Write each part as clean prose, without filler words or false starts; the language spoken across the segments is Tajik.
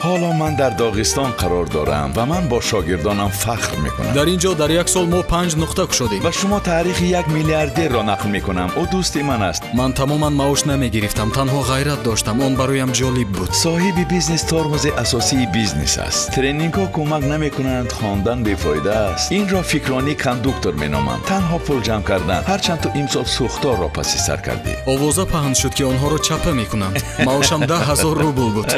Ҳоло ман дар Доғистон қарор дорам ва ман бо шогирдонам фахр мекунам. Дар ин ҷо дар як сол мо 5 нуқта кушодем. Ба шумо таърихи як миллиардерро нақл мекунам. Ӯ дӯсти ман аст. Ман тамоман маош намегирифтам, танҳо ғайрат доштам. Он бароям ҷолиб буд. Соҳиби бизнес тормози асосии бизнес аст. Тренингҳо кӯмак намекунанд, хондан бефоида аст. Инро фикронии кондуктор меномам. Танҳо пул ҷамъ кардан. Ҳарчанд ту имсол сӯхторро паси сар кардӣ. Овоза паҳн шуд, ки онҳоро чапа мекунанд. Маошам 10 000 рубл буд.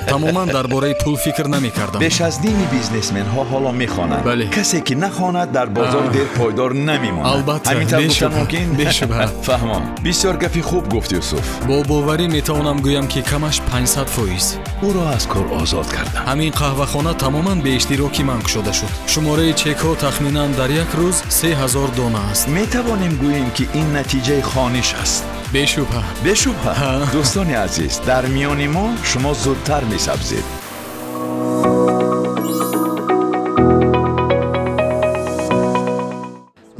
Тамоман дар бораи пул фикр намекардам. Беш аз ними бизнесменҳо ҳоло мехонанд. Бале. Касе ки нахонад дар бозор дер пойдор намемонад. Албатта, ҳамин тавр гуфтан мумкин? Бешубҳа. Фаҳмон. Бисёр гапи хуб гуфт Юсуф. Бо боварӣ метавонам гӯям, ки камаш 500%. Ӯро аз кор озод кардам. Ҳамин қаҳвахона тамоман бе иштироки ман кушода шуд. Шумораи чекҳо тахминан дар як рӯз 3000 дона аст. Метавонем гӯем, ки ин натиҷаи хониш аст. Бешубҳа. Бешубҳа. Дӯстони азиз, дар миёни мо шумо зудтар месабзед.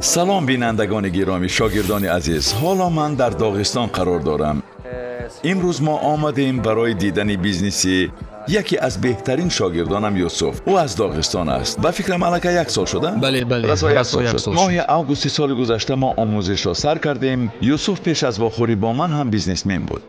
Салом бинандагони гиромӣ, шогирдони азиз. Ҳоло ман дар Доғистон қарор дорам. Имрӯз мо омадем барои дидани бизнеси яке аз беҳтарин шогирдонам Юсуф. Ӯ аз Доғистон аст. Ба фикрам аллакай як сол шуда? Бале, бале. Расо як сол шуд. Моҳи августи соли гузашта мо омӯзишро сар кардем. Юсуф пеш аз вохӯрӣ бо ман ҳам бизнесмен буд.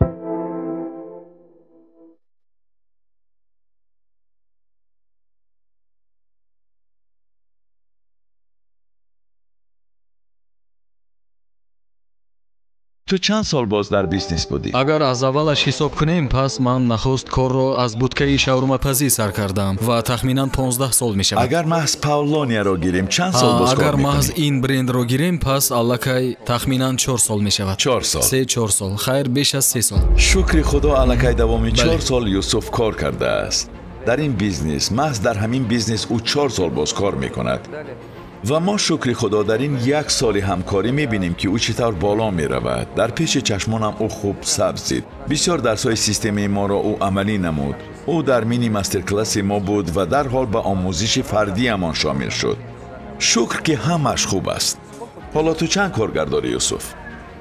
Ту чанд сол боз дар бизнес будӣ? Агар аз аввалаш ҳисоб кунем, пас ман нахуст корро аз будкаи шаурмапазӣ сар кардам ва тахминан 15 сол мешавад. Агар маҳз Павлонияро гирем, чанд сол боз кор Агар мекунӣ? Маҳз ин брендро гирем, пас аллакай тахминан 4 сол мешавад. 4 сол. 3-4 сол. Хайр, беш аз 3 сол. Шукри Худо, аллакай давоми 4 сол Юсуф кор кардааст. Дар ин бизнес, маҳз дар ҳамин бизнес ӯ 4 сол боз кор мекунад. Ва мо шукри Худо дар ин як соли ҳамкорӣ мебинем, ки ӯ чӣ тавр боло меравад. Дар пеши чашмонам ӯ хуб сабзид. Бисёр дарсҳои системаи моро ӯ амалӣ намуд. Ӯ дар мини мастер-класси мо буд ва дарҳол ба омӯзиши фардиамон шомил шуд. Шукр, ки ҳамааш хуб аст. Ҳоло ту чанд коргар дорӣ, Юсуф?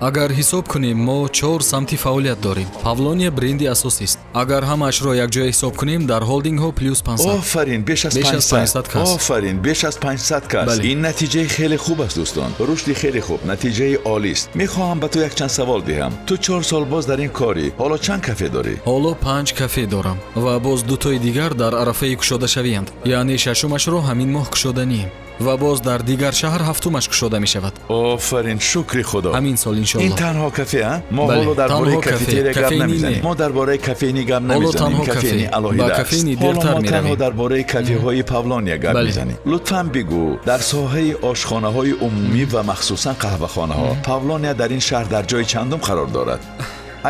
Агар ҳисоб кунем, мо 4 самти фаъолият дорем. Павлония бренди асосист. Агар ҳамаашро якҷоя ҳисоб кунем, дар холдингҳо плюс 500. Офарин, беш аз 500 кас. Офарин, беш аз 500 кас. Ин натиҷаи хеле хуб аст, дӯстон. Рушди хеле хуб, натиҷаи олист. Мехоҳам ба ту якчанд савол диҳам. Ту 4 сол боз дар ин корӣ. Ҳоло чанд кафе дорӣ? Ҳоло 5 кафе дорам ва боз дутои дигар дар арафаи кушодашавианд. Яъне шашумашро ҳамин моҳ кушоданием. Ва боз дар дигар шаҳр ҳафтумаш кушода мешавад. Офарин, шукри Худо. Ҳамин сол иншоаллоҳ. Ин танҳо кафе, а? Мо ҳоло дар бораи кафетерия гап намезанем. Мо дар бораи кафени гап намезанем. Кафени алоҳида аст. Ҳоло мо танҳо дар бораи кафеҳои Павлония гап мезанем. Лутфан бигӯ, дар соҳаи ошхонаҳои умумӣ ва махсусан қаҳвахонаҳо Павлония дар ин шаҳр дар ҷои чандум қарор дорад?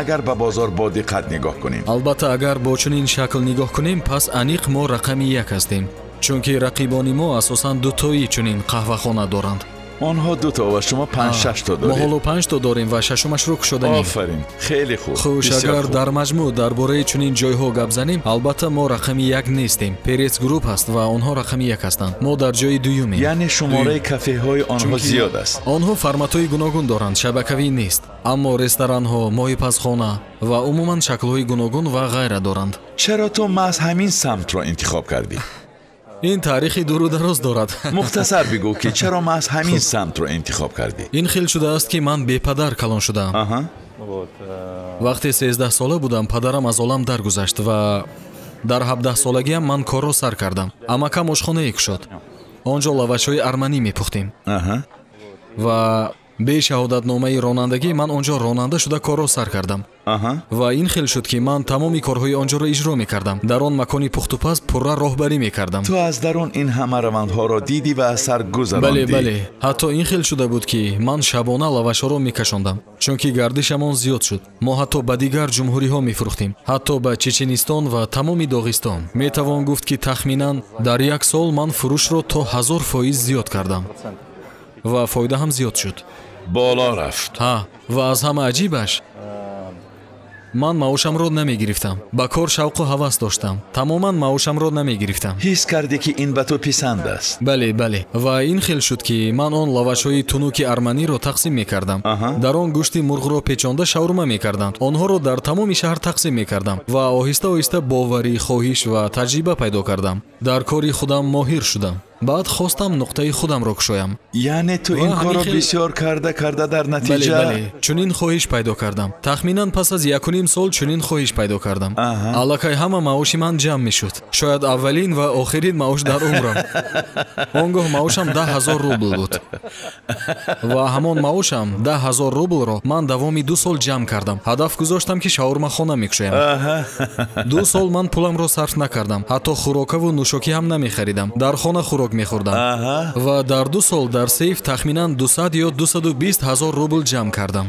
Агар ба бозор бо диққат нигоҳ кунем. Албатта, агар бо чунин шакл нигоҳ кунем, пас аниқ мо рақами 1 ҳастем. Чунки рақибони мо асосан дутои чунин қаҳвахона доранд. Онҳо дуто ва шумо 5-6 то доред. Мо ҳоло 5 то дорем ва шашумашро кушоданем. Офарин, хеле хуб. Хуш, агар дар маҷмӯъ дар бораи чунин ҷойҳо гап занем, албатта мо рақами 1 нестем. Перец Груп ҳаст ва онҳо рақами 1 ҳастанд. Мо дар ҷои дуюмем. Яъне шумораи кафеҳои онҳо зиёд аст. Онҳо форматҳои гуногун доранд, шабакавӣ нест. Аммо ресторанҳо, моҳипазхона ва умуман шаклҳои гуногун ва ғайра доранд. Чаро ту маҳз ҳамин самтро интихоб кардӣ? Ин таърихи дуру дароз дорад. Мухтасар бигӯ, ки чаро маҳз ҳамин самтро интихоб кардӣ? Ин хел шудааст, ки ман бепадар калон шудаам. Вақте 13 сола будам, падарам аз олам даргузашт ва дар 17 солагиам ман корро сар кардам. Амакам ошхонае кушод. Он ҷо лавашҳои арманӣ мепухтем. Ва бе шаҳодатномаи ронандагӣ ман он ҷо ронанда шуда корро сар кардам. Ва ин хел шуд, ки ман тамоми корҳои он ҷоро иҷро мекардам. Дар он макони пухтупаз пурра роҳбарӣ мекардам. Ту аз дарун ин ҳама равандҳоро дидӣ ва аз сар гузарондӣ. Бале, бале. Ҳатто ин хел шуда буд, ки ман шабона лавашҳоро мекашондам, чунки гардишамон зиёд шуд. Мо ҳатто ба дигар ҷумҳуриҳо мефурӯхтем, ҳатто ба Чеченистон ва тамоми Доғистон. Метавон гуфт, ки тахминан дар як сол ман фурӯшро то 1000% зиёд кардам ва фоида ҳам зиёд шуд. Боло рафт. Ҳа, ва аз ҳама аҷибаш Ман маошамро намегирифтам. Ба кор шавқу ҳавас доштам. Тамоман маошамро намегирифтам. Ҳис кардӣ, ки ин ба ту писанд аст? Бале, бале. Ва ин хел шуд, ки ман он лавашҳои тунуки арманиро тақсим мекардам. Дар он гӯшти мурғро печонда шаурма мекарданд. Онҳоро дар тамоми шаҳр тақсим мекардам ва оҳиста оҳиста боварӣ, хоҳиш ва таҷриба пайдо кардам. Дар кори худам моҳир шудам. Баъд хостам нуқтаи худамро кушоям. Яъне ту ин корро бисёр карда карда дар натиҷа. Бале, бале, чунин хоҳиш пайдо кардам. Тахминан пас аз 1.5 сол чунин хоҳиш пайдо кардам. Аллакай ҳама маоши ман ҷамъ мешуд. Шояд аввалин ва охирин маош дар умрам. Он гоҳ маошам 10 000 рубл буд. Ва ҳамон маошам 10 000 рублро ман давоми 2 сол ҷамъ кардам. Ҳадаф гузоштам, ки шаурмахона мекушоям. 2 сол ман пуламро сарф накардам. Ҳатто хӯрокаву нӯшокӣ ҳам намехаридам. Дар хона хӯрок мехӯрдам. Ва дар 2 сол дар сейф тахминан 200 ё 220 ҳазор рубл ҷамъ кардам.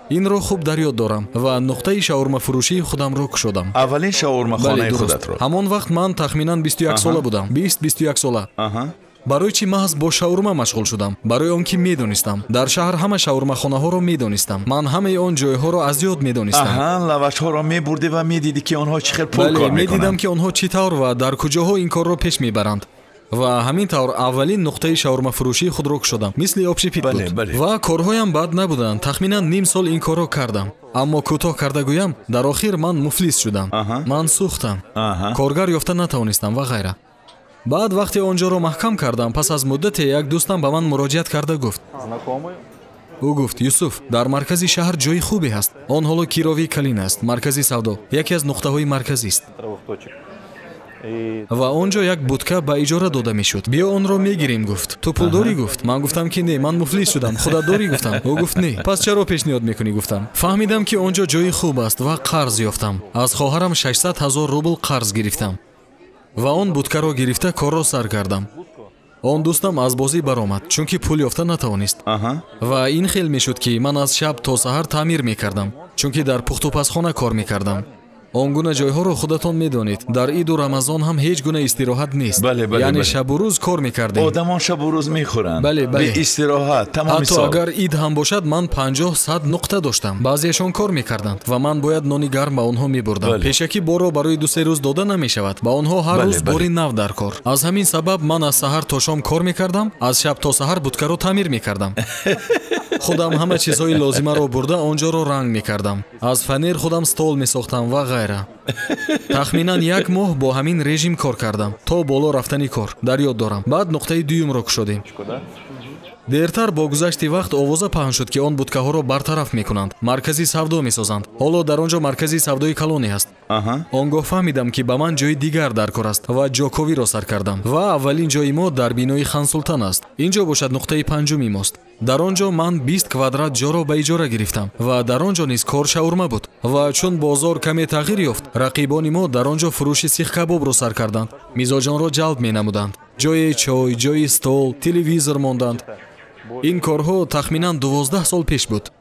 Инро хуб дар ёд дорам ва нуқтаи шаурмафурӯшии худамро кушодам. Аввалин шаурмахонаи худатро? Ҳамон вақт ман тахминан 21 сола будам. 20-21 сола. Барои чӣ маҳз бо шаурма машғул шудам? Барои он ки медонистам. Дар шаҳр ҳама шаурмахонаҳоро медонистам. Ман ҳамаи он ҷойҳоро аз ёд медонистам. Лавашҳоро мебурдӣ ва медидӣ, ки онҳо чӣ хел пул кор мекунанд. Медидам, ки онҳо чӣ тавр ва дар куҷоҳо ин корро пеш мебаранд. Ва ҳамин тавр аввалин нуқтаи шаурмафурӯшии худро кушодам. Мисли общепит буд. Ва корҳоям бад набуданд. Тахминан ним сол ин корро кардам. Аммо кӯтоҳ карда гӯям, дар охир ман муфлис шудам. Ман сӯхтам. Коргар ёфта натавонистам ва ғайра. Баъд вақте он ҷоро маҳкам кардам, пас аз муддате як дӯстам ба ман муроҷиат карда гуфт. Ӯ гуфт: Юсуф, дар маркази шаҳр ҷои хубе ҳаст. Он ҳоло Кирови Калин аст, маркази савдо, яке аз нуқтаҳои марказист. Ва он ҷо як будка ба иҷора дода мешуд. Биё онро мегирем, гуфт. Ту пул дорӣ? Гуфт. Ман гуфтам, ки не, ман муфлис шудам. Худат дорӣ? Гуфтам. Ӯ гуфт не. Пас чаро пешниҳод мекунӣ? Гуфтам. Фаҳмидам, ки он ҷо ҷои хуб аст ва қарз ёфтам. Аз хоҳарам 600 000 рубл қарз гирифтам. Ва он будкаро гирифта корро сар кардам. Он дӯстам аз бозӣ баромад, чунки пул ёфта натавонист. Ва ин хел мешуд, ки ман аз шаб то саҳар таъмир мекардам, чунки дар пухтупазхона кор мекардам. Он гуна ҷойҳоро худатон медонед. Дар иду Рамазон ҳам ҳеҷ гуна истироҳат нест. Яъне шабу рӯз кор мекардем. Одамон шабу рӯз мехӯранд. Бале, бале. Бе истироҳат тамоми сол. Ҳатто агар ид ҳам бошад, ман 50-100 нуқта доштам. Баъзеашон кор мекарданд ва ман бояд нони гарм ба онҳо мебурдам. Пешакӣ борро барои 2-3 рӯз дода намешавад. Ба онҳо ҳар рӯз бори нав дар кор. Аз ҳамин сабаб ман аз саҳар то шом кор мекардам, аз шаб то саҳар будкаро таъмир мекардам. Худам ҳама чизҳои лозимаро бурда он ҷоро ранг мекардам. Аз фанер худам стол месохтам ва ғайра. Тахминан 1 моҳ бо ҳамин режим кор кардам то боло рафтани кор. Дар ёд дорам. Баъд нуқтаи дуюмро кушодем. Дертар бо гузашти вақт овоза паҳн шуд, ки он будкаҳоро бартараф мекунанд, маркази савдо месозанд. Ҳоло дар он ҷо маркази савдои калоне ҳаст. Он гоҳ фаҳмидам, ки ба ман ҷои дигар дар кор аст ва ҷоковиро сар кардам. Ва аввалин ҷои мо дар бинои Хансултан аст. Ин ҷо бошад нуқтаи панҷуми мост. Дар он ҷо ман 20 квадрат ҷоро ба иҷора гирифтам ва дар он ҷо низ кор шаурма буд. Ва чун бозор каме тағйир ёфт, рақибони мо дар он ҷо фурӯши сихкабобро сар карданд. Мизоҷонро ҷалб менамуданд. Ҷои чой, ҷои стол, телевизор монданд. Ин корҳо тахминан 12 сол пеш буд.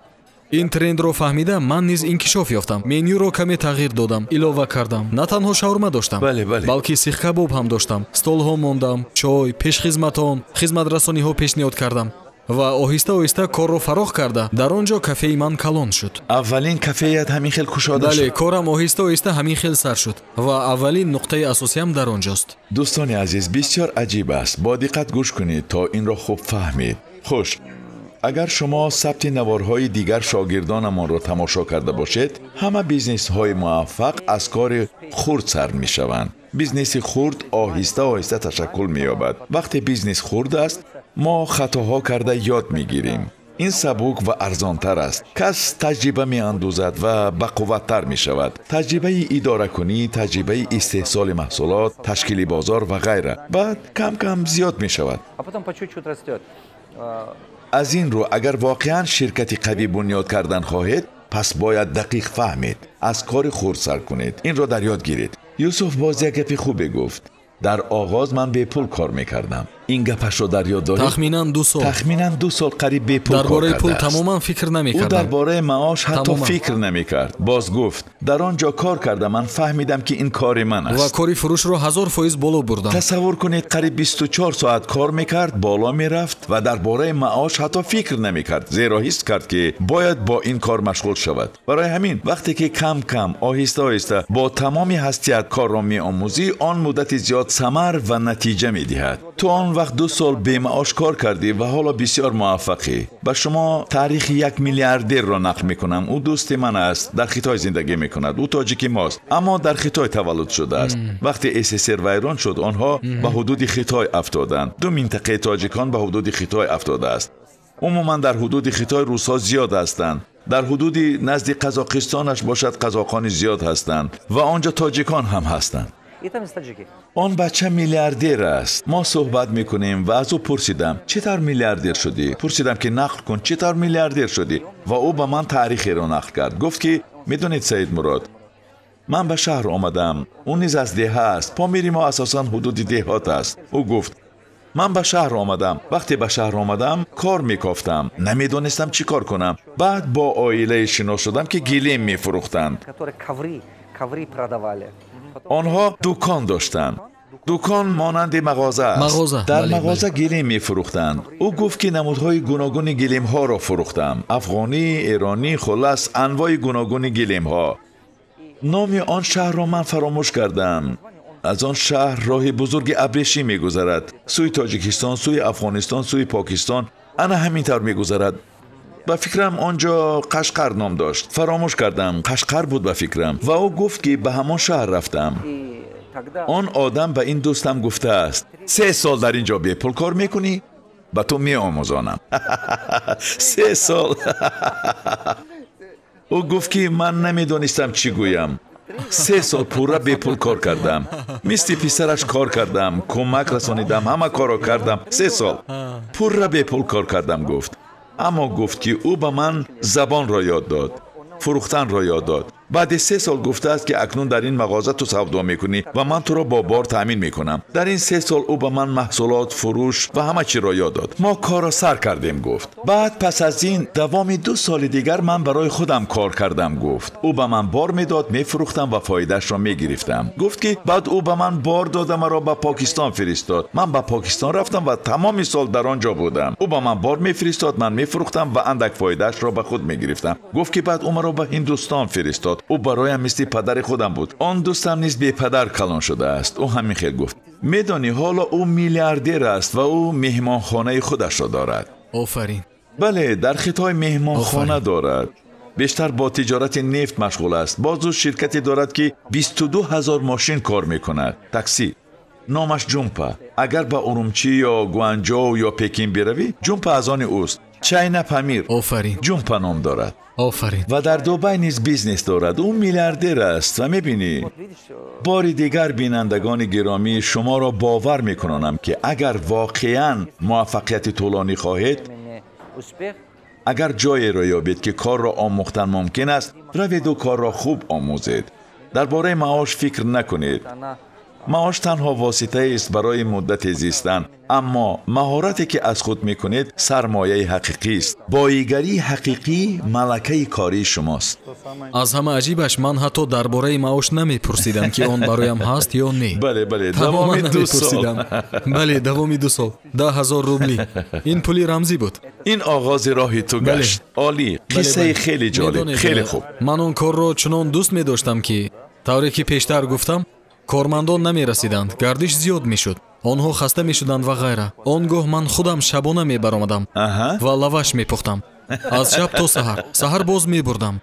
Ин трендро фаҳмида ман низ инкишоф ёфтам. Менюро каме тағйир додам, илова кардам. На танҳо шаурма доштам, балки сихкабоб ҳам доштам. Столҳо мондам, чой, пешхизматон, хизматрасониҳо пешниҳод кардам. Ва оҳиста оҳиста корро фарох карда, дар он ҷо кафеи ман калон шуд. Аввалин кафеят ҳамин хел кушода шуд? Бале, корам оҳиста оҳиста ҳамин хел сар шуд ва аввалин нуқтаи асосиям дар он ҷост. Дӯстони азиз, бисёр аҷиб аст. Бо диққат гӯш кунед то инро хуб фаҳмед. Хуш, агар шумо сабти наворҳои дигар шогирдонамонро тамошо карда бошед, ҳама бизнесҳои муваффақ аз кори хурд сар мешаванд. Бизнеси хурд оҳиста оҳиста ташаккул меёбад. Вақте бизнес хурд аст, мо хатоҳо карда ёд мегирем. Ин сабук ва арзонтар аст. Кас таҷриба меандозад ва бақувваттар мешавад. Таҷрибаи идоракунӣ, таҷрибаи истеҳсоли маҳсулот, ташкили бозор ва ғайра. Баъд кам-кам зиёд мешавад. Аз ин рӯ, агар воқеан ширкати қавӣ бунёд кардан хоҳед, пас бояд дақиқ фаҳмед, аз кори хурд сар кунед. Инро дар ёд гиред. Юсуф боз як гапи хубе гуфт. Дар оғоз ман бепул кор мекардам. Ин гапашро дар ёд дорӣ? Тахминан 2 сол. Тахминан 2 сол қариб бепул кор Дар бораи пул кардааст. тамоман фикр Ӯ намекардам. дар бораи маош ҳатто Тамоман. фикр намекард. Боз гуфт: дар он ҷо кор карда ман фаҳмидам, ки ин кори ман Ва аст. кори фурӯшро 1000% боло бурдам. Тасаввур кунед, қариб 24 соат кор мекард, боло мерафт ва дар бораи маош ҳатто фикр намекард, зеро ҳис кард, ки бояд бо ин кор машғул шавад. Барои ҳамин вақте ки кам-кам, оҳиста-оҳиста бо тамоми ҳастият корро меомӯзӣ, он муддати зиёд самар ва натиҷа медиҳад. Ту он вақт 2 сол бемаош кор кардӣ ва ҳоло бисёр муваффақӣ. Ба шумо таърихи як миллиардерро нақл мекунам. Ӯ дӯсти ман аст, дар Хитой зиндагӣ мекунад. Ӯ тоҷики мост, аммо дар Хитой таваллуд шудааст. Вақте СССР вайрон шуд, онҳо ба ҳудуди Хитой афтоданд. 2 минтақаи тоҷикон ба ҳудуди Хитой афтодааст. Умуман дар ҳудуди Хитой русҳо зиёд ҳастанд. Дар ҳудуди назди Қазоқистонаш бошад, қазоқони зиёд ҳастанд ва он ҷо тоҷикон ҳам ҳастанд. Он бача миллиардер аст. Мо суҳбат мекунем ва аз ӯ пурсидам: чӣ тавр миллиардер шудӣ? Пурсидам, ки нақл кун, чӣ тавр миллиардер шудӣ? Ва ӯ ба ман таърихеро нақл кард. Гуфт, ки медонед, Саид Мурод, ман ба шаҳр омадам. Ӯ низ аз деҳа аст. Помири мо асосан ҳудуди деҳот аст. Ӯ гуфт: ман ба шаҳр омадам. Вақте ба шаҳр омадам, кор мекофтам. Намедонистам чӣ кор кунам. Баъд бо оилае шинос шудам, ки гилем мефурӯхтанд. Онҳо дукон доштанд. Дукон монанди мағоза аст. Мағоза, Дар бале, мағоза бале. гилем мефурӯхтанд. Ӯ гуфт, ки намудҳои гуногуни гилемҳоро фурӯхтам. Афғонӣ, эронӣ, хулас анвои гуногуни гилемҳо. Номи он шаҳрро ман фаромӯш кардам. Аз он шаҳр роҳи бузурги абрешӣ мегузарад. Сӯи Тоҷикистон, сӯи Афғонистон, сӯи Покистон. Ана ҳамин тавр мегузарад. Ба фикрам он ҷо Қашқар ном дошт. Фаромӯш кардам. Қашқар буд ба фикрам. Ва ӯ гуфт, ки ба ҳамон шаҳр рафтам. Он одам ба ин дӯстам гуфтааст: 3 сол дар ин ҷо бепул кор мекунӣ, ба ту меомӯзонам. 3 сол. Ӯ гуфт, ки ман намедонистам чӣ гӯям. 3 сол пурра бепул кор кардам. Мисли писараш кор кардам, кӯмак расонидам, ҳама корро кардам. 3 сол пурра бепул кор кардам, гуфт. Аммо гуфт, ки ӯ ба ман забонро ёд дод, фурӯхтанро ёд дод. Баъди 3 сол гуфтааст, ки акнун дар ин мағоза ту савдо мекунӣ ва ман туро бо бор таъмин мекунам. Дар ин 3 сол ӯ ба ман маҳсулот, фурӯш ва ҳама чиро ёд дод. Мо корро сар кардем, гуфт. Баъд пас аз ин давоми 2 соли дигар ман барои худам кор кардам, гуфт. Ӯ ба ман бор медод, мефурӯхтам ва фоидаашро мегирифтам. Гуфт, ки баъд ӯ ба ман бор дода, маро ба Покистон фиристод. Ман ба Покистон рафтам ва тамоми сол дар он ҷо будам. Ӯ ба ман бор мефиристод, ман мефурӯхтам ва андак фоидаашро ба худ мегирифтам. Гуфт, ки баъд ӯ маро ба Ҳиндустон фиристод. Ӯ бароям мисли падари худам буд. Он дӯстам низ бепадар калон шудааст. Ӯ ҳамин хел гуфт. Медонӣ, ҳоло ӯ миллиардер аст ва ӯ меҳмонхонаи худашро дорад. Офарин. Бале, дар Хитой меҳмонхона дорад. Бештар бо тиҷорати нефт машғул аст. Боз ӯ ширкате дорад, ки 22 000 мошин кор мекунад. Такси. Номаш Ҷумпа. Агар ба Урумчи ё Гуанҷоу ё Пекин биравӣ, Ҷумпа аз они ӯст. Чайна Памир. Офарин. Ҷумпа ном дорад. Офарин. Ва дар Дубай низ бизнес дорад. Ӯ миллиардер аст ва мебинӣ. Бори дигар, бинандагони гиромӣ, шуморо бовар мекунонам, ки агар воқеан муваффақияти тӯлонӣ хоҳед, агар ҷоеро ёбед, ки корро омӯхтан мумкин аст, раведу корро хуб омӯзед. Дар бораи маош фикр накунед. Маош танҳо воситаест барои муддати зистан, аммо маҳорате, ки аз худ мекунед, сармояи ҳақиқист. Боигарии ҳақиқӣ малакаи кории шумост. Аз ҳама аҷибаш, ман ҳатто дар бораи маош намепурсидам, ки он бароям ҳаст ё не. Бале, бале, тамоман давоми 2 сол. намепурсидам. Бале, давоми 2 сол. 10 000 рубли. Ин пули рамзӣ буд. Ин оғози роҳи ту Бале. гашт. Олӣ, қиссаи Бале, бале. хеле ҷолиб, Медонед, хеле хуб. Ман он корро чунон дӯст медоштам, ки тавре ки пештар гуфтам, кормандон намерасиданд, гардиш зиёд мешуд, онҳо хаста мешуданд ва ғайра. Он гоҳ ман худам шабона мебаромадам ва лаваш мепухтам. Аз шаб то саҳар. Саҳар боз мебурдам.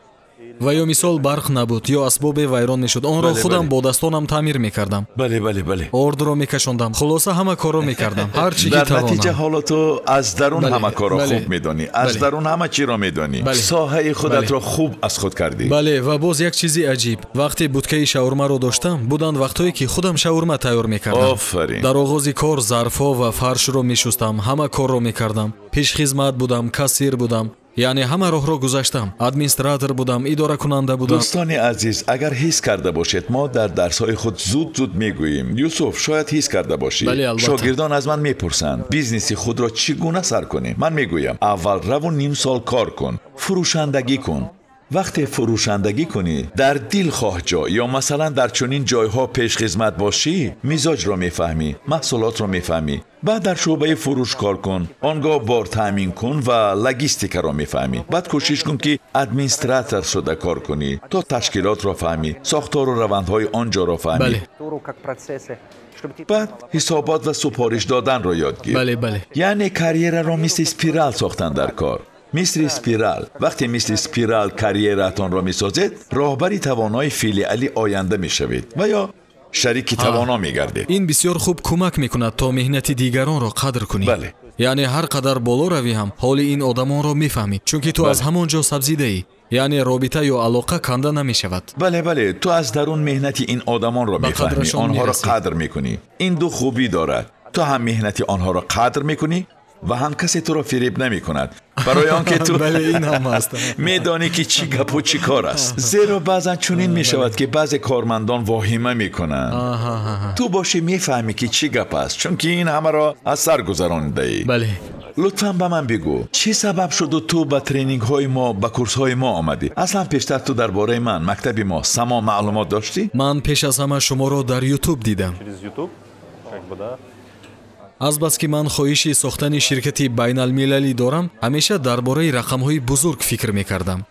Ва ё мисол барқ набуд, ё асбобе вайрон мешуд. Онро худам бо дастонам таъмир мекардам. Бале, бале, бале. Ордро мекашондам. Хулоса, ҳама корро мекардам. Ҳар чӣ ки Дар натиҷа тавонам. ҳоло ту аз дарун Бале, ҳама корро бале. хуб медонӣ, аз Бале. дарун ҳама чиро медонӣ. Бале. Соҳаи худатро Бале. хуб аз худ кардӣ. Бале, ва боз як чизи аҷиб. Вақте буткаи шаурмаро доштам, буданд вақтҳое, ки худам шаурма тайёр мекардам. Офарин. Дар оғози кор зарфҳо ва фаршро мешустам, ҳама корро мекардам. Пешхизмат будам, кассир будам. Яъне ҳама роҳро гузаштам. Администратор будам, идоракунанда будам. Дӯстони азиз, агар ҳис карда бошед, мо дар дарсҳои худ зуд-зуд мегӯем. Юсуф, шояд ҳис карда бошӣ. Шогирдон аз ман мепурсанд, бизнеси худро чӣ гуна сар кунем? Ман мегӯям, аввал раву ним сол кор кун, фурӯшандагӣ кун. Вақте фурӯшандагӣ кунӣ, дар дилхоҳ ҷо ё масалан дар чунин ҷойҳо пешхизмат бошӣ, мизоҷро мефаҳмӣ, маҳсулотро мефаҳмӣ. Баъд дар шӯъбаи фурӯш кор кун, он гоҳ бор таъмин кун ва логистикаро мефаҳмӣ. Баъд кӯшиш кун, ки администратор шуда кор кунӣ, то ташкилотро фаҳмӣ, сохтору равандҳои он ҷоро фаҳмӣ. Баъд ҳисобот ва супориш доданро ёд гир. Яъне карьераро мисли спирал сохтан дар кор. Мисли спирал. Вақте мисли спирал карьератонро месозед, роҳбари тавонои филиали оянда мешавед ва ё шарики тавоно мегардед. Ин бисёр хуб кӯмак мекунад, то меҳнати дигаронро қадр кунӣ. Яъне ҳар қадар боло равӣ ҳам ҳоли ин одамонро мефаҳмӣ, чунки ту аз ҳамон ҷо сабзидаӣ. Яъне робита ё алоқа канда намешавад. Бале, бале, ту аз дарун меҳнати ин одамонро мефаҳмӣ, онҳоро қадр мекунӣ. Ин ду хубӣ дорад. Ту ҳам меҳнати онҳоро қадр мекунӣ ва ҳам касе туро фиреб намекунад, барои он ки ту медонӣ, ки чӣ гапу чӣ кор аст. Зеро баъзан чунин мешавад, ки баъзе кормандон воҳима мекунанд. Ту бошӣ мефаҳмӣ, ки чӣ гап аст, чунки ин ҳамаро аз сар гузаронидаӣ. Лутфан ба ман бигӯ, чӣ сабаб шуду ту ба тренингҳои мо, ба курсҳои мо омадӣ? Аслан пештар ту дар бораи ман, мактаби мо, Само маълумот доштӣ? Ман пеш аз ҳама шуморо дар Ютуб дидам. Азбаски ман хоҳиши сохтани ширкати байналмилалӣ дорам, ҳамеша дар бораи рақамҳои бузург фикр мекардам.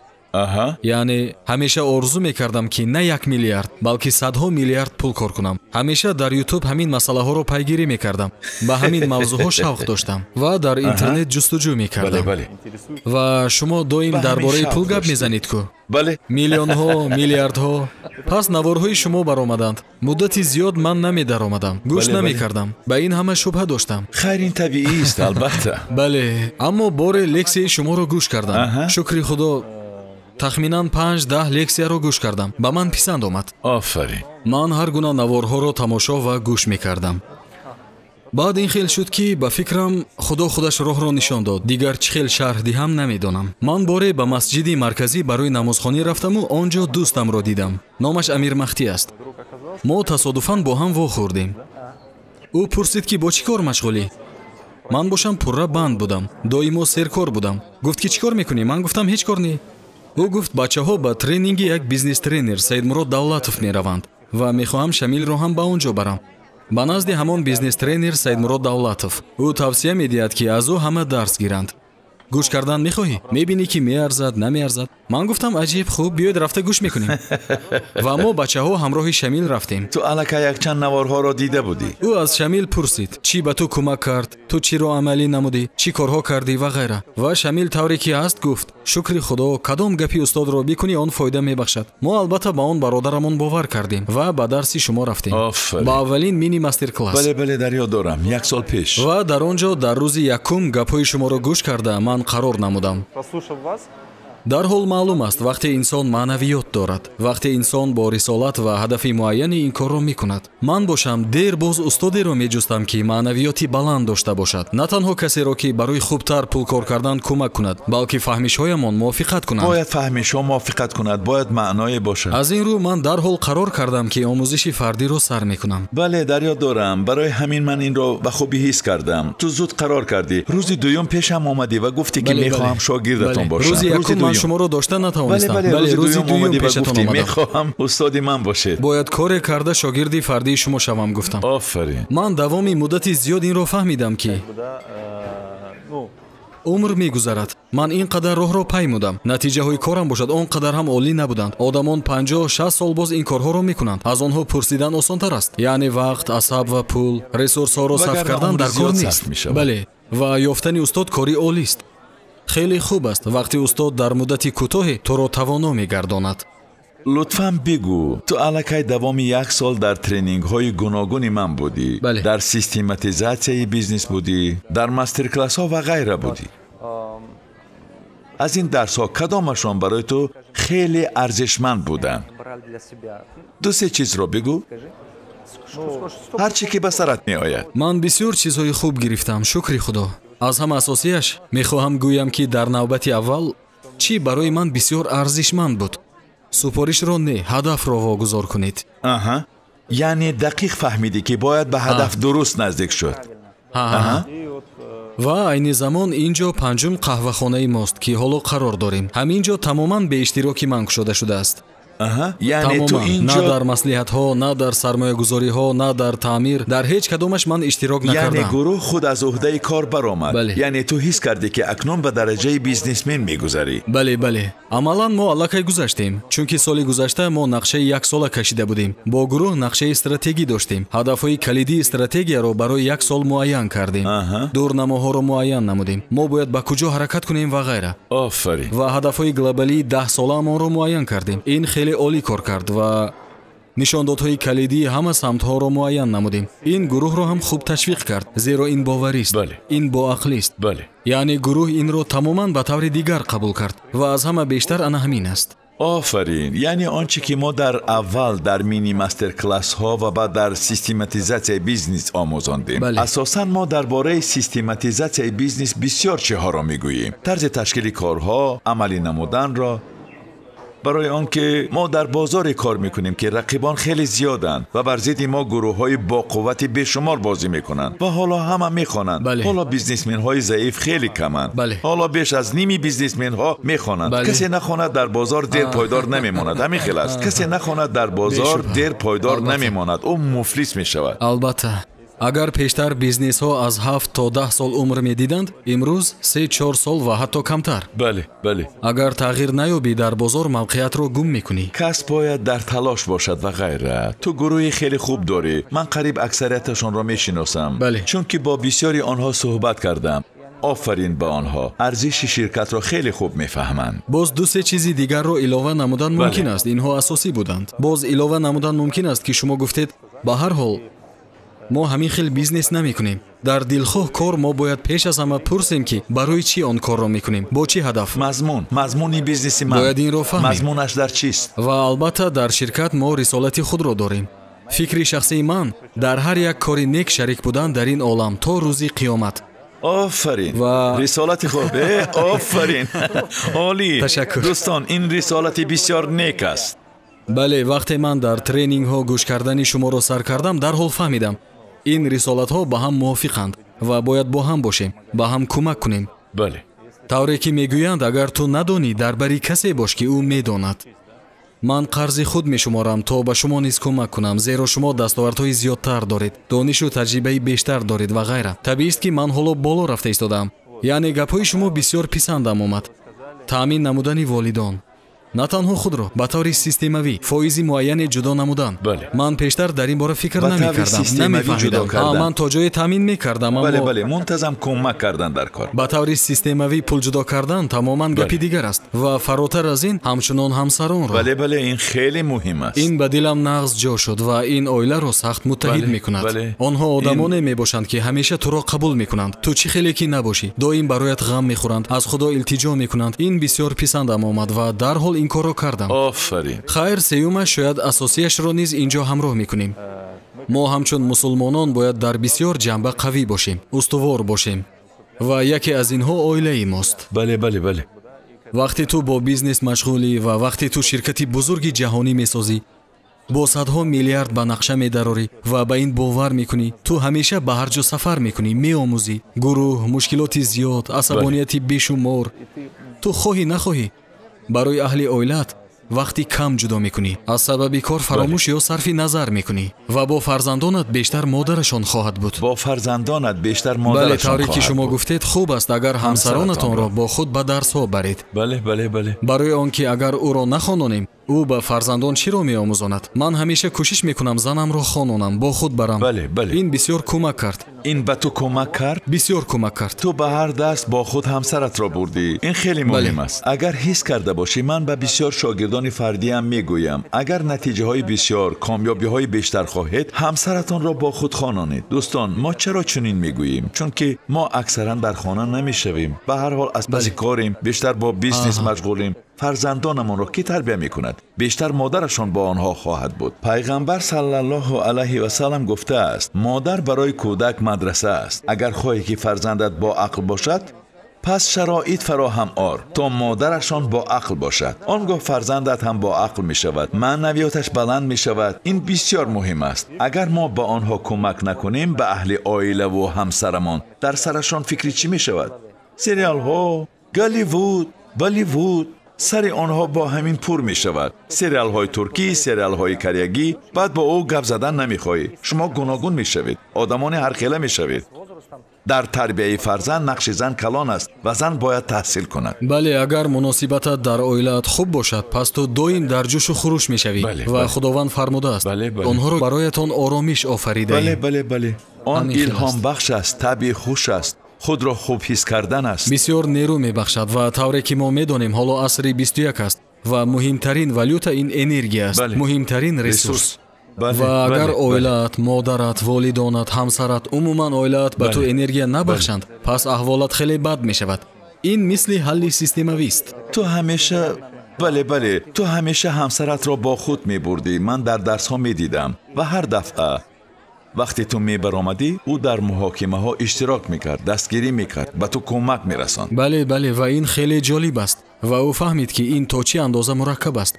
Яъне ҳамеша орзу мекардам, ки на 1 миллиард, балки садҳо миллиард пул кор кунам. Ҳамеша дар Ютуб ҳамин масъалаҳоро пайгирӣ мекардам, ба ҳамин мавзӯъҳо шавқ доштам ва дар интернет ҷустуҷӯ мекардам. Ва шумо доим дар бораи пул гап мезанед ку? Миллионҳо, миллиардҳо. Пас наворҳои шумо баромаданд. Муддати зиёд ман намедаромадам, гӯш намекардам, ба ин ҳама шубҳа доштам. Хайр, ин табиист, албатта. Бале, аммо боре лексияи шуморо гӯш кардам. Шукри Худо, тахминан 5-10 лексияро гӯш кардам. Ба ман писанд омад. Офарин. Ман ҳар гуна наворҳоро тамошо ва гӯш мекардам. Баъд ин хел шуд, ки ба фикрам Худо худаш роҳро нишон дод. Дигар чӣ хел шарҳ диҳам намедонам. Ман боре ба масҷиди марказӣ барои намозхонӣ рафтаму он ҷо дӯстамро дидам. Номаш Амир Махтӣ аст. Мо тасодуфан бо ҳам вохӯрдем. Ӯ пурсид, ки бо чӣ кор машғулӣ? Ман бошам пурра банд будам, доимо серкор будам. Гуфт, ки чӣ кор мекунӣ? Ман гуфтам, ҳеҷ кор не. Ӯ гуфт, бачаҳо ба тренинги як бизнес-тренер Саидмурод Давлатов мераванд ва мехоҳам Шамилро ҳам ба он ҷо барам. Ба назди ҳамон бизнес-тренер Саидмурод Давлатов. Ӯ тавсия медиҳад, ки аз ӯ ҳама дарс гиранд. Гӯш кардан мехоҳӣ? Мебинӣ, ки меарзад, намеарзад. Ман гуфтам, аҷиб, хуб, биёед рафта гӯш мекунем. Ва мо бачаҳо ҳамроҳи Шамил рафтем. Ту аллакай якчанд наворҳоро дида будӣ. Ӯ аз Шамил пурсид, чӣ ба ту кӯмак кард, ту чиро амалӣ намудӣ, чӣ корҳо кардӣ ва ғайра. Ва Шамил тавре ки ҳаст гуфт, шукри Худо, кадом гапи устодро бикунӣ, он фоида мебахшад. Мо албатта ба он бародарамон бовар кардем ва ба дарси шумо рафтем. Ба аввалин мини мастер-класс. Бале, бале, дар ёд дорам, 1 сол пеш. Ва дар он ҷо дар рӯзи якум гапҳои шуморо гӯш карда ман қарор намудам. Дарҳол маълум аст, вақте инсон маънавиёт дорад, вақте инсон бо рисолат ва ҳадафи муайяни ин корро мекунад. Ман бошам дер боз устодеро меҷустам, ки маънавиёти баланд дошта бошад. На танҳо касеро, ки барои хубтар пул кор кардан кӯмак кунад, балки фаҳмишҳоямон мувофиқат кунанд. Бояд фаҳмишҳо мувофиқат кунад, бояд маъное бошад. Аз ин рӯ ман дарҳол қарор кардам, ки омӯзиши фардиро сар мекунам. Бале, дар ёд дорам. Барои ҳамин ман инро ба хубӣ ҳис кардам. Ту зуд қарор кардӣ. Рӯзи дуюм пешам омадӣ ва гуфтӣ, ки мехоҳам шогирдатон бошам. Шуморо дошта натавонистам. Бале, рӯзи дуюм пешатон омадам. Мехоҳам устоди ман бошед. Бояд коре карда шогирди фардии шумо шавам, гуфтам. Офарин. Ман давоми муддати зиёд инро фаҳмидам, ки умр мегузарад. Ман ин қадар роҳро паймудам. Натиҷаҳои корам бошад он қадар ҳам олӣ набуданд. Одамон 50-60 сол боз ин корҳоро мекунанд. Аз онҳо пурсидан осонтар аст. Яъне вақт, асаб ва пул, ресурсҳоро сарф кардан дар кор нест. Бале, ва ёфтани устод кори олист. Хеле хуб аст вақте устод дар муддати кӯтоҳе туро тавоно мегардонад. Лутфан бигӯ, ту аллакай давоми 1 сол дар тренингҳои гуногуни ман будӣ, дар систематизатсияи бизнес будӣ, дар мастер-классҳо ва ғайра будӣ. Аз ин дарсҳо кадомашон барои ту хеле арзишманд буданд? 2-3 чизро бигӯ. Ҳар чӣ ки ба сарат меояд. Ман бисёр чизҳои хуб гирифтам, шукри Худо. Аз ҳама асосияш мехоҳам гӯям, ки дар навбати аввал Чӣ барои ман бисёр арзишманд буд? Супоришро не, ҳадафро вогузор кунед. Аҳа, яъне дақиқ фаҳмидӣ, ки бояд ба ҳадаф дуруст наздик шуд. Ва айни замон ин ҷо панҷум қаҳвахонаи мост, ки ҳоло қарор дорем. Ҳамин ҷо тамоман бе иштироки ман кушода шудааст. Яъне ту ин ҷо на дар маслиҳатҳо, на дар сармоягузориҳо, на дар таъмир, дар ҳеҷ кадомаш ман иштирок накардам. Яъне гурӯҳ худ аз уҳдаи кор баромад. Яъне ту ҳис кардӣ, ки акнун ба дараҷаи бизнесмен мегузарӣ. Бале, бале. Амалан мо аллакай гузаштем, чунки соли гузашта мо нақшаи яксола кашида будем. Бо гурӯҳ нақшаи стратегӣ доштем. Ҳадафҳои калидии стратегияро барои як сол муайян кардем. Дурнамоҳоро муайян намудем. Мо бояд ба куҷо ҳаракат кунем ва ғайра. Офарин. Ва ҳадафҳои глобалии даҳсолаамонро муайян кардем. Ин хеле олӣ кор кард ва нишондодҳои калидии ҳама самтҳоро муайян намудем. Ин гурӯҳро ҳам хуб ташвиқ кард, зеро ин боварист, ин боақлист. Яъне гурӯҳ инро тамоман ба таври дигар қабул кард ва аз ҳама бештар ана ҳамин аст. Офарин. Яъне он чӣ ки мо дар аввал дар мини мастер-классҳо ва баъд дар систематизатсияи бизнес омӯзондем. Асосан мо дар бораи систематизатсияи бизнес бисёр чиҳоро мегӯем. Тарзи ташкили корҳо, амалӣ намуданро. Барои он ки мо дар бозоре кор мекунем, ки рақибон хеле зиёданд ва бар зидди мо гурӯҳҳои бо қуввати бешумор бозӣ мекунанд ва ҳоло ҳама мехонанд. Ҳоло бизнесменҳои заиф хеле каманд. Ҳоло беш аз ними бизнесменҳо мехонанд. Касе нахонад дар бозор дер пойдор намемонад. Ҳамин хел аст. Касе нахонад дар бозор дер пойдор намемонад. Ӯ муфлис мешавад. Албатта. Агар пештар бизнесҳо аз 7 то 10 сол умр медиданд, имрӯз 3-4 сол ва ҳатто камтар. Бале, бале. Агар тағйир наёбӣ, дар бозор мавқеиятро гум мекунӣ. Кас бояд дар талош бошад ва ғайра. Ту гурӯҳи хеле хуб дорӣ. Ман қариб аксарияташонро мешиносам, чунки бо бисёри онҳо суҳбат кардам. Офарин ба онҳо. Арзиши ширкатро хеле хуб мефаҳманд. Боз ду-се чизи дигарро илова намудан мумкин аст. Инҳо асосӣ буданд. Боз илова намудан мумкин аст, ки шумо гуфтед, ба ҳар ҳол мо ҳамин хел бизнес намекунем. Дар дилхоҳ кор мо бояд пеш аз ҳама пурсем, ки барои чӣ он корро мекунем, бо чӣ ҳадаф. Мазмун, мазмуни бизнеси ман бояд инро фаҳмем. Мазмунаш дар чист? Ва албатта дар ширкат мо рисолати худро дорем. Фикри шахсии ман дар ҳар як кори нек шарик будан дар ин олам то рӯзи қиёмат. Офарин. Ва рисолати хуб. Офарин. Олӣ. Ташаккур. Дӯстон, ин рисолати бисёр нек аст. Бале, вақте ман дар тренингҳо гӯш кардани шуморо сар кардам, дарҳол фаҳмидам, ин рисолатҳо ба ҳам мувофиқанд ва бояд бо ҳам бошем, ба ҳам кӯмак кунем. Бале. Тавре ки мегӯянд, агар ту надонӣ, дар бари касе бош, ки ӯ медонад. Ман қарзи худ мешуморам то ба шумо низ кӯмак кунам, зеро шумо дастовардҳои зиёдтар доред, донишу таҷрибаи бештар доред ва ғайра. Табиист, ки ман ҳоло боло рафта истодаам. Яъне гапҳои шумо бисёр писандам омад. Таъмин намудани волидон, на танҳо худро, ба таври системавӣ фоизи муайяне ҷудо намудан. Ман пештар дар ин бора фикр намекардам, намефаҳмидам. Ман то ҷое таъмин мекардам, аммо бале, бале, мунтазам кӯмак кардан дар кор. Ба таври системавӣ пул ҷудо кардан тамоман гапи дигар аст ва фаротар аз ин ҳамчунон ҳамсаронро. Бале, бале, ин хеле муҳим аст. Ин ба дилам нағз ҷо шуд ва ин оиларо сахт муттаҳид мекунад. Онҳо одамоне мебошанд, ки ҳамеша туро қабул мекунанд. Ту чӣ хеле ки набошӣ, доим бароят ғам мехӯранд, аз худо илтиҷо мекунанд. Ин бисёр писандам омад ва дарҳол ин корро кардам. Офарин. Хайр, сеюмаш шояд асосияшро низ инҷо ҳамроҳ мекунем. Мо ҳамчун мусулмонон бояд дар бисёр ҷанба қавӣ бошем, устувор бошем ва яке аз инҳо оилаи мост. Бале, бале, бале. Вақте ту бо бизнес машғулӣ ва вақте ту ширкати бузурги ҷаҳонӣ месозӣ, бо садҳо миллиард ба нақша медарорӣ ва ба ин бовар мекунӣ, ту ҳамеша ба ҳар ҷо сафар мекунӣ, меомӯзӣ. Гурӯҳ, мушкилоти зиёд, асабонияти бешумор. Ту хоҳӣ нахоҳӣ барои аҳли оилат вақти кам ҷудо мекунӣ. Аз сабаби кор фаромӯш ё сарфи назар мекунӣ ва бо фарзандонат бештар модарашон хоҳад буд. Бо фарзандонат бештар модарашон бале, тавре ки шумо гуфтед, хуб аст агар ҳамсаронатонро бо худ ба дарсҳо баред. Бале, бале, бале. Барои он ки агар ӯро нахононем, ӯ ба фарзандон чиро меомӯзонад? Ман ҳамеша кӯшиш мекунам занамро хононам, бо худ барам. Бале, бале. Ин бисёр кӯмак кард. Ин ба ту кӯмак кард? Бисёр кӯмак кард. Ту ба ҳар даст бо худ ҳамсаратро бурдӣ. Ин хеле муҳим аст. Агар ҳис карда бошӣ, ман ба бисёр шогирдони фардиам мегӯям, агар натиҷаҳои бисёр, комёбиҳои бештар хоҳед, ҳамсаратонро бо худ хононед. Дӯстон, мо чаро чунин мегӯем? Чунки мо аксаран дар хона намешавем. Ба ҳар ҳол аз паси корем, бештар бо бизнес машғулем. Фарзандонамонро кӣ тарбия мекунад? Бештар модарашон бо онҳо хоҳад буд. Пайғамбар саллаллоҳу алайҳи васаллам гуфтааст, модар барои кӯдак мадраса аст. Агар хоҳӣ ки фарзандат бо ақл бошад, Пас шароит фароҳам ор то модарашон бо ақл бошад. Он гоҳ фарзандат ҳам бо ақл мешавад, маънавиёташ баланд мешавад. Ин бисёр муҳим аст. Агар мо ба онҳо кӯмак накунем, ба аҳли оилаву ҳамсарамон, дар сарашон фикри чӣ мешавад? Сериалҳо, Голливуд, Болливуд, сари онҳо бо ҳамин пур мешавад. Сериалҳои туркӣ, сериалҳои кореягӣ. Баъд бо ӯ гап задан намехоҳӣ. Шумо гуногун мешавед, одамони ҳархела мешавед. Дар тарбияи фарзанд нақши зан калон аст ва зан бояд таҳсил кунад. Бале, агар муносибатат дар оилаат хуб бошад, пас ту доим дар ҷӯшу хуруш мешавӣ. Ва Худованд фармудааст, онҳоро бароятон оромиш офаридаем. Бале, бале, бале. Он илҳомбахш аст, табъи хуш аст, худро хуб ҳис кардан аст. Бисёр нерӯ мебахшад ва тавре ки мо медонем, ҳоло асри 21 аст ва муҳимтарин валюта ин энергия аст, муҳимтарин ресурс. Ва агар оилаат, модарат, волидонат, ҳамсарат, умуман оилаат ба ту энергия набахшанд, пас аҳволат хеле бад мешавад. Ин мисли ҳалли системавист. Ту ҳамеша бале, бале, ту ҳамеша ҳамсаратро бо худ мебурдӣ. Ман дар дарсҳо медидам ва ҳар дафъа вақте ту мебаромадӣ, ӯ дар муҳокимаҳо иштирок мекард, дастгирӣ мекард, ба ту кӯмак мерасонд. Бале, бале, ва ин хеле ҷолиб аст. Ва ӯ фаҳмид, ки ин то чӣ андоза мураккаб аст.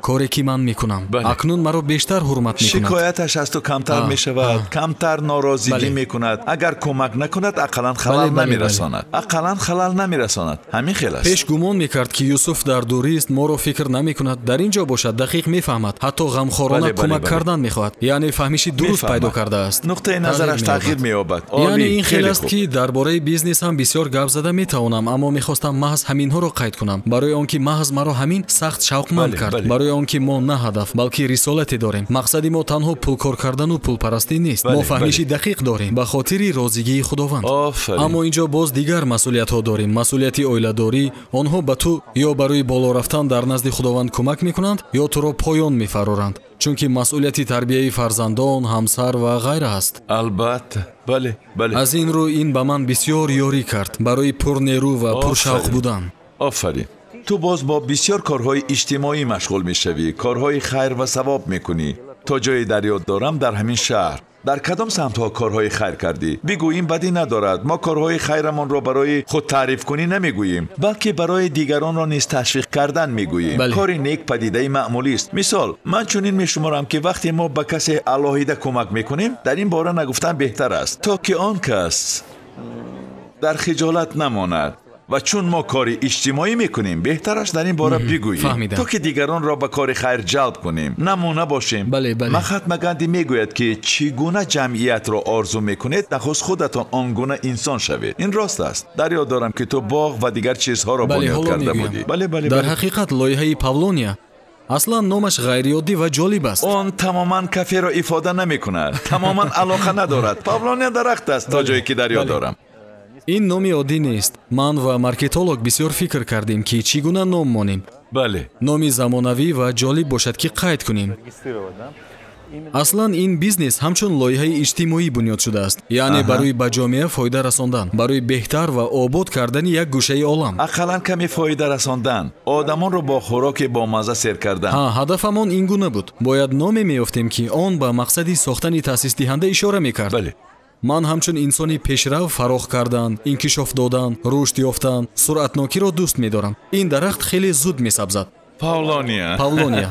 Коре ки ман мекунам, акнун маро бештар ҳурмат мекунад. Шикояташ аз ту камтар мешавад, камтар норозигӣ мекунад. Агар кӯмак накунад, ақаллан халал намерасонад. Ақаллан халал намерасонад. Ҳамин хел аст. Пеш гумон мекард, ки Юсуф дар дурист, моро фикр намекунад. Дар ин ҷо бошад, дақиқ мефаҳмад, ҳатто ғамхорона кӯмак кардан мехоҳад. Яъне фаҳмиши дуруст пайдо кардааст. Нуқтаи назараш тағйир меёбад. Яъне ин хел аст, ки дар бораи бизнес ҳам бисёр гап зада метавонам, аммо мехостам маҳз ҳаминҳоро қайд кунам, барои он ки маҳз маро ҳамин сахт шавқманд кард. Барои он ки мо на ҳадаф, балки рисолате дорем. Мақсади мо танҳо пулкор кардану пулпарастӣ нест. Мо фаҳмиши дақиқ дорем ба хотири розигии Худованд. Аммо ин ҷо боз дигар масъулиятҳо дорем. Масъулияти оиладорӣ. Онҳо ба ту ё барои боло рафтан дар назди Худованд кӯмак мекунанд, ё туро поён мефароранд, чунки масъулияти тарбияи фарзандон, ҳамсар ва ғайра аст. Албатта, бале, бале. Аз ин рӯ ин ба ман бисёр ёрӣ кард барои пурнерӯ ва пуршавқ будан. Офарин. Ту боз бо бисёр корҳои иҷтимоӣ машғул мешавӣ, корҳои хайр ва савоб мекунӣ. То ҷое дар ёд дорам, дар ҳамин шаҳр дар кадом самтҳо корҳои хайр кардӣ? Бигӯ, ин бадӣ надорад. Мо корҳои хайрамонро барои худ таърифкунӣ намегӯем, балки барои дигаронро низ ташвиқ кардан мегӯем. Кори нек падидаи маъмулист. Мисол, ман чунин мешуморам, ки вақте мо ба касе алоҳида кӯмак мекунем, дар ин бора нагуфтан беҳтар аст, то ки он кас дар хиҷолат намонад. Ва чун мо кори иҷтимоӣ мекунем, беҳтараш дар ин бора бигӯем, то ки дигаронро ба кори хайр ҷалб кунем, намуна бошем. Махатма Ганди мегӯяд, ки чӣ гуна ҷамъиятро орзу мекунед, нахуст худатон он гуна инсон шавед. Ин рост аст. Дар ёд дорам, ки ту боғ ва дигар чизҳоро бунёд карда будӣ. Бале, бале. Дар ҳақиқат лоиҳаи Павлония аслан номаш ғайриоддӣ ва ҷолиб аст. Он тамоман каферо ифода намекунад, тамоман алоқа надорад. Павлония дарахт аст, то ҷое ки дар ёд дорам. Ин номи оддӣ нест. Ман ва маркетолог бисёр фикр кардем, ки чӣ гуна ном монем. Бале. Номи замонавӣ ва ҷолиб бошад, ки қайд кунем. Аслан ин бизнес ҳамчун лоиҳаи иҷтимоӣ бунёд шудааст, яъне барои ба ҷомеа фоида расондан, барои беҳтар ва обод кардани як гӯшаи олам. Ақаллан каме фоида расондан, одамонро бо хӯроке бомазза сер кардан. Ҳа, ҳадафамон ин гуна буд. Бояд номе меёфтем, ки он ба мақсади сохтани таъсисдиҳанда ишора мекард. Бале. Ман ҳамчун инсони пешрав фароғ кардан, инкишоф додан, рушд ёфтан, суръатнокиро дӯст медорам. Ин дарахт хеле зуд месабзад. Павлония. Павлония.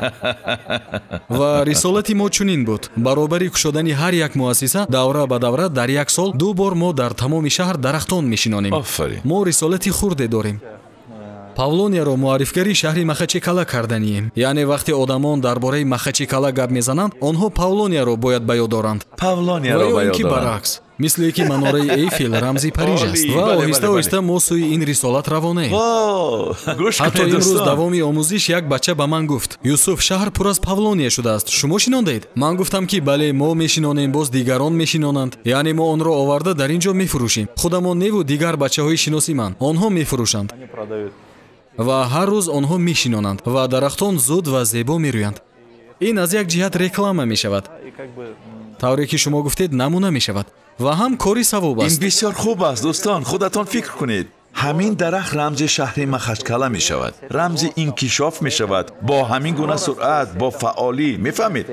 Ва рисолати мо чунин буд. Баробари кушодани ҳар як муассиса давра ба давра дар як сол 2 бор мо дар тамоми шаҳр дарахтон мешинонем. Офарин. Мо рисолати хурде дорем. Павлонияро муаррифгари шаҳри Махачекала карданием. Яъне вақте одамон дар бораи Махачекала гап мезананд, онҳо Павлонияро бояд ба ёд доранд. Павлонияро ба ёд ки доранд. Баръакс, мисле ки манораи Эйфел рамзи Париж аст. Ва оҳиста оҳиста мо сӯи ин рисолат равонаем. Ҳатто имрӯз давоми омӯзиш як бача ба ман гуфт: Юсуф, шаҳр пур аз Павлония шудааст, шумо шинондаед? Ман гуфтам, ки бале, мо мешинонем, боз дигарон мешинонанд. Яъне мо онро оварда дар ин ҷо мефурӯшем. Худамон неву дигар бачаҳои шиноси ман, онҳо мефурӯшанд. Ва ҳар рӯз онҳо мешинонанд ва дарахтон зуд ва зебо мерӯянд. Ин аз як ҷиҳат реклама мешавад. Тавре ки шумо гуфтед, намуна мешавад ва ҳам кори савоб аст. Ин бисёр хуб аст, дӯстон, худатон фикр кунед. Ҳамин дарахт рамзи шаҳри Махачкала мешавад, рамзи инкишоф мешавад. Бо ҳамин гуна суръат, бо фаъолӣ, мефаҳмед?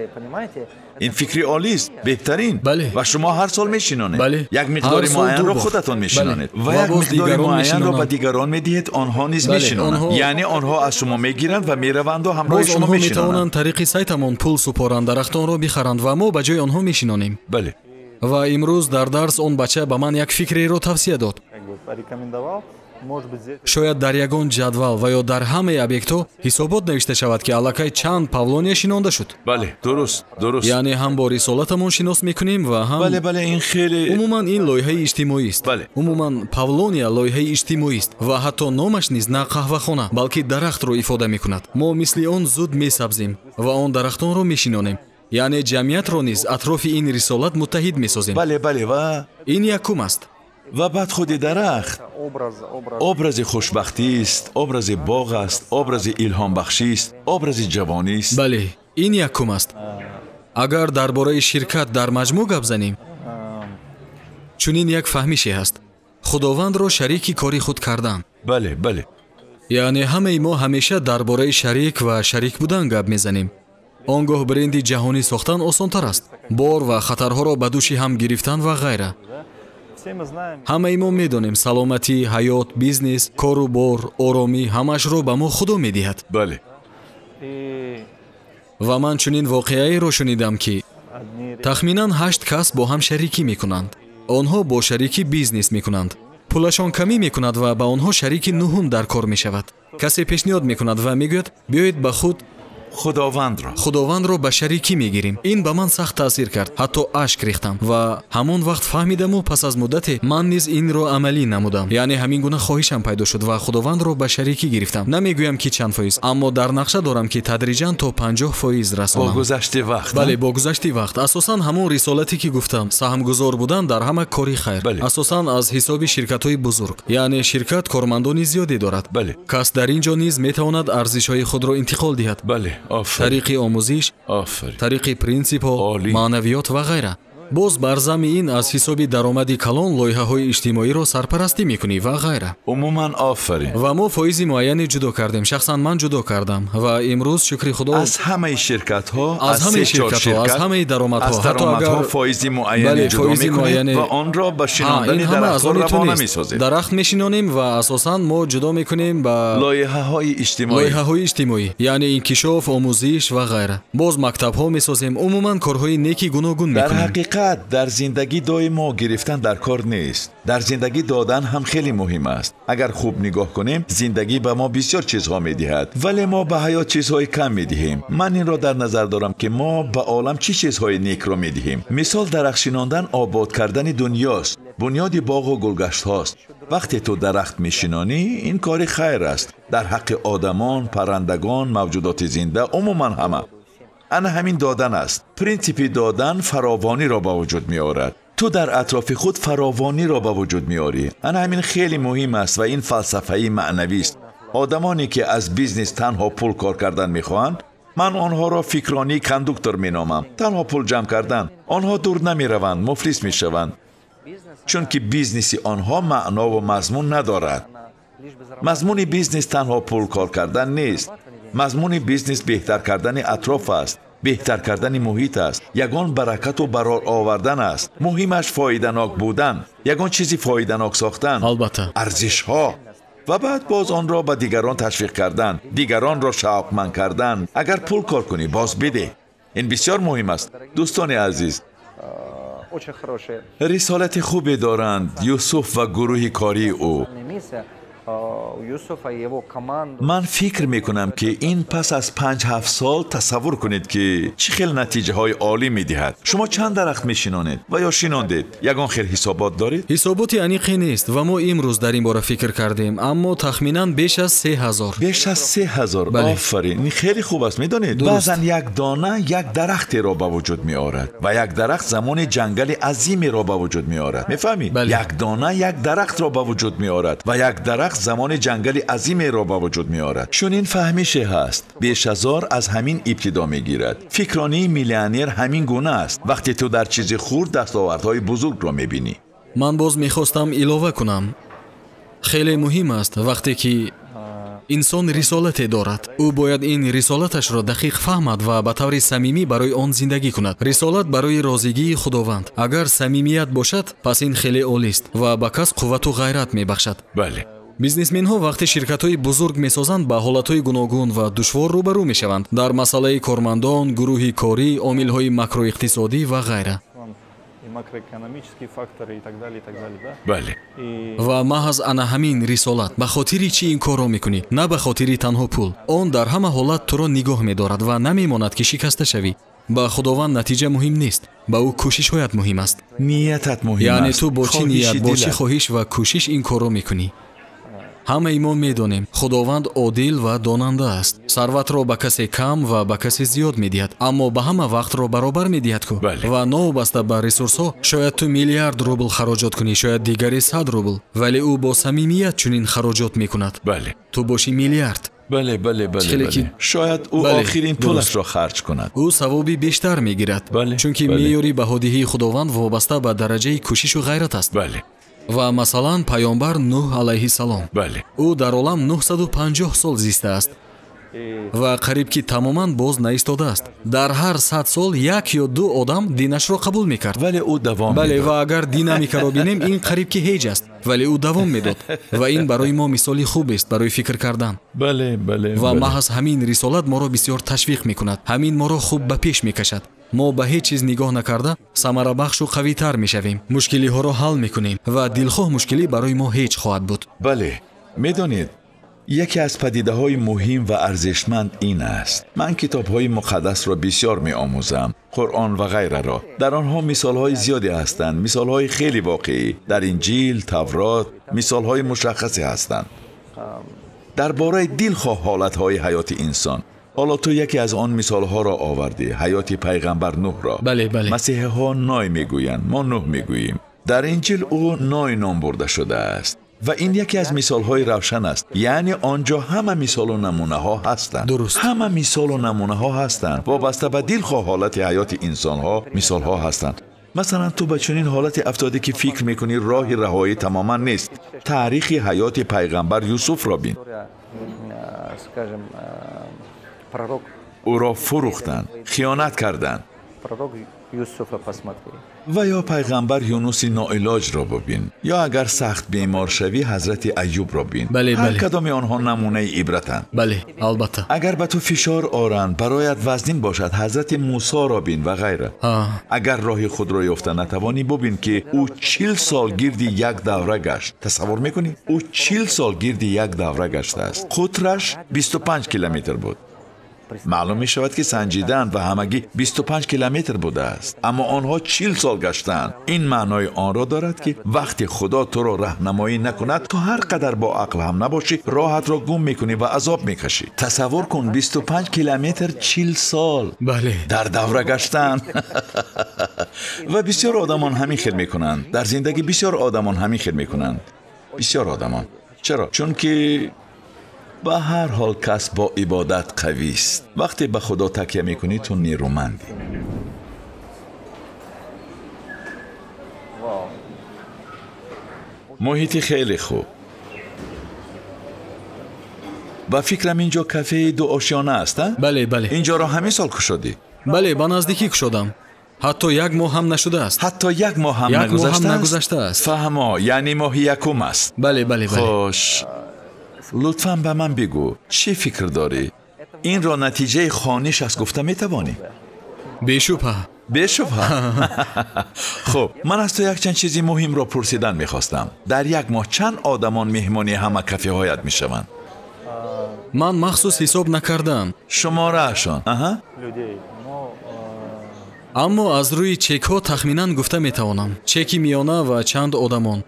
Ин фикри олист, беҳтарин. Бале. Ва шумо ҳар сол мешинонед. Бале. Як миқдори муайянро худатон мешинонед ва як миқдори муайянро ба дигарон медиҳед, онҳо низ мешинонанд. Яъне онҳо аз шумо мегиранд ва мераванд ва ҳамроҳи шумо мешинонанд. Боз онҳо метавонанд тариқи сайтамон пул супоранд, дарахтонро бихаранд ва мо ба ҷои онҳо мешинонем. Бале. Ва имрӯз дар дарс он бача ба ман як фикреро тавсия дод. Шояд дар ягон ҷадвал ва ё дар ҳамаи объектҳо ҳисобот навишта шавад, ки аллакай чанд павлония шинонда шуд. Бале, дуруст, дуруст. Яъне ҳам бо рисолатамон шинос мекунем ва ҳам бале, бале, ин хеле умуман ин лоиҳаи иҷтимоист. Бале. Умуман павлония лоиҳаи иҷтимоист ва ҳатто номаш низ на қаҳвахона, балки дарахтро ифода мекунад. Мо мисли он зуд месабзем ва он дарахтонро мешинонем. Яъне ҷамъиятро низ атрофи ин рисолат муттаҳид месозем. Бале, бале, ва ин якум аст. Ва баъд худи дарахт образи хушбахтист, образи боғ аст, образи илҳомбахшист, образи ҷавонист. Бале, ин якум аст. Агар дар бораи ширкат дар маҷмӯъ гап занем, чунин як фаҳмише ҳаст: худовандро шарики кори худ кардан. Бале, бале. Яъне ҳамаи мо ҳамеша дар бораи шарик ва шарик будан гап мезанем. Он гоҳ бренди ҷаҳонӣ сохтан осонтар аст. Бор ва хатарҳоро ба дӯши ҳам гирифтан ва ғайра. Ҳамаи мо медонем саломатӣ, ҳаёт, бизнес, кору бор, оромӣ ҳамаашро ба мо Худо медиҳад. Бале. Ва ман чунин воқеаеро шунидам, ки тахминан 8 кас бо ҳам шарикӣ мекунанд. Онҳо бо шарикӣ бизнес мекунанд. Пулашон камӣ мекунад ва ба онҳо шарики нуҳум дар кор мешавад. Касе пешниҳод мекунад ва мегӯяд: биёед ба худ Худовандро ба шарикӣ мегирем. Ин ба ман сахт таъсир кард, ҳатто ашк рехтам ва ҳамон вақт фаҳмидаму пас аз муддате ман низ инро амалӣ намудам. Яъне ҳамин гуна хоҳишам пайдо шуд ва Худовандро ба шарикӣ гирифтам. Намегӯям ки чанд фоиз, аммо дар нақша дорам ки тадриҷан то 50% расонам. Бо гузашти вақт. Бале, бо гузашти вақт. Асосан ҳамон рисолате ки гуфтам, саҳмгузор будан дар ҳама кори хайр. Асосан аз ҳисоби ширкатҳои бузург. Яъне ширкат кормандони зиёде дорад. Бале. Кас дар ин ҷо низ метавонад арзишҳои худро интиқол диҳад. Бале. Тариқи омӯзиш, тариқи принсипҳо, маънавиёт ва ғайра. Боз бар зами ин аз ҳисоби даромади калон лоиҳаҳои иҷтимоиро сарпарастӣ мекунӣ ва ғайра. Умуман офарин. Ва мо фоизи муайяне ҷудо кардем, шахсан ман ҷудо кардам ва имрӯз шукри Худо аз ҳамаи ширкатҳо, аз ҳамаи ширкатҳо, аз ҳамаи даромадҳо, аз даромадҳо фоизи муайяне ҷудо мекунем ва онро ба шинондани дарахтҳо равона месозем. Дарахт мешинонем ва асосан мо ҷудо мекунем ба лоиҳаҳои иҷтимоӣ. Лоиҳаҳои иҷтимоӣ, яъне инкишоф, омӯзиш ва ғайра. Боз мактабҳо месозем, умуман корҳои неки гуногун мекунем. Дар зиндагӣ доимо гирифтан дар кор нест. Дар зиндагӣ додан ҳам хеле муҳим аст. Агар хуб нигоҳ кунем, зиндагӣ ба мо бисёр чизҳо медиҳад, вале мо ба ҳаёт чизҳои кам медиҳем. Ман инро дар назар дорам, ки мо ба олам чӣ чизҳои некро медиҳем. Мисол, дарахт шинондан обод кардани дунёст, бунёди боғу гулгаштҳост. Вақте ту дарахт мешинонӣ, ин кори хайр аст дар ҳаққи одамон, паррандагон, мавҷудоти зинда, умуман ҳама. Ана ҳамин додан аст. Принсипи додан фаровониро ба вуҷуд меорад. Ту дар атрофи худ фаровониро ба вуҷуд меорӣ. Ана ҳамин хеле муҳим аст ва ин фалсафаи маънавист. Одамоне ки аз бизнес танҳо пул кор кардан мехоҳанд, ман онҳоро фикронии кондуктор меномам. Танҳо пул ҷамъ кардан. Онҳо дур намераванд, муфлис мешаванд, чунки бизнеси онҳо маънову мазмун надорад. Мазмуни бизнес танҳо пул кор кардан нест. Мазмуни бизнес беҳтар кардани атроф аст, беҳтар кардани муҳит аст, ягон баракату барор овардан аст. Муҳимаш фоиданок будан, ягон чизи фоиданок сохтан, албатта арзишҳо, ва баъд боз онро ба дигарон ташвиқ кардан, дигаронро шавқманд кардан. Агар пул кор кунӣ, боз бидеҳ. Ин бисёр муҳим аст. Дӯстони азиз, рисолати хубе доранд Юсуф ва гурӯҳи кории ӯ. Ман фикр мекунам, ки ин пас аз 5-7 сол тасаввур кунед, ки чӣ хел натиҷаҳои олӣ медиҳад. Шумо чанд дарахт мешинонед ва ё шинондед? Ягон хел ҳисобот доред? Ҳисоботи аниқе нест ва мо имрӯз дар ин бора фикр кардем, аммо тахминан беш аз 3000. Беш аз 3000. Офарин, ин хеле хуб аст. Медонед, баъзан як дона як дарахтеро ба вуҷуд меорад ва як дарахт замони ҷангали азимеро ба вуҷуд меорад. Мефаҳмед? Як дона як дарахтро ба вуҷуд меорад ва як дарахт замони ҷангали азимеро ба вуҷуд меорад. Чунин фаҳмише ҳаст. Бешазор аз ҳамин ибтидо мегирад. Фикронии миллионер ҳамин гуна аст. Вақте ту дар чизи хурд дастовардҳои бузургро мебинӣ. Ман боз мехостам илова кунам. Хеле муҳим аст вақте ки Инсон рисолате дорад. Ӯ бояд ин рисолаташро дақиқ фаҳмад ва ба таври самимӣ барои он зиндагӣ кунад. Рисолат барои розигии Худованд. Агар самимият бошад, пас ин хеле олист ва ба кас қуввату ғайрат мебахшад. Бале. Бизнесменҳо вақте ширкатҳои бузург месозанд, ба ҳолатҳои гуногун ва душвор рӯбарӯ мешаванд дар масъалаи кормандон, гурӯҳи корӣ, омилҳои макроиқтисодӣ ва ғайра. Бале. Ва маҳз ана ҳамин рисолат. Ба хотири чӣ ин корро мекунӣ? На ба хотири танҳо пул. Он дар ҳама ҳолат туро нигоҳ медорад ва намемонад ки шикаста шавӣ. Ба Худованд натиҷа муҳим нест, ба ӯ кӯшишҳоят муҳим аст. Ниятат муҳим аст. Яъне ту бо чӣ ният, бо чӣ хоҳиш ва кӯшиш ин корро мекунӣ. Ҳамаи мо медонем, Худованд одил ва донанда аст. Сарватро ба касе кам ва ба касе зиёд медиҳад, аммо ба ҳама вақтро баробар медиҳад ку. Ва новобаста ба ресурсҳо, шояд ту миллиард рубл хароҷот кунӣ, шояд дигаре 100 рубл, вале ӯ бо самимият чунин хароҷот мекунад. Ту бошӣ миллиард. Бале, бале, бале. Шояд ӯ охирин пулашро харҷ кунад. Ӯ савоби бештар мегирад, чунки меъёри баҳодиҳии Худованд вобаста ба дараҷаи кӯшишу ғайрат аст. Ва масалан пайғамбар Нуҳ алайҳиссалом. Ӯ дар олам 950 сол зистааст ва қариб ки тамоман боз наистодааст. Дар ҳар 100 сол як ё ду одам динашро қабул мекард. Вале ӯ давом медод. Бале, ва агар динамикаро бинем, ин қариб ки ҳеҷ аст, вале ӯ давом медод. Ва ин барои мо мисоли хубест барои фикр кардан. Бале, бале. Ва маҳз ҳамин рисолат моро бисёр ташвиқ мекунад. Ҳамин моро хуб ба пеш мекашад. Мо ба ҳеҷ чиз нигоҳ накарда самарабахшу қавитар мешавем, мушкилиҳоро ҳал мекунем ва дилхоҳ мушкилӣ барои мо ҳеҷ хоҳад буд. Бале, медонед, яке аз падидаҳои муҳим ва арзишманд ин аст. Ман китобҳои муқаддасро бисёр меомӯзам, Қуръон ва ғайраро. Дар онҳо мисолҳои зиёде ҳастанд, мисолҳои хеле воқеӣ. Дар Инҷил, Таврот мисолҳои мушаххасе ҳастанд дар бораи дилхоҳ ҳолатҳои ҳаёти инсон. Ҳоло ту яке аз он мисолҳоро овардӣ, ҳаёти пайғамбар Нуҳро. Бале, бале. Масеҳиҳо Ной мегӯянд, мо Нуҳ мегӯем. Дар Инҷил ӯ Ной ном бурда шудааст ва ин яке аз мисолҳои равшан аст. Яъне он ҷо ҳама мисолу намунаҳо ҳастанд. Дуруст. Ҳама мисолу намунаҳо ҳастанд. Вобаста ба дилхоҳ ҳолати ҳаёти инсонҳо мисолҳо ҳастанд. Масалан, ту ба чунин ҳолате афтодӣ ки фикр мекунӣ роҳи раҳоӣ тамоман нест. Таърихи ҳаёти пайғамбар Юсуфро бин. Ӯро фурӯхтанд, хиёнат карданд. Ва ё пайғамбар Юнуси ноилоҷро бибин, ё агар сахт бемор шавӣ ҳазрати Аюбро бин. Ҳар кадоми онҳо намунаи ибратанд. Бале, албатта. Агар ба ту фишор оранд, бароят вазнин бошад, ҳазрати Мусоро бин ва ғайра. Агар роҳи худро ёфта натавонӣ, бибин ки ӯ 40 сол гирди як давра гашт. Тасаввур мекунӣ? Ӯ 40 сол гирди як давра гаштааст. Қутраш 25 километр буд. Маълум мешавад ки санҷидаанд ва ҳамагӣ 25 километр будааст, аммо онҳо 40 сол гаштаанд. Ин маънои онро дорад ки вақте Худо туро раҳнамоӣ накунад, ту ҳар қадар бо ақл ҳам набошӣ, роҳатро гум мекунӣ ва азоб мекашӣ. Тасаввур кун, 25 километр 40 сол. Бале. Дар давра гаштан. Ва бисёр одамон ҳамин хел мекунанд. Дар зиндагӣ бисёр одамон ҳамин хел мекунанд. Бисёр одамон. Чаро? Чунки ба ҳар ҳол кас бо ибодат қавист. Вақте ба Худо такя мекунӣ, ту нерӯмандӣ. Муҳити хеле хуб. Ба фикрам инҷо кафеи дуошёна аст, а? Бале, бале. Инҷоро ҳамин сол кушодӣ? Бале, ба наздикӣ кушодам. Ҳатто як моҳ ҳам нашудааст. Ҳатто як моҳ ҳам нагузаштааст? Фаҳмо, яъне моҳи якум аст. Бале, бале, бале. Хуш. Лутфан ба ман бигӯ, чӣ фикр дорӣ? Инро натиҷаи хониш аст гуфта метавонӣ? Бешубҳа. Бешубҳа. Хуб, ман аз ту якчанд чизи муҳимро пурсидан мехостам. Дар як моҳ чанд одамон меҳмони ҳама кафеҳоят мешаванд? Ман махсус ҳисоб накардаам. Шумораашон. Аҳа. Аммо аз рӯи чекҳо тахминан гуфта метавонам. Чеки миёна ва чанд одамон.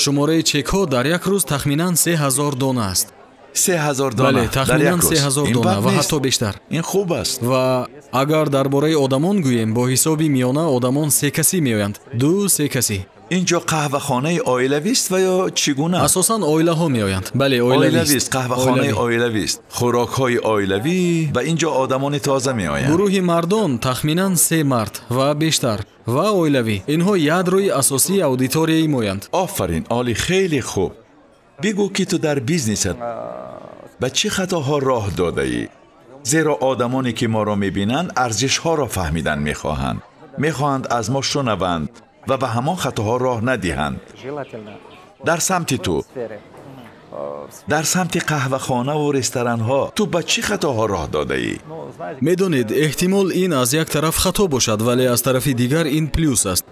Шумораи чекҳо дар як рӯз тахминан 3000 дона аст. 3000 дона? Бале, тахминан 3000 дона ва ҳатто бештар. Ин хуб аст. Ва агар дар бораи одамон гӯем, бо ҳисоби миёна одамон 3 касӣ меоянд. 2-3 касӣ. Инҷо қаҳвахонаи оилавист ва ё чӣ гуна? Асосан оилаҳо меоянд. Бале, оилавист. Қаҳвахонаи оилавист. Хӯрокҳои оилавӣ ва инҷо одамони тоза меоянд. Гурӯҳи мардон тахминан 3 мард ва бештар ва оилавӣ. Инҳо ядрои асосии аудиторияи моянд. Офарин, олӣ, хеле хуб. Бигӯ ки ту дар бизнесат Ба чӣ хатоҳо роҳ додаӣ? Зеро одамоне ки моро мебинанд, арзишҳоро фаҳмидан мехоҳанд. Мехоҳанд аз мо шунаванд ва ба ҳамон хатоҳо роҳ надиҳанд. Дар самти ту, дар самти қаҳвахона ва ресторанҳо ту ба чӣ хатоҳо роҳ додаӣ? Медонед, эҳтимол ин аз як тараф хато бошад, вале аз тарафи дигар ин плюс аст.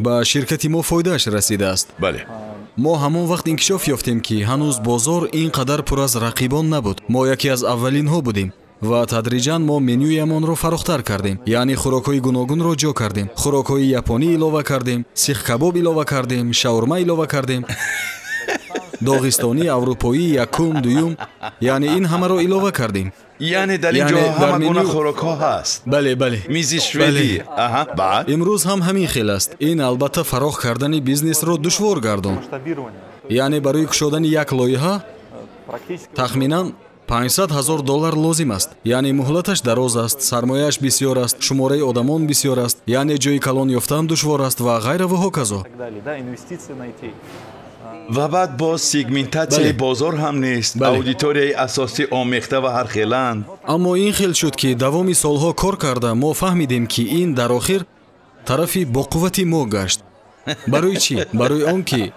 Ба ширкати мо фоидааш расидааст. Бале. Мо ҳамон вақт инкишоф ёфтем, ки ҳанӯз бозор ин қадар пур аз рақибон набуд. Мо яке аз аввалинҳо будем ва тадриҷан мо менюямонро фарохтар кардем, яъне хӯрокҳои гуногунро ҷо кардем, хӯрокҳои японӣ илова кардем, сихкабоб илова кардем, шаурма илова кардем, доғистонӣ, аврупоӣ, якум, дуюм, яъне ин ҳамаро илова кардем. Яъне дар ин ҷо ҳама гуна хӯрокҳо ҳаст. Бале, бале. Мизи шведӣ. Аҳа, баъд? Имрӯз ҳам ҳамин хел аст. Ин албатта фарох кардани бизнесро душвор гардонд. Яъне барои кушодани як лоиҳа тахминан 500 000 доллар лозим аст. Яъне муҳлаташ дароз аст, сармояаш бисёр аст, шумораи одамон бисёр аст, яъне ҷои калон ёфтан душвор аст ва ғайра ва ҳоказо. Ва баъд боз сегментатсияи бозор ҳам нест, аудиторияи асосӣ омехта ва ҳархеланд. Аммо ин хел шуд, ки давоми солҳо кор карда мо фаҳмидем, ки ин дар охир тарафи боқуввати мо гашт. Барои чӣ? Барои он ки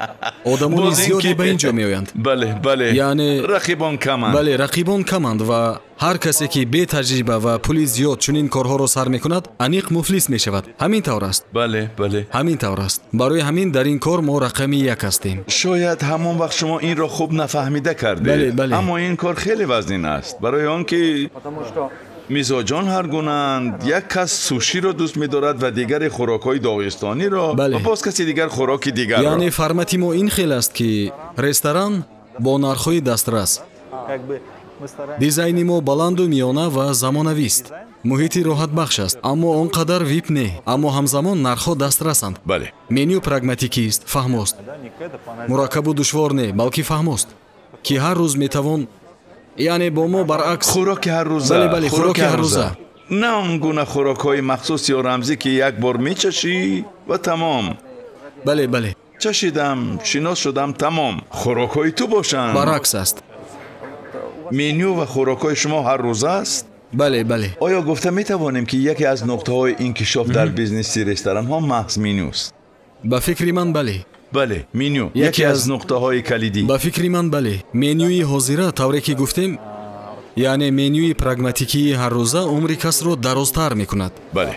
одамони зиёде ба ин ҷо меоянд. Бале, бале. Яъне рақибон каманд. Бале, рақибон каманд ва ҳар касе ки бетаҷриба ва пули зиёд чунин корҳоро сар мекунад, аниқ муфлис мешавад. Ҳамин тавр аст. Бале, бале. Ҳамин тавр аст. Барои ҳамин дар ин кор мо рақами як ҳастем. Шояд ҳамон вақт шумо инро хуб нафаҳмида кардед. Бале, бале. Аммо ин кор хеле вазнин аст, барои он ки мизоҷон ҳар гунаанд. Як кас суширо дӯст медорад ва дигаре хӯрокҳои доғистониро, ва боз каси дигар хӯроки дигарро. Яъне формати мо ин хел аст, ки ресторан бо нархҳои дастрас. Дизайни мо баланду миёна ва замонавист. Муҳити роҳатбахш аст, аммо он қадар вип не, аммо ҳамзамон нархҳо дастрасанд. Бале. Меню прагматикист, фаҳмост. Мураккабу душвор не, балки фаҳмост, ки ҳар рӯз метавон, яъне бо мо баръакс хӯроки ҳаррӯза. Бале, бале, хӯроки ҳаррӯза. На он гуна хӯрокҳои махсус ё рамзӣ, ки як бор мечашӣ ва тамом. Бале, бале. Чашидам, шинос шудам, тамом. Хӯрокҳои ту бошанд. Баръакс аст. Меню ва хӯрокҳои шумо ҳаррӯза аст? Бале, бале. Оё гуфта метавонем, ки яке аз нуқтаҳои инкишоф дар бизнеси ресторанҳо маҳз менюст? Ба фикри ман, бале. Бале, меню яке аз нуқтаҳои калидӣ. Ба фикри ман, бале. Менюи ҳозира, тавре ки гуфтем, яъне менюи прагматикии ҳаррӯза умри касро дарозтар мекунад. Бале.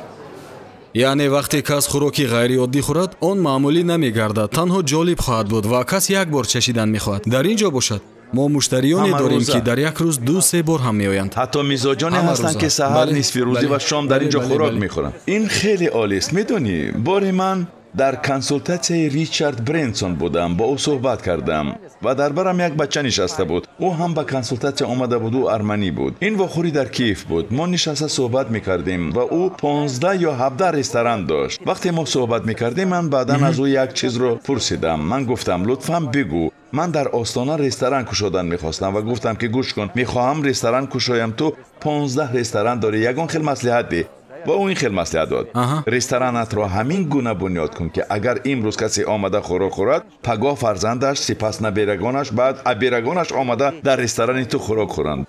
Яъне вақте кас хӯроки ғайриоддӣ хӯрад, он маъмулӣ намегардад, танҳо ҷолиб хоҳад буд ва кас як бор чашидан мехоҳад. Дар ин ҷо бошад, мо муштариёне дорем, ки дар як рӯз 2-3 бор ҳам меоянд. Ҳатто мизоҷоне ҳастанд, ки саҳар, нисфи рӯзӣ ва шом дар ин ҷо хӯрок мехӯранд. Ин хеле олист. Медонӣ, боре ман дар консултатсияи Ричард Бренсон будам, бо ӯ суҳбат кардам ва дар барам як бача нишаста буд. Ӯ ҳам ба консултатсия омада буд, ӯ арманӣ буд. Ин вохӯрӣ дар Киев буд. Мо нишаста суҳбат мекардем ва ӯ 15 ё 17 ресторан дошт. Вақте мо суҳбат мекардем, ман баъдан аз ӯ як чизро пурсидам. Ман гуфтам: лутфан бигӯ, ман дар Остона ресторан кушодан мехостам ва гуфтам, ки гӯш кун, мехоҳам ресторан кушоям, ту 15 ресторан дорӣ, ягон хел маслиҳат деҳ. Ва ӯ ин хел маслиҳат дод: ресторанатро ҳамин гуна бунёд кун, ки агар имрӯз касе омада хӯрок хӯрад, пагоҳ фарзандаш, сипас наберагонаш, баъд аберагонаш омада дар ресторани ту хӯрок хӯранд.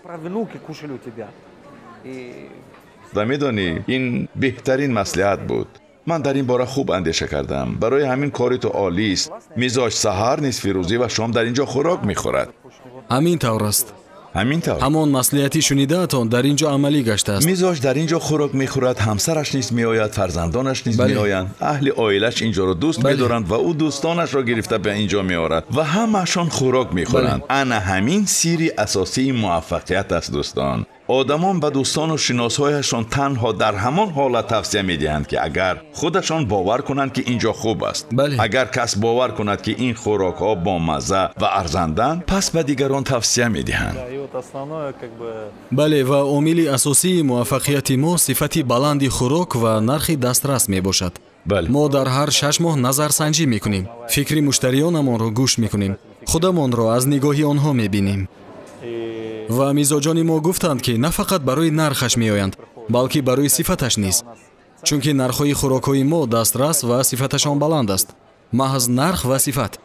Ва медонӣ, ин беҳтарин маслиҳат буд. Ман дар ин бора хуб андеша кардам. Барои ҳамин кори ту олист. Мизоҷ саҳар, нисфи рӯзӣ ва шом дар ин ҷо хӯрок мехӯрад. Ҳамин тавр аст. Ҳамин тавр. Ҳамон маслиҳати шунидаатон дар ин ҷо амалӣ гаштааст. Мизоҷ дар ин ҷо хӯрок мехӯрад, ҳамсараш низ меояд, фарзандонаш низ меоянд. Аҳли оилаш ин ҷоро дӯст медоранд ва ӯ дӯстонашро гирифта ба ин ҷо меорад ва ҳамаашон хӯрок мехӯранд. Ана ҳамин сирри асосии муваффақият аст, дӯстон. Одамон ба дӯстону шиносҳояшон танҳо дар ҳамон ҳолат тавсия медиҳанд, ки агар худашон бовар кунанд, ки ин ҷо хуб аст. Агар кас бовар кунад, ки ин хӯрокҳо бомазза ва арзанданд, пас ба дигарон тавсия медиҳанд. Бале, ва омили асосии муваффақияти мо сифати баланди хӯрок ва нархи дастрас мебошад. Мо дар ҳар 6 моҳ назарсанҷӣ мекунем, фикри муштариёнамонро гӯш мекунем, худамонро аз нигоҳи онҳо мебинем. Ва мизоҷони мо гуфтанд, ки на фақат барои нархаш меоянд, балки барои сифаташ низ. Чунки нархҳои хӯрокҳои мо дастрас ва сифаташон баланд аст. Маҳз нарх ва сифат.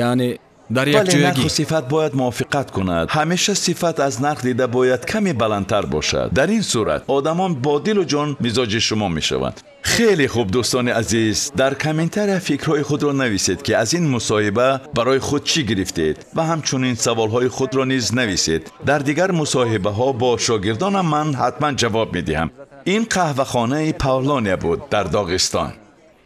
Яъне Дар як ҷойгӣ. Нарху сифат бояд мувофиқат кунад. Ҳамеша сифат аз нарх дида бояд каме баландтар бошад. Дар ин сурат одамон бо дилу ҷон мизоҷи шумо мешаванд. Хеле хуб, дӯстони азиз, дар комментария фикрҳои худро нависед, ки аз ин мусоҳиба барои худ чӣ гирифтед ва ҳамчунин саволҳои худро низ нависед. Дар дигар мусоҳибаҳо бо шогирдонам ман ҳатман ҷавоб медиҳам. Ин қаҳвахонаи Павлония буд дар Доғистон.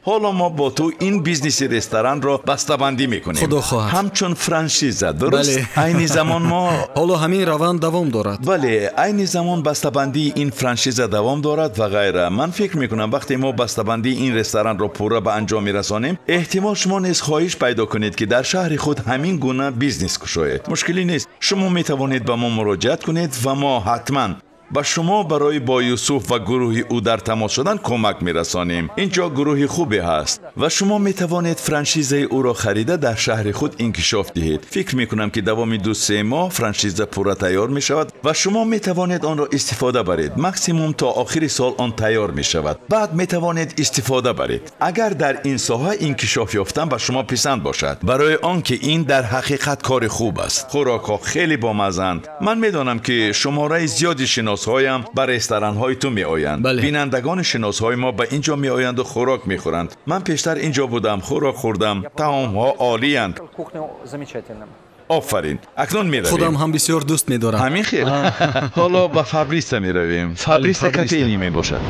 Ҳоло мо бо ту ин бизнеси ресторанро бастабандӣ мекунем. Худо хоҳад. Ҳамчун франшиза, дуруст? Айни замон мо ҳоло ҳамин раванд давом дорад. Бале, айни замон бастабандии ин франшиза давом дорад ва ғайра. Ман фикр мекунам вақте мо бастабандии ин ресторанро пурра ба анҷом мерасонем, эҳтимол шумо низ хоҳиш пайдо кунед, ки дар шаҳри худ ҳамин гуна бизнес кушоед. Мушкилӣ нест. Шумо метавонед ба мо муроҷиат кунед ва мо ҳатман ба шумо барои бо Юсуф ва гурӯҳи ӯ дар тамос шудан кӯмак мерасонем. Инҷо гурӯҳи хубе ҳаст ва шумо метавонед франшизаи ӯро харида дар шаҳри худ инкишоф диҳед. Фикр мекунам, ки давоми 2-3 моҳ франшиза пурра тайёр мешавад ва шумо метавонед онро истифода баред. Максимум то охири сол он тайёр мешавад. Баъд метавонед истифода баред. Агар дар ин соҳа инкишоф ёфтан ба шумо писанд бошад, барои он ки ин дар ҳақиқат кори хуб аст. Хӯрокҳо хеле бомаззанд. Ман медонам, ки шумораи зиёди шиносҳоям ба ресторанҳои ту меоянд. Бинандагони шиносҳои мо ба инҷо меоянду хӯрок мехӯранд. Ман пештар инҷо будам, хӯрок хӯрдам. Таомҳо олиянд. Офарин. Акнун меравем. Худам ҳам бисёр дӯст медорам. Ҳамин хел. Ҳоло ба Фабриста меравем. Фабриста кофейни мебошад.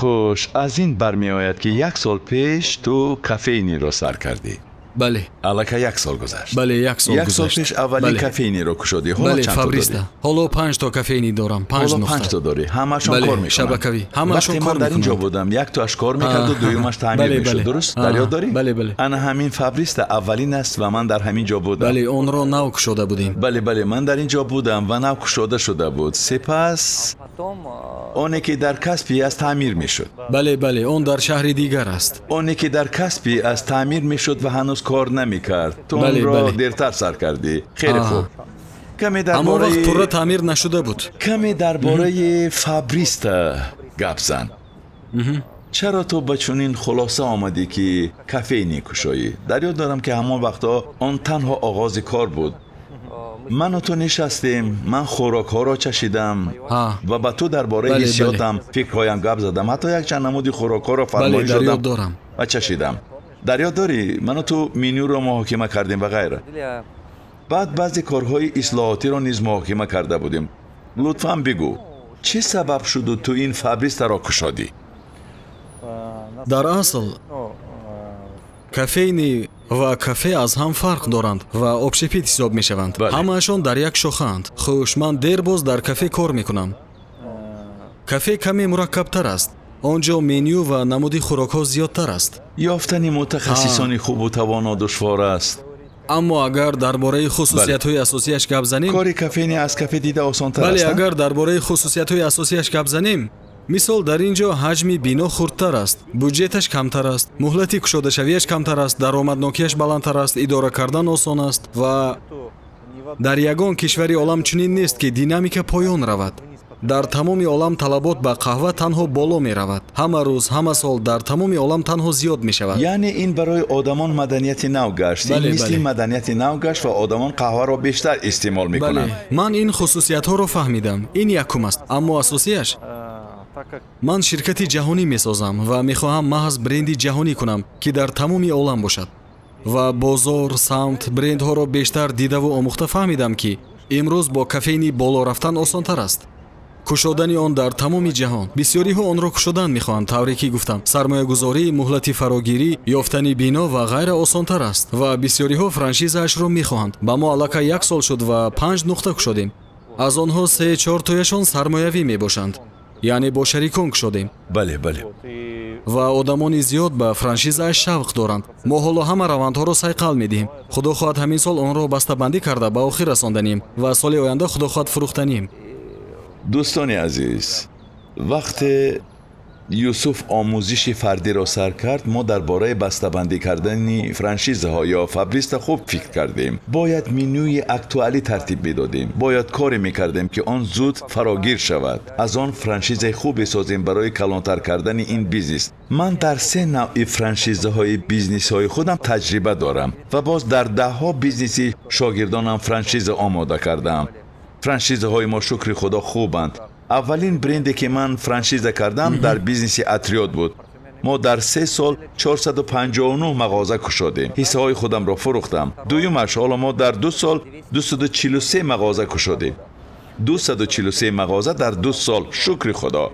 Хуш, аз ин бармеояд, ки як сол пеш ту кофейниро сар кардӣ. Бале. Аллакай як сол гузашт. Бале, як сол гузашт. Як сол пеш аввалин кофейниро кушодӣ. Ҳоло чанд то дорӣ? Ҳоло 5 то кофейни дорам. 5 нуқта. Ҳоло 5 то дорӣ. Ҳамашон кор мекунанд. Шабакавӣ. Ҳамашон кор мекунанд. Вақте ман дар инҷо будам, як тоаш кор мекарду дуюмаш таъмир мешуд. Дуруст? Дар ёд дорӣ? Бале, бале. Ана ҳамин Фабриста аввалин аст ва ман дар ҳамин ҷо будам. Бале, онро нав кушода будем. Бале, бале, ман дар ин ҷо будам ва нав кушода шуда буд. Сипас оне ки дар Каспий аст таъмир мешуд. Бале, бале, он дар шаҳри дигар аст. Оне ки дар Каспий аст таъмир мешуд ва ҳанӯз кор намекард. Ту онро дертар сар кардӣ. Хеле хуб. Каме дар бораи ҳамон вақт пурра таъмир нашуда буд. Каме дар бораи Фабриста гап зан. Чаро ту ба чунин хулоса омадӣ, ки кофейни кушоӣ? Дар ёд дорам, ки ҳамон вақтҳо он танҳо оғози кор буд. Ману ту нишастем, ман хӯрокҳоро чашидам ва ба ту дар бораи ҳиссиётам, фикрҳоям гап задам. Ҳатто якчанд намуди хӯрокҳоро фармоиш додам ва чашидам. Дар ёд дорӣ, ману ту менюро муҳокима кардем ва ғайра. Баъд баъзе корҳои ислоҳотиро низ муҳокима карда будем. Лутфан бигӯ, чӣ сабаб шуду ту ин Фабристаро кушодӣ? Дар асл кофейни ва кафе аз ҳам фарқ доранд ва общепит ҳисоб мешаванд. Ҳамаашон дар як шохаанд. Хуш, ман дербоз дар кафе кор мекунам. Кафе каме мураккабтар аст. Он ҷо меню ва намуди хӯрокҳо зиёдтар аст. Ёфтани мутахассисони хубу тавоно душвор аст. Аммо агар дар бораи хусусиятҳои асосияш гап занем, кори кофейни аз кафе дида осонтар аст. Бале, агар дар бораи хусусиятҳои асосияш гап занем, мисол дар ин ҷо ҳаҷми бино хурдтар аст, буҷеташ камтар аст, муҳлати кушодашавиаш камтар аст, даромаднокиаш баландтар аст, идора кардан осон аст ва дар ягон кишвари олам чунин нест, ки динамика поён равад. Дар тамоми олам талабот ба қаҳва танҳо боло меравад. Ҳама рӯз, ҳама сол дар тамоми олам танҳо зиёд мешавад. Яъне ин барои одамон маданияти нав гашт. Ин мисли маданияти нав гашт ва одамон қаҳваро бештар истеъмол мекунанд. Ман ин хусусиятҳоро фаҳмидам. Ин якум аст, аммо асосияш ман ширкати ҷаҳонӣ месозам ва мехоҳам маҳз бренди ҷаҳонӣ кунам, ки дар тамоми олам бошад. Ва бозор, самт, брендҳоро бештар дидаву омӯхта фаҳмидам, ки имрӯз бо кофейни боло рафтан осонтар аст. Кушодани он дар тамоми ҷаҳон. Бисёриҳо онро кушодан мехоҳанд, тавре ки гуфтам. Сармоягузорӣ, муҳлати фарогирӣ, ёфтани бино ва ғайра осонтар аст ва бисёриҳо франшизаашро мехоҳанд. Ба мо аллакай як сол шуд ва 5 нуқта кушодем. Аз онҳо 3-4 тояшон сармоявӣ мебошанд. Яъне бо шарикон кушодем. Бале, бале. Ва одамони зиёд ба франшизааш шавқ доранд. Мо ҳоло ҳама равандҳоро сайқал медиҳем. Худо хоҳад ҳамин сол онро бастабандӣ карда ба охир расонданем ва соли оянда худо хоҳад фурӯхтанем. Дӯстони азиз, вақте Юсуф омӯзиши фардиро сар кард, мо дар бораи бастабандӣ кардани франшизаҳо ё Фабриста хуб фикр кардем. Бояд менюи актуалӣ тартиб медодем. Бояд коре мекардем, ки он зуд фарогир шавад. Аз он франшизаи хубе созем барои калонтар кардани ин бизнес. Ман дар се навъи франшизаҳои бизнесҳои худам таҷриба дорам ва боз дар даҳҳо бизнеси шогирдонам франшиза омода кардаам. Франшизаҳои мо, шукри Худо, хубанд. Аввалин бренде ки ман франшиза кардам, дар бизнеси Атриот буд. Мо дар 3 сол 459 мағоза кушодем. Ҳиссаҳои худамро фурӯхтам. Дуюмаш, ҳоло мо дар 2 сол 243 мағоза кушодем. 243 мағоза дар 2 сол, шукри Худо.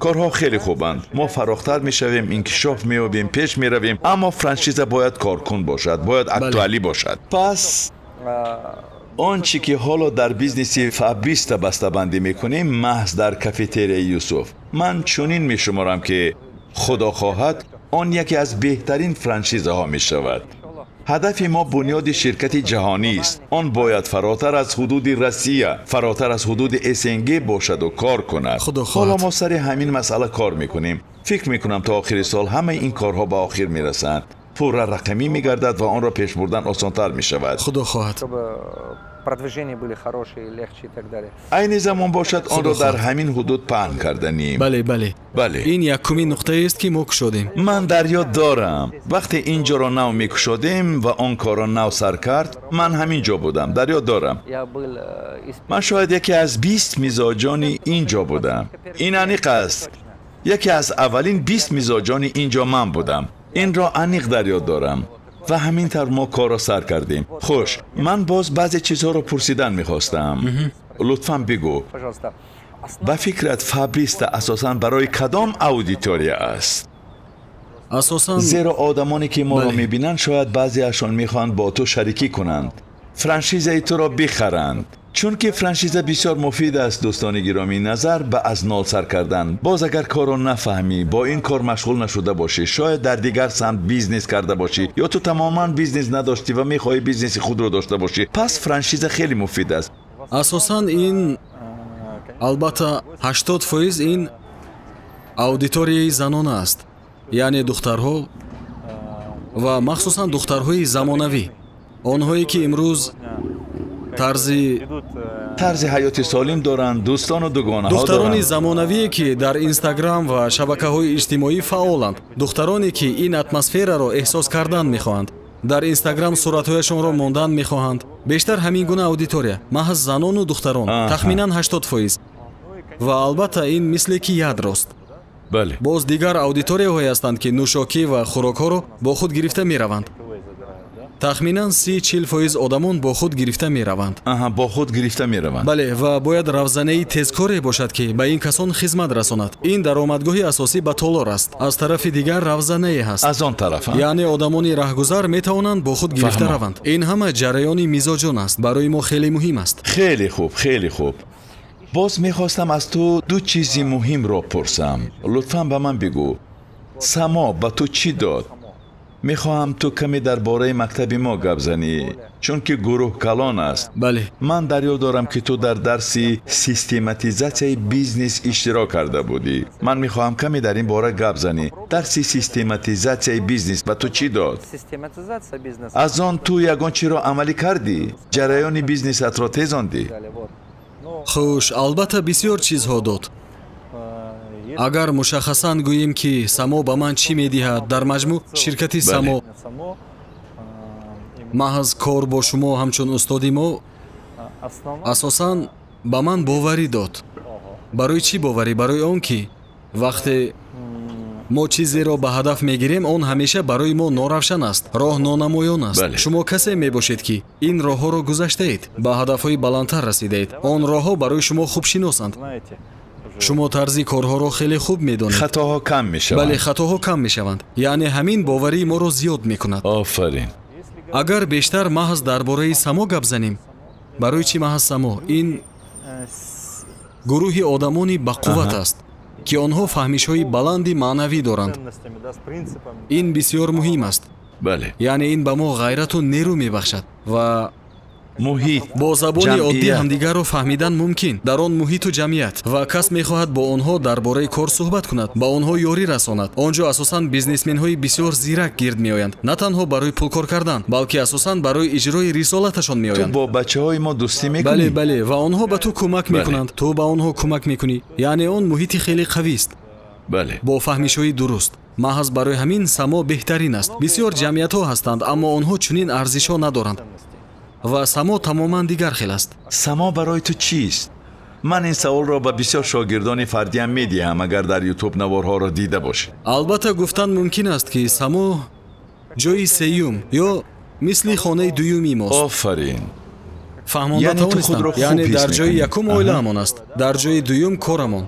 Корҳо хеле хубанд. Мо фарохтар мешавем, инкишоф меёбем, пеш меравем, аммо франшиза бояд коркун бошад, бояд актуалӣ бошад. Пас он чӣ ки ҳоло дар бизнеси Фабриста бастабандӣ мекунем, маҳз дар кафетерияи Юсуф, ман чунин мешуморам, ки Худо хоҳад, он яке аз беҳтарин франшизаҳо мешавад. Ҳадафи мо бунёди ширкати ҷаҳонист. Он бояд фаротар аз ҳудуди Россия, фаротар аз ҳудуди СНГ бошаду кор кунад. Ҳоло мо сари ҳамин масъала кор мекунем. Фикр мекунам то охири сол ҳамаи ин корҳо ба охир мерасанд. Пурра рақамӣ мегардад ва онро пеш бурдан осонтар мешавад. Худо хоҳад. Продвижения были хорошие, легче и так далее. Айни замон бошад, онро дар ҳамин ҳудуд паҳн карданем. Бале, бале. Бале. Ин якумин нуқтаест, ки мо кушодем. Ман дар ёд дорам, вақте ин ҷоро нав мекушодем ва он корро нав сар кард, ман ҳамин ҷо будам, дар ёд дорам. Ман шояд яке аз 20 мизоҷони ин ҷо будам. Ин аниқ аст. Яке аз аввалин 20 мизоҷони ин ҷо ман будам. Инро аниқ дар ёд дорам. Ва ҳамин тавр мо корро сар кардем. Хуш, ман боз баъзе чизҳоро пурсидан мехостам. Лутфан бигӯ, ба фикрат Фабриста асосан барои кадом аудитория аст? Асосан зеро одамоне ки моро мебинанд, шояд баъзеашон мехоҳанд бо ту шарикӣ кунанд, франшизаи туро бихаранд. Чунки франшиза бисёр муфид аст, дӯстони гиромӣ, назар ба аз нол сар кардан. Боз агар корро нафаҳмӣ, бо ин кор машғул нашуда бошӣ, шояд дар дигар самт бизнес карда бошӣ, ё ту тамоман бизнес надоштӣ ва мехоҳӣ бизнеси худро дошта бошӣ, пас франшиза хеле муфид аст. Асосан ин, албатта, 80% ин аудиторияи занона аст, яъне духтарҳо ва махсусан духтарҳои замонавӣ, онҳое ки имрӯз тарзи ҳаёти солим доранд, дӯстону дугонаҳо доранд. Духтарони замонавие, ки дар Инстаграм ва шабакаҳои иҷтимоӣ фаъоланд, духтароне, ки ин атмосфераро эҳсос кардан мехоҳанд, дар Инстаграм суратҳояшонро мондан мехоҳанд. Бештар ҳамин гуна аудитория, маҳз занону духтарон, тахминан 80%. Ва албатта ин мисле ки ядрост. Бале. Боз дигар аудиторияҳое ҳастанд, ки нӯшокӣ ва хӯрокҳоро бо худ гирифта мераванд. Тахминан 30-40% одамон бо худ гирифта мераванд. Аҳа, бо худ гирифта мераванд. Бале, ва бояд равзанаи тезкоре бошад, ки ба ин касон хизмат расонад. Ин даромадгоҳи асосӣ ба толор аст. Аз тарафи дигар равзанае ҳаст. Аз он тараф, яъне одамони раҳгузар метавонанд бо худ гирифта раванд. Ин ҳама ҷараёни мизоҷон аст, барои мо хеле муҳим аст. Хеле хуб, хеле хуб. Боз мехостам аз ту ду чизи муҳимро пурсам. Лутфан ба ман бигӯ, Само ба ту чӣ дод? Мехоҳам ту каме дар бораи мактаби мо гап занӣ, чунки гурӯҳ калон аст. Бале. Ман дар ёд дорам, ки ту дар дарси систематизатсияи бизнес иштирок карда будӣ. Ман мехоҳам каме дар ин бора гап занӣ. Дарси систематизатсияи бизнес ба ту чӣ дод? Аз он ту ягон чиро амалӣ кардӣ? Ҷараёни бизнесатро тезондӣ? Хуш, албатта бисёр чизҳо дод. Агар мушаххасан гӯем, ки Само ба ман чӣ медиҳад, дар маҷмӯъ ширкати Само, маҳз кор бо шумо ҳамчун устоди мо, асосан ба ман боварӣ дод. Барои чӣ боварӣ? Барои он ки вақте мо чизеро ба ҳадаф мегирем, он ҳамеша барои мо норавшан аст, роҳ нонамоён аст. Шумо касе мебошед, ки ин роҳҳоро гузаштаед, ба ҳадафҳои баландтар расидаед. Он роҳҳо барои шумо хуб шиносанд. Шумо тарзи корҳоро хеле хуб медонед. Хатоҳо кам мешаванд. Бале, хатоҳо кам мешаванд. Яъне ҳамин боварии моро зиёд мекунад. Офарин. Агар бештар маҳз дар бораи Само гап занем, барои чӣ маҳз Само? Ин гурӯҳи одамони бақувват аст, ки онҳо фаҳмишҳои баланди маънавӣ доранд. Ин бисёр муҳим аст. Бале. Яъне ин ба мо ғайрату нерӯ мебахшад ва Муҳит, бо забони оддӣ ҳамдигарро фаҳмидан мумкин дар он муҳиту ҷамъият, ва кас мехоҳад бо онҳо дар бораи кор суҳбат кунад, ба онҳо ёрӣ расонад. Он ҷо асосан бизнесменҳои бисёр зирак гирд меоянд, на танҳо барои пулкор кардан, балки асосан барои иҷрои рисолаташон меоянд. Ту бо бачаҳои мо дӯстӣ мекунӣ? Бале, бале, ва онҳо ба ту кӯмак мекунанд, ту ба онҳо кӯмак мекунӣ. Яъне он муҳити хеле қавист. Бале, бо фаҳмишҳои дуруст. Маҳз барои ҳамин Само беҳтарин аст. Бисёр ҷамъиятҳо ҳастанд, аммо онҳо чунин арзишҳо надоранд ва Само тамоман дигар хел аст. Само барои ту чист? Ман ин саволро ба бисёр шогирдони фардиам медиҳам, агар дар Ютуб наворҳоро дида бошед. Албатта гуфтан мумкин аст, ки Само ҷои сеюм ё мисли хонаи дуюми мост. Офарин. Фаҳмонда тавонистам. Яъне дар ҷои якум оилаамон аст, дар ҷои дуюм корамон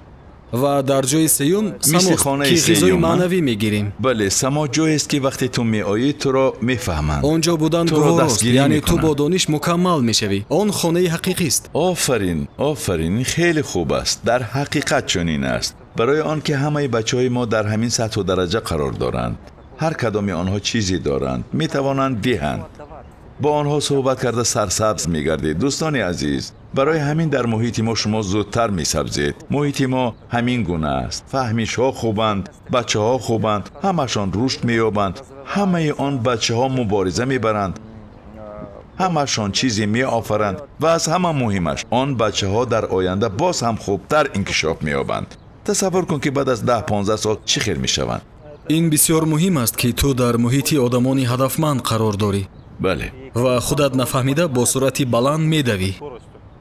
ва дар ҷои сеюм Само, ки ғизои маънавӣ мегирем. Бале, Само ҷоест, ки вақте ту меоӣ, туро мефаҳманд. Он ҷо будан гуворост, яъне ту бо дониш мукаммал мешавӣ. Он хонаи ҳақиқист. Офарин, офарин, хеле хуб аст. Дар ҳақиқат чунин аст. Барои он ки ҳамаи бачаҳои мо дар ҳамин сатҳу дараҷа қарор доранд. Ҳар кадоми онҳо чизе доранд, метавонанд диҳанд. Бо онҳо суҳбат карда сарсабз мегардед. Дӯстони азиз, барои ҳамин дар муҳити мо шумо зудтар месабзед. Муҳити мо ҳамин гуна аст. Фаҳмишҳо хубанд, бачаҳо хубанд, ҳамашон рушд меёбанд, ҳамаи он бачаҳо мубориза мебаранд, ҳамашон чизе меофаранд ва аз ҳама муҳимаш он бачаҳо дар оянда боз ҳам хубтар инкишоф меёбанд. Тасаввур кун, ки баъд аз 10-15 сол чӣ хел мешаванд. Ин бисёр муҳим аст, ки ту дар муҳити одамони ҳадафманд қарор дорӣ. Бале. Ва худат нафаҳмида бо суръати баланд медавӣ.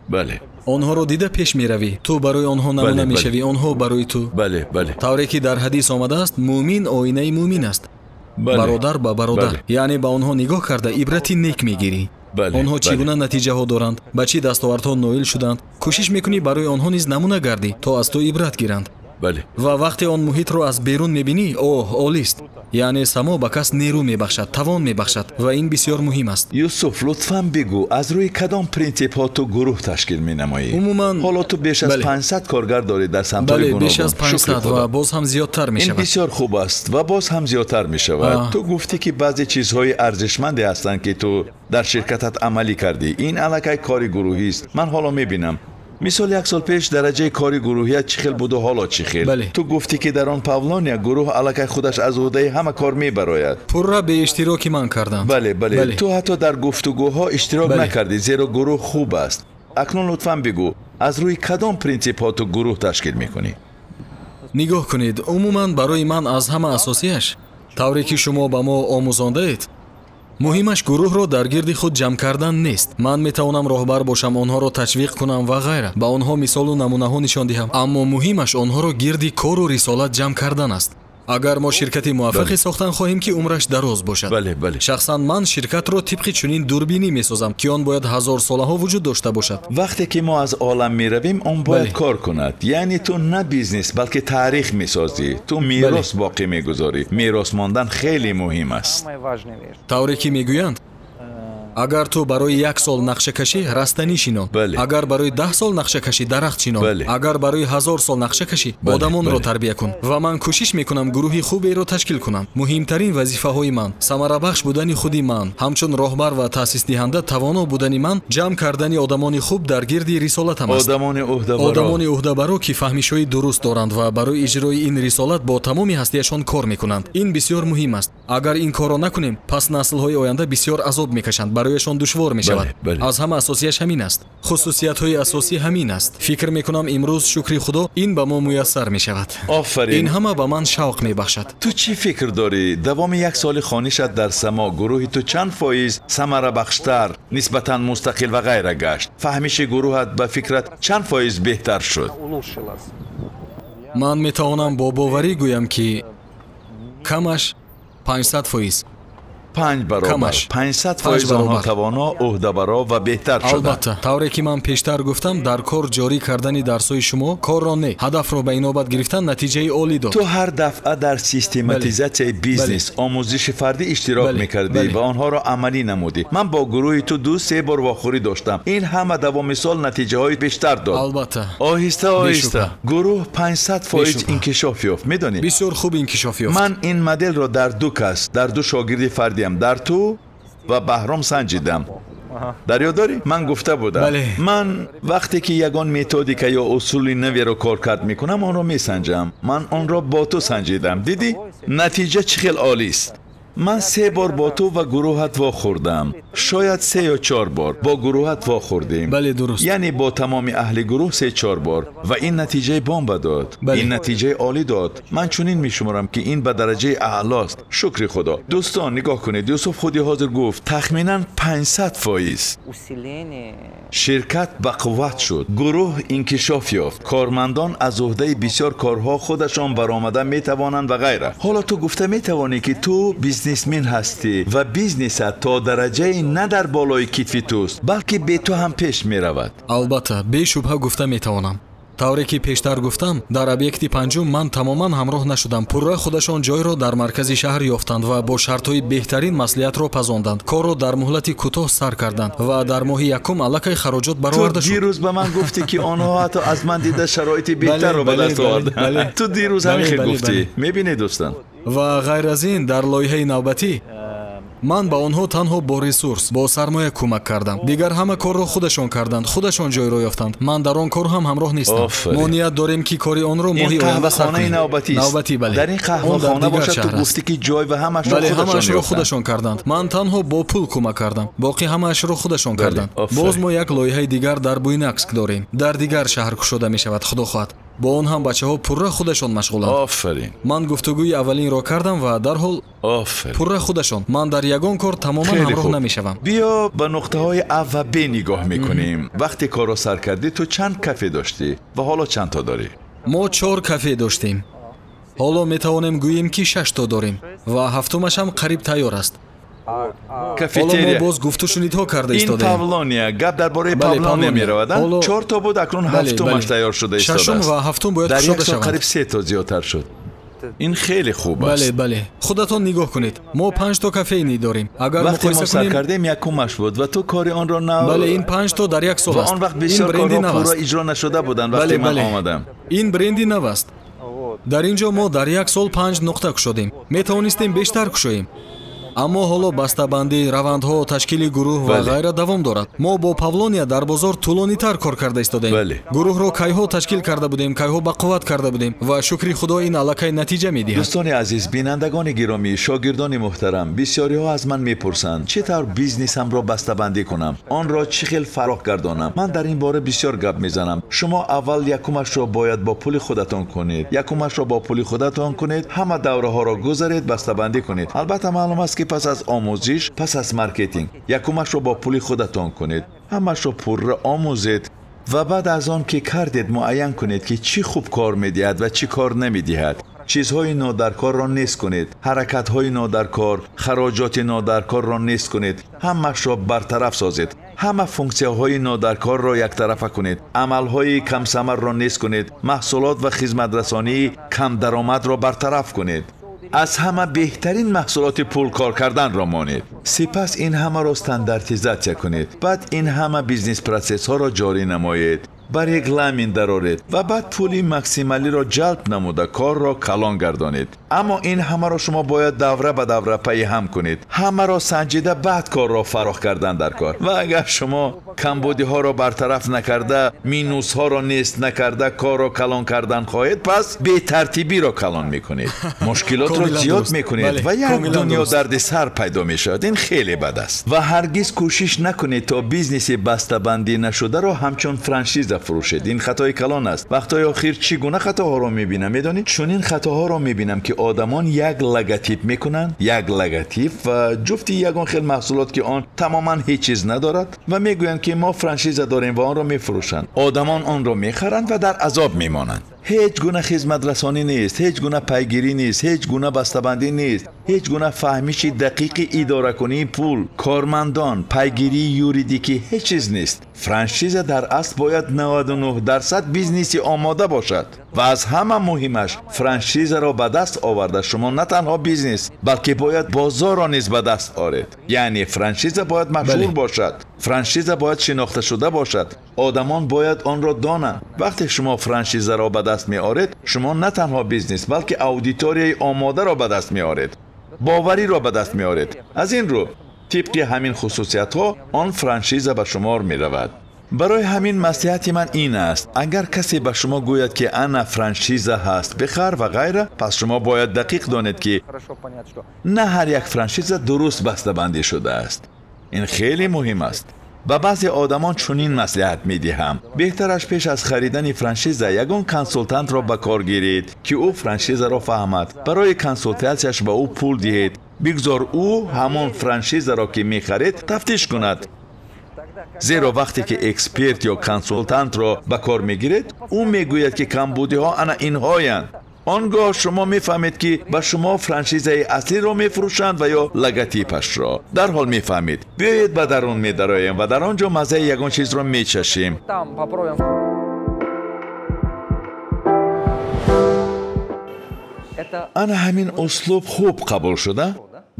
Бале. Онҳоро дида пеш меравӣ. Ту барои онҳо намуна мешавӣ, онҳо барои ту. Бале, бале. Тавре ки дар ҳадис омадааст, мӯмин оинаи мӯмин аст. Бародар ба бародар. Яъне ба онҳо нигоҳ карда ибрати нек мегирӣ. Онҳо чӣ гуна натиҷаҳо доранд, ба чӣ дастовардҳо ноил шуданд. Кӯшиш мекунӣ барои онҳо низ намуна гардӣ, то аз ту ибрат гиранд. Бале. Ва вақте он муҳитро аз берун мебинӣ, оҳ, олист. Яъне Само ба кас нерӯ мебахшад, тавон мебахшад ва ин бисёр муҳим аст. Юсуф, лутфан бигӯ, аз рӯи кадом принсипҳо ту гурӯҳ ташкил менамоӣ? Умуман ҳоло ту беш аз 500 коргар дорӣ дар самтҳои гуногун. Бале, беш аз 500 ва боз ҳам зиёдтар мешавад. Ин бисёр хуб аст ва боз ҳам зиёдтар мешавад. Ту гуфтӣ, ки баъзе чизҳои арзишманде ҳастанд, ки ту дар ширкатат амалӣ кардӣ. Ин аллакай кори гурӯҳист. Ман ҳоло мебинам. Мисол, як сол пеш дараҷаи кори гурӯҳият чӣ хел буду ҳоло чӣ хел? Ту гуфтӣ, ки дар он павлония гурӯҳ аллакай худаш аз уҳдаи ҳама кор мебарояд. Пурра бе иштироки ман карданд. Бале, бале. Ту ҳатто дар гуфтугӯҳо иштирок накардӣ, зеро гурӯҳ хуб аст. Акнун лутфан бигӯ, аз рӯи кадом принсипҳо ту гурӯҳ ташкил мекунӣ? Нигоҳ кунед, умуман барои ман аз ҳама асосияш, тавре ки шумо ба мо омӯзондаед, муҳимаш гурӯҳро дар гирди худ ҷамъ кардан нест. Ман метавонам роҳбар бошам, онҳоро ташвиқ кунам ва ғайра, ба онҳо мисолу намунаҳо нишон диҳам, аммо муҳимаш онҳоро гирди кору рисолат ҷамъ кардан аст. Агар мо ширкати муваффақе сохтан хоҳем, ки умраш дароз бошад. Бале, бале. Шахсан ман ширкатро тибқи чунин дурбинӣ месозам, ки он бояд ҳазорсолаҳо вуҷуд дошта бошад. Вақте ки мо аз олам меравем, он бояд кор кунад. Яъне ту на бизнес, балки таърих месозӣ. Ту мерос боқӣ мегузорӣ. Мерос мондан хеле муҳим аст. Тавре ки мегӯянд, агар ту барои як сол нақша кашӣ, растанӣ шинон. Агар барои 10 сол нақша кашӣ, дарахт шинон. Агар барои 1000 сол нақша кашӣ, одамонро тарбия кун. Ва ман кӯшиш мекунам гурӯҳи хуберо ташкил кунам. Муҳимтарин вазифаҳои ман самарабахш будани худи ман, ҳамчун роҳбар ва таъсисдиҳанда тавоно будани ман, ҷамъ кардани одамони хуб дар гирди рисолатам аст. Одамони уҳдабаро, ки фаҳмишҳои дуруст доранд ва барои иҷрои ин рисолат бо тамоми ҳастияшон кор мекунанд. Ин бисёр муҳим аст. Агар ин корро накунем, пас наслҳои оянда бисёр азоб мекашанд, барояшон душвор мешавад. Аз ҳама асосияш ҳамин аст. Хусусиятҳои асосӣ ҳамин аст. Фикр мекунам имрӯз, шукри Худо, ин ба мо муяссар мешавад. Офарин. Ин ҳама ба ман шавқ мебахшад. Ту чӣ фикр дорӣ? Давоми як соли хонишат дар Само гурӯҳи ту чанд фоиз самарабахштар, нисбатан мустақил ва ғайра гашт? Фаҳмиши гурӯҳат ба фикрат чанд фоиз беҳтар шуд? Ман метавонам бо боварӣ гӯям, ки камаш 500%. 5 баробар. 500% онҳо тавоно, уҳдабаро ва беҳтар шуданд. Албатта, тавре ки ман пештар гуфтам, дар кор ҷорӣ кардани дарсҳои шумо корро не, ҳадафро ба инобат гирифтан натиҷаи олӣ дод. Ту ҳар дафъа дар систематизатсияи бизнес, омӯзиши фардӣ иштирок мекардӣ ва онҳоро амалӣ намудӣ. Ман бо гурӯҳи ту 2-3 бор вохӯрӣ доштам. Ин ҳама давоми сол натиҷаҳои бештар дод. Албатта. Оҳиста оҳиста гурӯҳ 500% инкишоф ёфт. Медонӣ? Бисёр хуб инкишоф ёфт. Ман ин моделро дар ду кас, дар ду шогирди фардиам, дар ту ва Баҳром санҷидам. Дар ёд дорӣ? Ман гуфта будам. Ман вақте ки ягон методика ё усули наверо кор кард мекунам, онро месанҷам. Ман онро бо ту санҷидам. Дидӣ? Натиҷа чӣ хел олист. Ман 3 бор бо ту ва гурӯҳат вохӯрдам. Шояд 3 ё 4 бор бо гурӯҳат вохӯрдем. Бале, дуруст. Яъне бо тамоми аҳли гурӯҳ 3-4 бор. Ва ин натиҷаи бомба дод. Ин натиҷаи олӣ дод. Ман чунин мешуморам, ки ин ба дараҷаи аълост. Шукри Худо. Дӯстон, нигоҳ кунед, Юсуф худи ҳозир гуфт тахминан 500%. Ширкат ба қувват шуд, гурӯҳ инкишоф ёфт, кормандон аз уҳдаи бисёр корҳо худашон баромада метавонанд ва ғайра. Ҳоло ту гуфта метавонӣ, ки ту бизнесмен ҳастӣ ва бизнесат то дараҷае на дар болои китфи туст, балки бе ту ҳам пеш меравад. Албатта, бешубҳа гуфта метавонам. Тавре ки пештар гуфтам, дар объекти панҷум ман тамоман ҳамроҳ нашудам. Пурра худашон ҷойро дар маркази шаҳр ёфтанд ва бо шартҳои беҳтарин маслиҳатро пазонданд. Корро дар муҳлати кӯтоҳ сар карданд ва дар моҳи якум аллакай хароҷот бароварда шуд. Ту дирӯз ба ман гуфтӣ, ки онҳо ҳатто аз ман дида шароити беҳтарро ба даст оварданд. Ту дирӯз ҳамин хел гуфтӣ. Мебинӣ, дӯстон. Ва ғайр аз ин, дар лоиҳаи навбатӣ ман ба онҳо танҳо бо ресурс, бо сармоя кӯмак кардам. Дигар ҳама корро худашон карданд, худашон ҷойро ёфтанд. Ман дар он кор ҳам ҳамроҳ нестам. Мо ният дорем, ки кори онро моҳи оянда сар кунем. Навбатӣ, бале. Дар ин қаҳвахона бошад, ту гуфтӣ, ки ҷой ва ҳамаашро худашон карданд. Ман танҳо бо пул кӯмак кардам, боқӣ ҳамаашро худашон карданд. Боз мо як лоиҳаи дигар дар Буйнакск дорем. Дар дигар шаҳр кушода мешавад, худо хоҳад. Бо он ҳам бачаҳо пурра худашон машғуланд. Офарин. Ман гуфтугӯи аввалинро кардам ва дарҳол пурра худашон. Ман дар ягон кор тамоман ҳамроҳ намешавам. Биё ба нуқтаҳои А ва Б нигоҳ мекунем. Вақте корро сар кардӣ, ту чанд кафе доштӣ ва ҳоло чанд то дорӣ? Мо 4 кафе доштем. Ҳоло метавонем гӯем, ки 6 то дорем ва ҳафтумаш ҳам қариб тайёр аст. Кафетерия. Ҳоло мо боз гуфтушунидҳо карда истодаем. Ин Павлония, гап дар бораи Павлония меравад. 4 то буд, акнун ҳафтумаш тайёр шуда истодааст. Шашум ва ҳафтум бояд дар кушода як сол шаванд. қариб 3 то зиёдтар шуд. Ин хеле хуб аст. Бале, бале. Худатон нигоҳ кунед. Мо 5 то кафейни дорем. Агар вақте мо муқоиса сар кунем, кардем, якумаш буд ва ту кори онро нав. Бале, ин 5 то дар як сол ва аст. Он вақт бисёр бренди корҳо нав пурра аст. иҷро нашуда буданд вақте Бале, ман бале. омадам. Ин бренди нав аст. Дар ин ҷо мо дар як сол 5 нуқта кушодем. Метавонистем бештар кушоем. Аммо ҳоло бастабандӣ, равандҳо, ташкили гурӯҳ ва ғайра давом дорад. Мо бо Павлония дар бозор тӯлонитар кор карда истодаем. Гурӯҳро кайҳо ташкил карда будем, кайҳо ба қувват карда будем ва шукри Худо ин аллакай натиҷа медиҳад. Дӯстони азиз, бинандагони гиромӣ, шогирдони муҳтарам, бисёриҳо аз ман мепурсанд, чӣ тавр бизнесамро бастабандӣ кунам, онро чӣ хел фарох гардонам. Ман дар ин бора бисёр гап мезанам. Шумо аввал якумашро бояд бо пули худатон кунед, якумашро бо пули худатон кунед, ҳама давраҳоро гузаред, бастабандӣ кунед. Албатта маълум аст, ки пас аз омӯзиш, пас аз маркетинг, якумашро бо пули худатон кунед, ҳамашро пурра омӯзед ва баъд аз он ки кардед муайян кунед, ки чӣ хуб кор медиҳад ва чӣ кор намедиҳад. Чизҳои нодаркорро нест кунед, ҳаракатҳои нодаркор, хароҷоти нодаркорро нест кунед, ҳамашро бартараф созед, ҳама функсияҳои нодаркорро яктарафа кунед, амалҳои камсамарро нест кунед, маҳсулот ва хизматрасонии камдаромадро бартараф кунед. Аз ҳама беҳтарин маҳсулоти пул кор карданро монед. Сипас ин ҳамаро стандартизатсия кунед. Баъд ин ҳама бизнес-процессҳоро ҷорӣ намоед, ба регламент дароред ва баъд пули максималиро ҷалб намуда корро калон гардонед. Аммо ин ҳамаро шумо бояд давра ба давра пайи ҳам кунед. Ҳамаро санҷида баъд корро фарох кардан дар кор. Ва агар шумо камбудиҳоро бартараф накарда, минусҳоро нест накарда корро калон кардан хоҳед, пас бетартибиро калон мекунед, мушкилотро зиёд мекунед ва як дунё дарди сар пайдо мешавад. Ин хеле бад аст. Ва ҳаргиз кӯшиш накунед то бизнеси бастабандӣ нашударо ҳамчун франшиза фурӯшед. Ин хатои калон аст. Вақтҳои охир чӣ гуна хатоҳоро мебинам, медонед? Чунин хатоҳоро мебинам, ки одамон як логотип мекунанд, як логотип ва ҷуфти ягон хел маҳсулот, ки он тамоман ҳеҷ чиз надорад, ва мегӯянд, ки мо франшиза дорем ва онро мефурӯшанд. Одамон онро мехаранд ва дар азоб мемонанд. Ҳеҷ гуна хизматрасонӣ нест, ҳеҷ гуна пайгирӣ нест, ҳеҷ гуна бастабандӣ нест, ҳеҷ гуна фаҳмиши дақиқи идоракунии пул, кормандон, пайгирии юридикӣ, ҳеҷ чиз нест. Франшиза дар асл бояд 99% бизнеси омода бошад. Ва аз ҳама муҳимаш, франшизаро ба даст оварда шумо на танҳо бизнес, балки бояд бозорро низ ба даст оред. Яъне франшиза бояд машҳур бошад, франшиза бояд шинохта шуда бошад, одамон бояд онро донанд. Вақте шумо франшизаро ба даст меоред, шумо на танҳо бизнес, балки аудиторияи омодаро ба даст меоред, бовариро ба даст меоред. Аз ин рӯ Тибқи ҳамин хусусиятҳо он франшиза ба шумор меравад. Барои ҳамин маслиҳати ман ин аст: агар касе ба шумо гӯяд, ки ана франшиза ҳаст, бихар ва ғайра, пас шумо бояд дақиқ донед, ки на ҳар як франшиза дуруст бастабандӣ шудааст. Ин хеле муҳим аст. Ба баъзе одамон чунин маслиҳат медиҳам: беҳтараш пеш аз харидани франшиза ягон консултантро ба кор гиред, ки ӯ франшизаро фаҳмад. Барои консултатсияш ба ӯ пул диҳед. Бигзор ӯ ҳамон франшизаро, ки мехаред, тафтиш кунад. Зеро вақте ки эксперт ё консултантро ба кор мегиред, ӯ мегӯяд, ки камбудиҳо ана инҳоянд. Он гоҳ шумо мефаҳмед, ки ба шумо франшизаи аслиро мефурӯшанд ва ё логотипашро. Дарҳол мефаҳмед. Биёед ба дарун медароем ва дар он ҷо маззаи ягон чизро мечашем. Ана ҳамин услуб хуб қабул шуда,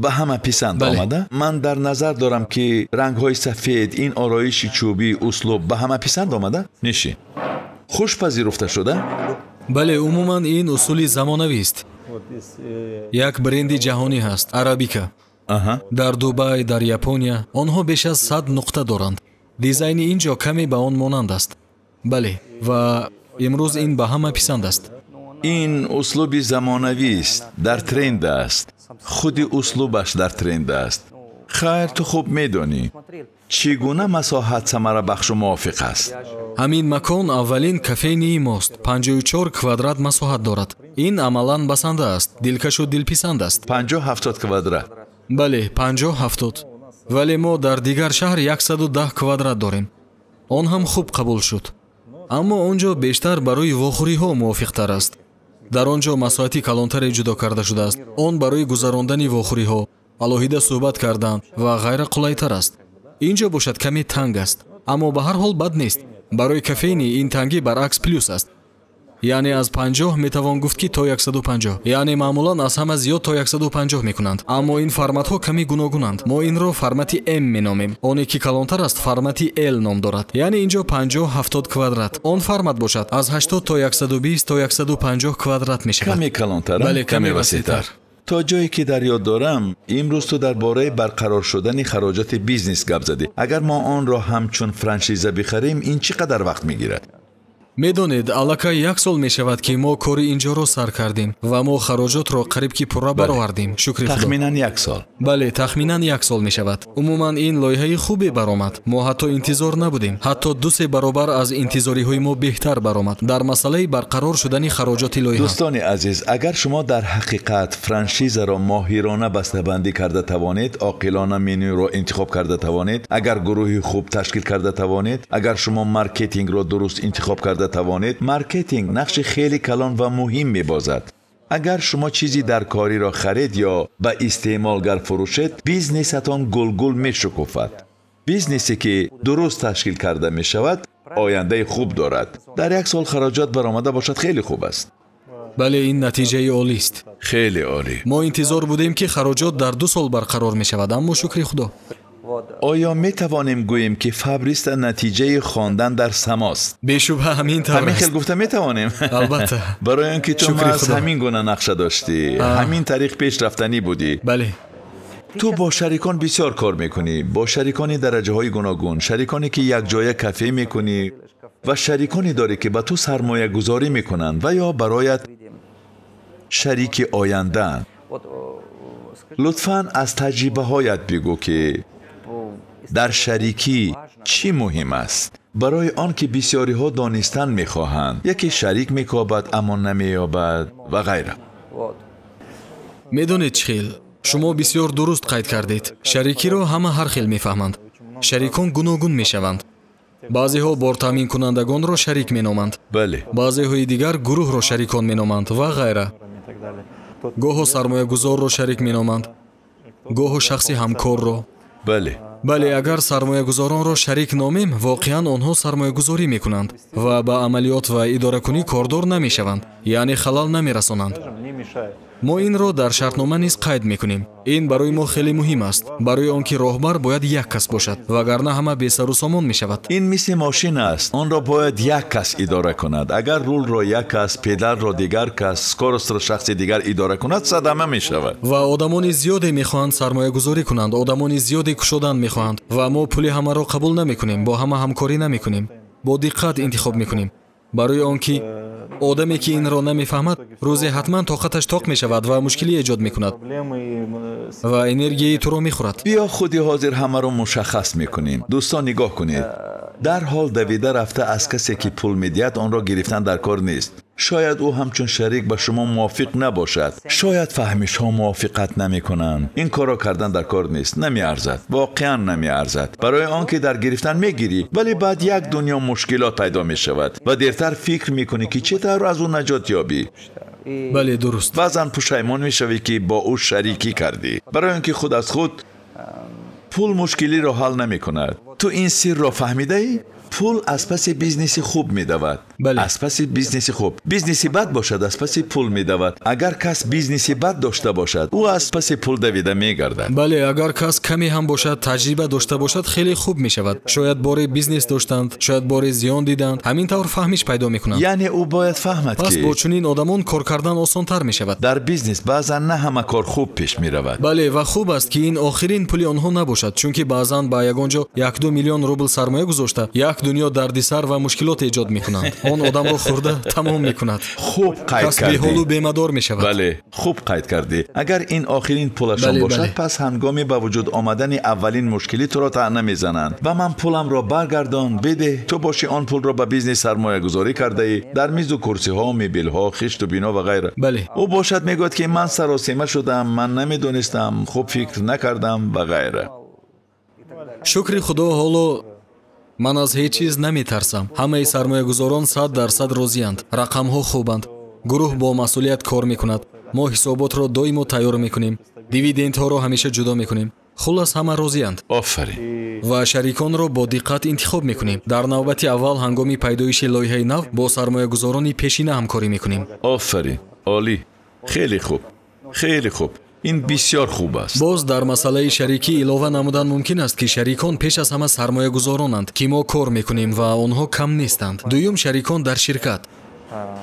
ба ҳама писанд омада. Ман дар назар дорам, ки рангҳои сафед, ин ороиши чӯбӣ, услуб ба ҳама писанд омада. Нишин. Хуш пазируфта шуда? Бале, умуман ин усули замонавист. Як бренди ҷаҳонӣ ҳаст, Арабика. Дар Дубай, дар Япония онҳо беш аз 100 нуқта доранд. Дизайни ин ҷо каме ба он монанд аст. Бале, ва имрӯз ин ба ҳама писанд аст. Ин услуби замонавист, дар тренд аст. Худи услубаш дар тренд аст. Хайр, ту хуб медонӣ, чӣ гуна масоҳат самарабахшу мувофиқ аст. Ҳамин макон аввалин кафении мост. 54 квадрат масоҳат дорад. Ин амалан басанда аст, дилкашу дилписанд аст. 50-70 квадрат. Бале, 50-70. Вале мо дар дигар шаҳр 110 квадрат дорем. Он ҳам хуб қабул шуд. Аммо он ҷо бештар барои вохӯриҳо мувофиқтар аст. Дар он ҷо масоҳати калонтаре ҷудо карда шудааст. Он барои гузарондани вохӯриҳо, алоҳида суҳбат кардан ва ғайра қулайтар аст. Ин ҷо бошад каме танг аст, аммо ба ҳар ҳол бад нест. Барои кафени ин тангӣ баръакс плюс аст. Яъне аз 50 метавон гуфт, ки то 150. Яъне маъмулан аз ҳама зиёд то 150 мекунанд. Аммо ин форматҳо каме гуногунанд. Мо инро формати М меномем. Оне ки калонтар аст, формати Л ном дорад. Яъне ин ҷо 50-70 квадрат. Он формат бошад аз 80 то 120 то 150 квадрат мешавад. Каме калонтар, бале, каме васеътар. То ҷое ки дар ёд дорам, имрӯз ту дар бораи барқарор шудани хароҷоти бизнес гап задӣ. Агар мо онро ҳамчун франшиза бихарем, ин чӣ қадар вақт мегирад? Медонед, аллакай як сол мешавад, ки мо кори ин ҷоро сар кардем ва мо хароҷотро қариб ки пурра баровардем. Шукри Худо. Тахминан як сол. Бале, тахминан як сол мешавад. Умуман ин лоиҳаи хубе баромад. Мо ҳатто интизор набудем. Ҳатто 2-3 баробар аз интизориҳои мо беҳтар баромад дар масъалаи барқарор шудани хароҷоти лоиҳа. Дӯстони азиз, агар шумо дар ҳақиқат франшизаро моҳирона бастабандӣ карда тавонед, оқилона менюро интихоб карда тавонед, агар гурӯҳи хуб ташкил карда тавонед, агар шумо маркетингро дуруст интихоб карда тавонед, маркетинг нақши хеле калон ва муҳим мебозад. Агар шумо чизи дар кориро харед ё ба истеъмолгар фурӯшед, бизнесатон гулгул мешукуфад. Бизнесе ки дуруст ташкил карда мешавад, ояндаи хуб дорад. Дар як сол хароҷот баромада бошад, хеле хуб аст. Бале, ин натиҷаи олист. Хеле олӣ. Мо интизор будем, ки хароҷот дар 2 сол барқарор мешавад, аммо шукри Худо. Оё метавонем гӯем, ки Фабриста натиҷаи хондан дар самост? Бешубҳа ҳамин тавр ҳамин аст. Хел гуфта метавонем. Албатта. Барои он ки ту Шукри маҳз Худо. ҳамин гуна нақша доштӣ, ҳамин тариқ пеш рафтанӣ будӣ. Бале. Ту бо шарикон бисёр кор мекунӣ, бо шарикони дараҷаҳои гуногун, шариконе ки якҷоя кафе мекунӣ ва шариконе дорӣ, ки ба ту сармоягузорӣ мекунанд ва ё бароят шарики ояндаанд. Лутфан аз таҷрибаҳоят бигӯ, ки дар шарикӣ чӣ муҳим аст? Барои он ки бисёриҳо донистан мехоҳанд. Яке шарик мекобад, аммо намеёбад ва ғайра. Медонед чӣ хел? Шумо бисёр дуруст қайд кардед. Шарикиро ҳама ҳар хел мефаҳманд. Шарикон гуногун мешаванд. Баъзеҳо бортаъминкунандагонро шарик меноманд. Бале. Баъзеҳои дигар гурӯҳро шарикон меноманд ва ғайра. Гоҳо сармоягузорро шарик меноманд, гоҳо шахси ҳамкорро. Бале. Бале, агар сармоягузоронро шарик номем, воқеан онҳо сармоягузорӣ мекунанд ва ба амалиёт ва идоракунӣ кордор намешаванд, яъне халал намерасонанд. Мо инро дар шартнома низ қайд мекунем. Ин барои мо хеле муҳим аст, барои он ки роҳбар бояд як кас бошад, вагарна ҳама бесару сомон мешавад. Ин мисли мошин аст, онро бояд як кас идора кунад. Агар рулро як кас, педалро дигар кас, скоростро шахси дигар идора кунад, садама мешавад. Ва одамони зиёде мехоҳанд сармоягузорӣ кунанд, одамони зиёде кушодан мехоҳанд ва мо пули ҳамаро қабул намекунем, бо ҳама ҳамкорӣ намекунем, бо диққат интихоб мекунем. Барои он ки одаме ки инро намефаҳмад, рӯзе ҳатман тоқаташ тоқ мешавад ва мушкилӣ эҷод мекунад ва энергияи туро мехӯрад. Биё худи ҳозир ҳамаро мушаххас мекунем. Дӯстон, нигоҳ кунед. Дарҳол давида рафта аз касе ки пул медиҳад онро гирифтан дар кор нест. Шояд ӯ ҳамчун шарик ба шумо мувофиқ набошад, шояд фаҳмишҳо мувофиқат намекунанд. Ин корро кардан дар кор нест, намеарзад, воқеан намеарзад. Барои он ки дар гирифтан мегирӣ, вале баъд як дунё мушкилот пайдо мешавад ва дертар фикр мекунӣ ки чӣ тавр аз ӯ наҷот ёбӣ. Бале, дуруст. Баъзан пушаймон мешавӣ ки бо ӯ шарикӣ кардӣ, барои он ки худ аз худ пул мушкилиро ҳал намекунад. Ту ин сирро фаҳмидаӣ? Пул аз паси бизнеси хуб медавад. Аз паси бизнеси хуб. Бизнеси бад бошад, аз паси пул медавад. Агар кас бизнеси бад дошта бошад, ӯ аз паси пул давида мегардад. Бале, агар кас каме ҳам бошад, таҷриба дошта бошад, хеле хуб мешавад. Шояд боре бизнес доштанд, шояд боре зиён диданд, ҳамин тавр фаҳмиш пайдо мекунанд. Яъне ӯ бояд фаҳмад, ки пас бо чунин одамон кор кардан осонтар мешавад. Дар бизнес баъзан на ҳама кор хуб пеш меравад. Бале, ва хуб аст ки ин охирин пули онҳо набошад, чунки баъзан ба ягон ҷо 1-2 миллион рубл сармоя гузошта, як дунё дардисар ва мушкилот эҷод мекунанд. Он одамро хӯрда тамом мекунад. Хуб қайд кардӣ. Кас беҳолу бемадор мешавад. Бале, хуб қайд кардӣ. Агар ин охирин пулашон бошад, пас ҳангоми ба вуҷуд омадани аввалин мушкилӣ туро таъна мезананд. Ба ман пуламро баргардон, бидеҳ. Ту бошӣ он пулро ба бизнес сармоягузорӣ кардаӣ, дар мизу курсиҳо, мебелҳо, хишту бино ва ғайра. Бале. Ӯ бошад мегӯяд ки ман саросема шудам, ман намедонистам, хуб фикр накардам ва ғайра. Шукри Худо, ҳоло ман аз ҳеҷ чиз наметарсам. Ҳамаи сармоягузорон 100% розианд. Рақамҳо хубанд. Гурӯҳ бо масъулият кор мекунад. Мо ҳисоботро доимо тайёр мекунем. Дивидендҳоро ҳамеша ҷудо мекунем. Хулас ҳама розианд. Офарин. Ва шариконро бо диққат интихоб мекунем. Дар навбати аввал ҳангоми пайдоиши лоиҳаи нав бо сармоягузорони пешина ҳамкорӣ мекунем. Офарин. Олӣ. Хеле хуб. Хеле хуб. Ин бисёр хуб аст. Боз дар масъалаи шарикӣ илова намудан мумкин аст, ки шарикон пеш аз ҳама сармоягузоронанд, ки мо кор мекунем ва онҳо кам нестанд. Дуюм, шарикон дар ширкат.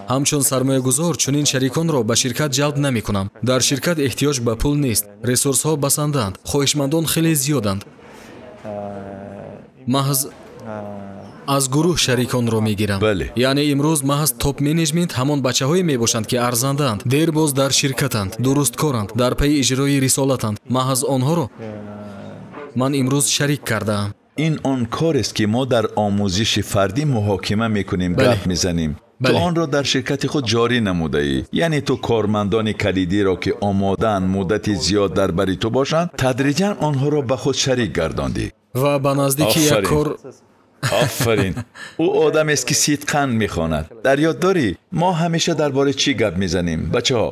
Ҳамчун сармоягузор чунин шариконро ба ширкат ҷалб намекунам. Дар ширкат эҳтиёҷ ба пул нест, ресурсҳо басандаанд, хоҳишмандон хеле зиёданд. Маҳз аз гурӯҳ шариконро мегирам. Бале. Яъне имрӯз маҳз топ-менеҷмент ҳамон бачаҳое мебошанд, ки арзандаанд, дербоз дар ширкатанд, дурусткоранд, дар пайи иҷрои рисолатанд. Маҳз онҳоро ман имрӯз шарик кардаам. Ин он корест, ки мо дар омӯзиши фардӣ муҳокима мекунем, гап мезанем. Ту онро дар ширкати худ ҷорӣ намудаӣ. Яъне ту кормандони калидиро, ки омодаанд муддати зиёд дар бари ту бошанд, тадриҷан онҳоро ба худ шарик гардондӣ. Ва ба наздики як кор. Офарин. Ӯ одамест, ки сидқан мехонад. Дар ёд дорӣ, мо ҳамеша дар бораи чӣ гап мезанем? Бачаҳо,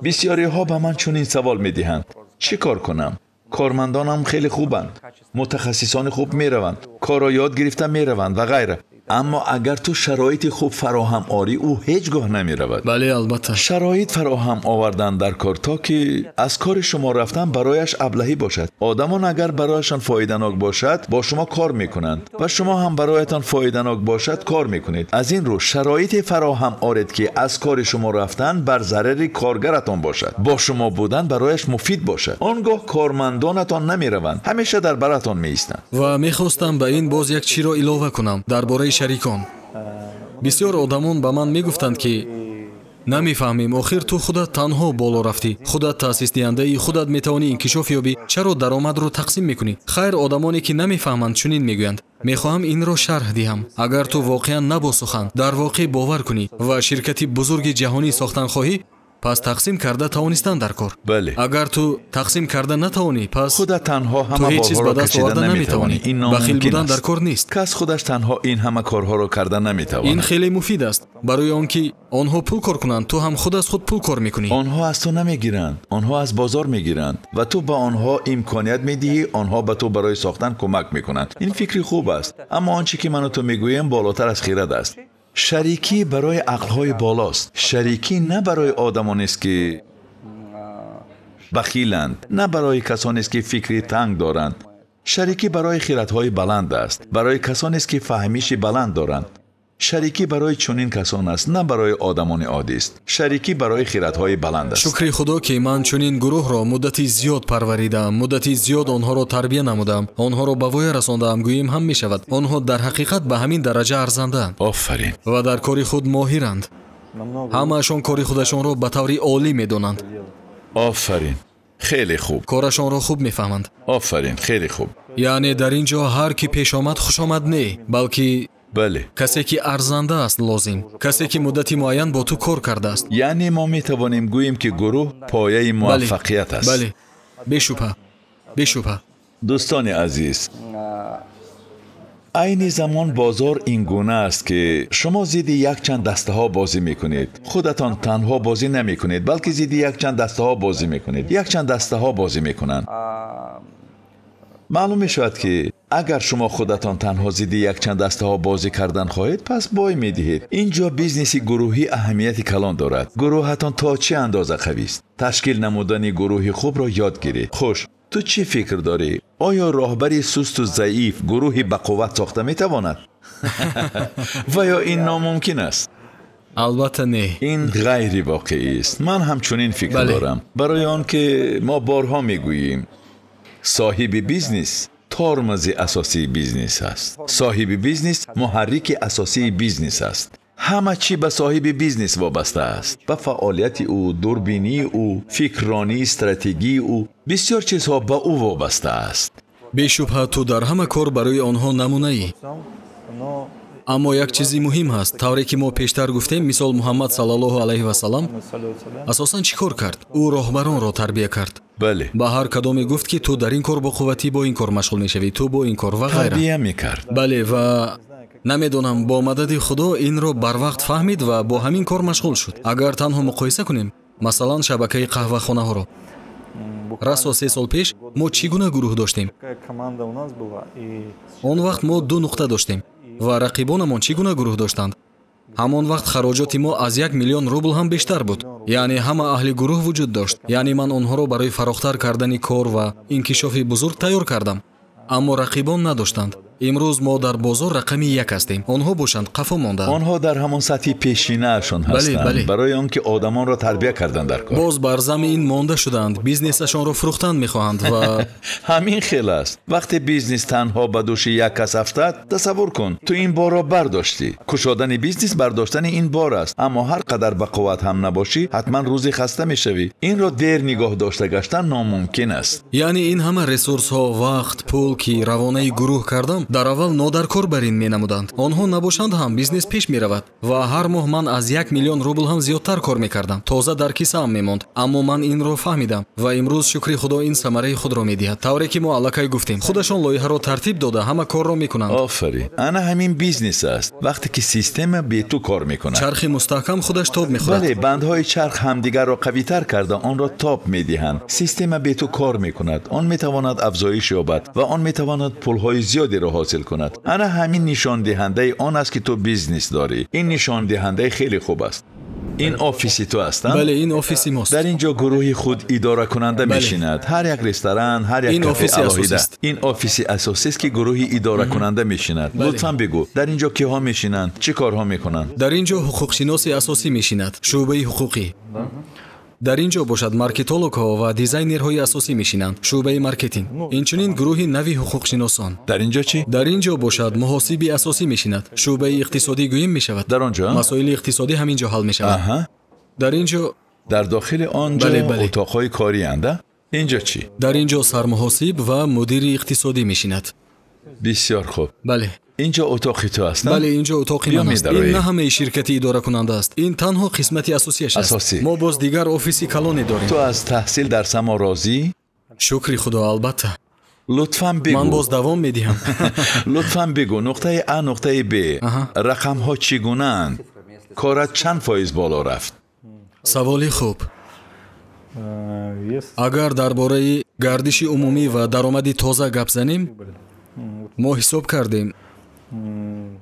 бисёриҳо ба ман чунин савол медиҳанд: чӣ кор кунам? Кормандонам хеле хубанд, мутахассисони хуб мераванд, корро ёд гирифта мераванд ва ғайра. Аммо агар ту шароити хуб фароҳам орӣ, ӯ ҳеҷ гоҳ намеравад. Бале, албатта. Шароит фароҳам овардан дар кор, то ки аз кори шумо рафтан барояш аблаҳӣ бошад. Одамон агар барояшон фоиданок бошад, бо шумо кор мекунанд ва шумо ҳам бароятон фоиданок бошад, кор мекунед. Аз ин рӯ шароите фароҳам оред, ки аз кори шумо рафтан бар зарари коргаратон бошад, бо шумо будан барояш муфид бошад. Он гоҳ кормандонатон намераванд, ҳамеша дар баратон меистанд. Ва мехостам ба ин боз як чиро илова кунам дар бораи шарикон. Бисёр одамон ба ман мегуфтанд, ки намефаҳмем, охир ту худат танҳо боло рафтӣ, худат таъсисдиҳандаи, худат метавонӣ инкишоф ёбӣ, чаро даромадро тақсим мекунӣ? Хайр, одамоне ки намефаҳманд чунин мегӯянд. Мехоҳам инро шарҳ диҳам. Агар ту воқеан на бо сухан, дар воқеъ бовар кунӣ ва ширкати бузурги ҷаҳонӣ сохтан хоҳӣ, пас тақсим карда тавонистан дар кор. Бале. Агар ту тақсим карда натавонӣ, пас худат танҳо ҳама ту ҳеҷ чиз ба борҳоро даст кашида оварда наметавонӣ. наметавонӣ. Ин Бахил номумкин будан дар аст. кор нест. Кас худаш танҳо ин ҳама корҳоро карда Ин наметавонад. хеле муфид аст барои он ки онҳо пул кор кунанд, ту ҳам худ аз худ пул кор мекунӣ. Онҳо аз ту намегиранд, онҳо аз бозор мегиранд ва ту ба онҳо имконият медиҳӣ, онҳо ба ту барои сохтан кӯмак мекунанд. Ин фикри хуб аст, аммо он чӣ ки ману ту мегӯем болотар аз хирад аст. Шарикӣ барои ақлҳои болост. Шарикӣ на барои одамонест, ки Бахиланд, на барои касонест, ки фикри танг доранд. Шарикӣ барои хиратҳои баланд аст, барои касонест, ки фаҳмиши баланд доранд. Шарикӣ барои чунин касон аст, на барои одамони оддист. Шарикӣ барои хиратҳои баланд аст. Шукри Худо, ки ман чунин гурӯҳро муддати зиёд парваридаам, муддати зиёд онҳоро тарбия намудаам, онҳоро ба воя расондаам, гӯем ҳам мешавад. Онҳо дар ҳақиқат ба ҳамин дараҷа арзандаанд. Офарин. Ва дар кори худ моҳиранд. Ҳамаашон кори худашонро ба таври олӣ медонанд. Офарин. Хеле хуб. Корашонро хуб мефаҳманд. Офарин, хеле хуб. Яъне дар ин ҷо ҳар ки пешомад хушомад не, балки бале, касе ки арзанда аст лозим, касе ки муддати муайян бо ту кор кардааст. Яъне мо метавонем гӯем, ки гурӯҳ пояи муваффақият аст. Бале, бешубҳа, бешубҳа. Дӯстони азиз, айни замон бозор ин гуна аст, ки шумо зидди якчанд дастаҳо бозӣ мекунед. Худатон танҳо бозӣ намекунед, балки зидди якчанд дастаҳо бозӣ мекунед. Якчанд дастаҳо бозӣ мекунанд. Маълум мешавад, ки агар шумо худатон танҳо зидди якчанд дастаҳо бозӣ кардан хоҳед, пас бой медиҳед. Инҷо бизнеси гурӯҳӣ аҳамияти калон дорад. Гурӯҳатон то чӣ андоза қавист? Ташкил намудани гурӯҳи хубро ёд гиред. Хуш, ту чӣ фикр дорӣ? Оё роҳбари сусту заиф гурӯҳи бақувват сохта метавонад? Ва ё ин номумкин аст? Албатта не. Ин ғайривоқеӣ аст. Ман ҳамчунин фикр дорам. Барои он ки мо борҳо мегӯем, соҳиби бизнес тормози асосии бизнес аст. Соҳиби бизнес муҳаррики асосии бизнес аст. Ҳама чӣ ба соҳиби бизнес вобаста аст. Ба фаъолияти ӯ, дурбинии ӯ, фикрронии стратегии ӯ, бисёр чизҳо ба ӯ вобаста аст. Бешубҳа ту дар ҳама кор барои онҳо намунаӣ. Аммо як чизи муҳим ҳаст. Тавре ки мо пештар гуфтем, мисол Муҳаммад саллаллоҳу алайҳи васаллам асосан чӣ кор кард? Ӯ роҳбаронро тарбия кард. Бале. Ба ҳар кадоме гуфт, ки ту дар ин кор бо қувватӣ бо ин кор машғул мешавӣ, ту бо ин кор ва ғайра. Тарбия мекард. Бале, ва намедонам, бо мадади Худо инро барвақт фаҳмид ва бо ҳамин кор машғул шуд. Агар танҳо муқоиса кунем, масалан шабакаи қаҳвахонаҳоро, расо 3 сол пеш мо чӣ гуна гурӯҳ доштем? Он вақт мо 2 нуқта доштем ва рақибонамон чӣ гуна гурӯҳ доштанд? Ҳамон вақт хароҷоти мо аз 1 миллион рубл ҳам бештар буд. Яъне ҳама аҳли гурӯҳ вуҷуд дошт. Яъне ман онҳоро барои фарохтар кардани кор ва инкишофи бузург тайёр кардам. Аммо рақибон надоштанд. Имрӯз мо дар бозор рақами 1 ҳастем. Онҳо бошанд қафо мондаанд. Онҳо дар ҳамон сатҳи пешинаашон ҳастанд, барои он ки одамонро тарбия кардан дар кор. Боз бар зами ин монда шудаанд, бизнесашонро фурӯхтан мехоҳанд ва ҳамин хел аст. Вақте бизнес танҳо ба дӯши як кас афтад, тасаввур кун, ту ин борро бардоштӣ. Кушодани бизнес бардоштани ин бор аст, аммо ҳар қадар ба қувват ҳам набошӣ, ҳатман рӯзе хаста мешавӣ. Инро дер нигоҳ дошта гаштан номумкин аст. Яъне ин ҳама ресурсҳо, вақт, пул, ки равонаи гурӯҳ кардам, дар аввал нодаркор бар ин менамуданд. Онҳо набошанд ҳам бизнес пеш меравад ва ҳар моҳ ман аз 1 миллион рубл ҳам зиёдтар кор мекардам. Тоза дар кисаам мемонд. Аммо ман инро фаҳмидам ва имрӯз шукри Худо ин самараи худро медиҳад. Тавре ки мо аллакай гуфтем, худашон лоиҳаро тартиб дода ҳама корро мекунанд. Офарин. Ана ҳамин бизнес аст. Вақте ки система бе ту кор мекунад, чархи мустаҳкам худаш тоб мехӯрад. Бале, бандҳои чарх ҳамдигарро қавитар карда онро тоб медиҳанд. Система бе ту кор мекунад. Он метавонад афзоиш ёбад ва он метавонад пулҳои зиёдеро ҳосил кунад. Ана ҳамин нишондиҳандаи он аст, ки ту бизнес дорӣ. Ин нишондиҳандаи хеле хуб аст. Ин офиси ту аст, бале, ин офиси мост. Дар ин ҷо гурӯҳи худ идоракунанда мешинад. Ҳар як ресторан, ҳар як кафе алоҳида. Ин офиси асосист, ки гурӯҳи идоракунанда мешинад. Лутфан бигӯ, дар ин ҷо киҳо мешинанд, чӣ корҳо мекунанд? Дар ин ҷо ҳуқуқшиноси асосӣ мешинад, шӯъбаи ҳуқуқӣ. Дар ин ҷо бошад маркетологҳо ва дизайнерҳои асосӣ мешинанд, шӯъбаи маркетинг. Инчунин гурӯҳи нави ҳуқуқшиносон. Дар ин ҷо чӣ? Дар ин ҷо бошад муҳосиби асосӣ мешинад, шӯъбаи иқтисодӣ гӯем мешавад. Дар он ҷо? Масоили иқтисодӣ ҳамин ҷо ҳал мешавад. Дар ин ҷо дар дохили он ҷо утоқҳои корианд, а? Ин ҷо чӣ? Дар ин ҷо сармуҳосиб ва мудири иқтисодӣ мешинад. Бисёр хуб. Бале. Ин ҷо утоқи ту аст, бале, ин ҷо утоқи ман аст. Ин на ҳамаи ширкати идоракунанда аст, ин танҳо қисмати асосияш аст. Мо боз дигар офиси калоне дорем. Ту аз таҳсил дар Само розӣ? Шукри Худо, албатта. Лутфан бигӯ. Ман боз давом медиҳам. Лутфан бигӯ, нуқтаи А, нуқтаи Б, рақамҳо чӣ гунаанд? Корат чанд фоиз боло рафт? Саволи хуб. Агар дар бораи гардиши умумӣ ва даромади тоза гап занем, мо ҳисоб кардем,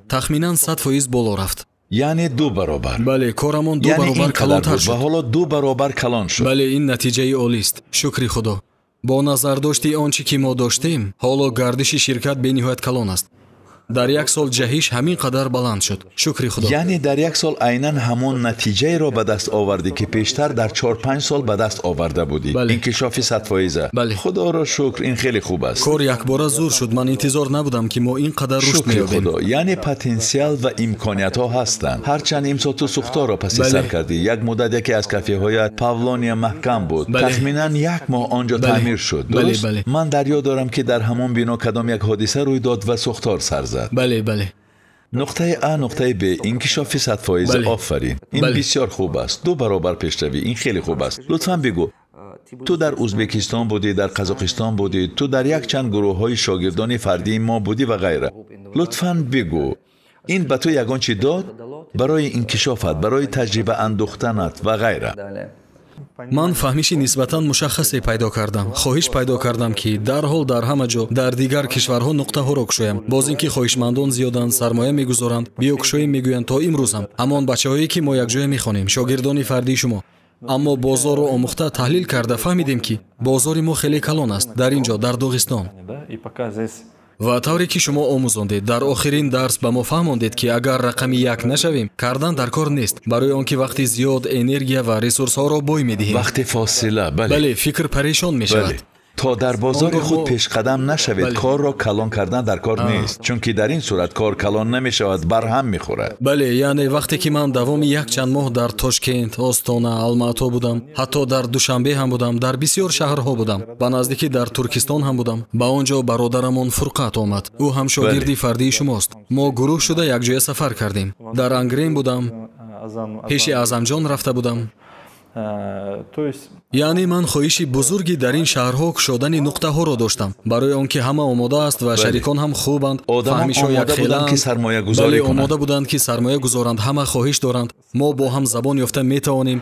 тахминан 100% боло рафт. Яъне 2 баробар. Бале, корамон 2 баробар калонтар шуд. Ва ҳоло 2 баробар калон шуд. Бале, ин натиҷаи олист. Шукри Худо. Бо назардошти он чӣ ки мо доштем, ҳоло гардиши ширкат бениҳоят калон аст. Дар як сол ҷаҳиш ҳамин қадар баланд шуд. Шукри Худо. Яъне дар як сол айнан ҳамон натиҷаеро ба даст овардӣ, ки пештар дар 4-5 сол ба даст оварда будӣ. Инкишофи 100%. Бале. Худоро шукр, ин хеле хуб аст. Кор якбора зур шуд. Ман интизор набудам, ки мо ин қадар рушд меёбем. Шукри Худо. Яъне потенсиал ва имкониятҳо ҳастанд. Ҳарчанд имсол ту сӯхторро паси сар кардӣ. Як муддат яке аз кафеҳоят Павлония маҳкам буд. Тахминан 1 моҳ он ҷо таъмир шуд. Дуруст? Ман дар ёд дорам, ки дар ҳамон бино кадом як ҳодиса рӯй дод ва сӯхтор сар зад. Бале, бале. Нуқтаи А, нуқтаи Б, инкишофи 100%. Офарин. Ин бисёр хуб аст. 2 баробар пешравӣ, ин хеле хуб аст. Лутфан бигӯ, ту дар Ӯзбекистон будӣ, дар Қазоқистон будӣ, ту дар якчанд гурӯҳҳои шогирдони фардии мо будӣ ва ғайра. Лутфан бигӯ, ин ба ту ягон чӣ дод барои инкишофат, барои таҷриба андӯхтанат ва ғайра? Ман фаҳмиши нисбатан мушаххасе пайдо кардам. Хоҳиш пайдо кардам, ки дарҳол дар ҳама ҷо дар дигар кишварҳо нуқтаҳоро кушоям. Боз ин ки хоҳишмандон зиёданд, сармоя мегузоранд, биё кушоем мегӯянд то имрӯзам. Ҳамон бачаҳое, ки мо якҷоя мехонем, шогирдони фардии шумо. Аммо бозорро омӯхта таҳлил карда фаҳмидем, ки бозори мо хеле калон аст дар ин ҷо, дар Доғистон. Ва тавре ки шумо омӯзондед, дар охирин дарс ба мо фаҳмондед, ки агар рақами 1 нашавем, кардан дар кор нест, барои он ки вақти зиёд энергия ва ресурсҳоро бой медиҳем. Вақти фосила, бале. Бале, фикр парешон мешавад. То дар бозори худ пешқадам нашавед, корро калон кардан дар кор нест, чунки дар ин сурат кор калон намешавад, барҳам мехӯрад. Бале, яъне вақте ки ман давоми якчанд моҳ дар Тошкент, Остона, Алмато будам, ҳатто дар Душанбе ҳам будам, дар бисёр шаҳрҳо будам, ба наздикӣ дар Туркистон ҳам будам. Ба он ҷо бародарамон Фурқат омад. Ӯ ҳам шогирди фардии шумост. Мо гурӯҳ шуда якҷоя сафар кардем. Дар Ангрен будам, пеши Аъзамҷон рафта будам. Яъне ман хоҳиши бузурги дар ин шаҳрҳо кушодани нуқтаҳоро доштам, барои он ки ҳама омода аст ва шарикон ҳам хубанд, фаҳмишҳо якхеланд. Бале, омода буданд, ки сармоя гузоранд, ҳама хоҳиш доранд, мо бо ҳам забон ёфта метавонем.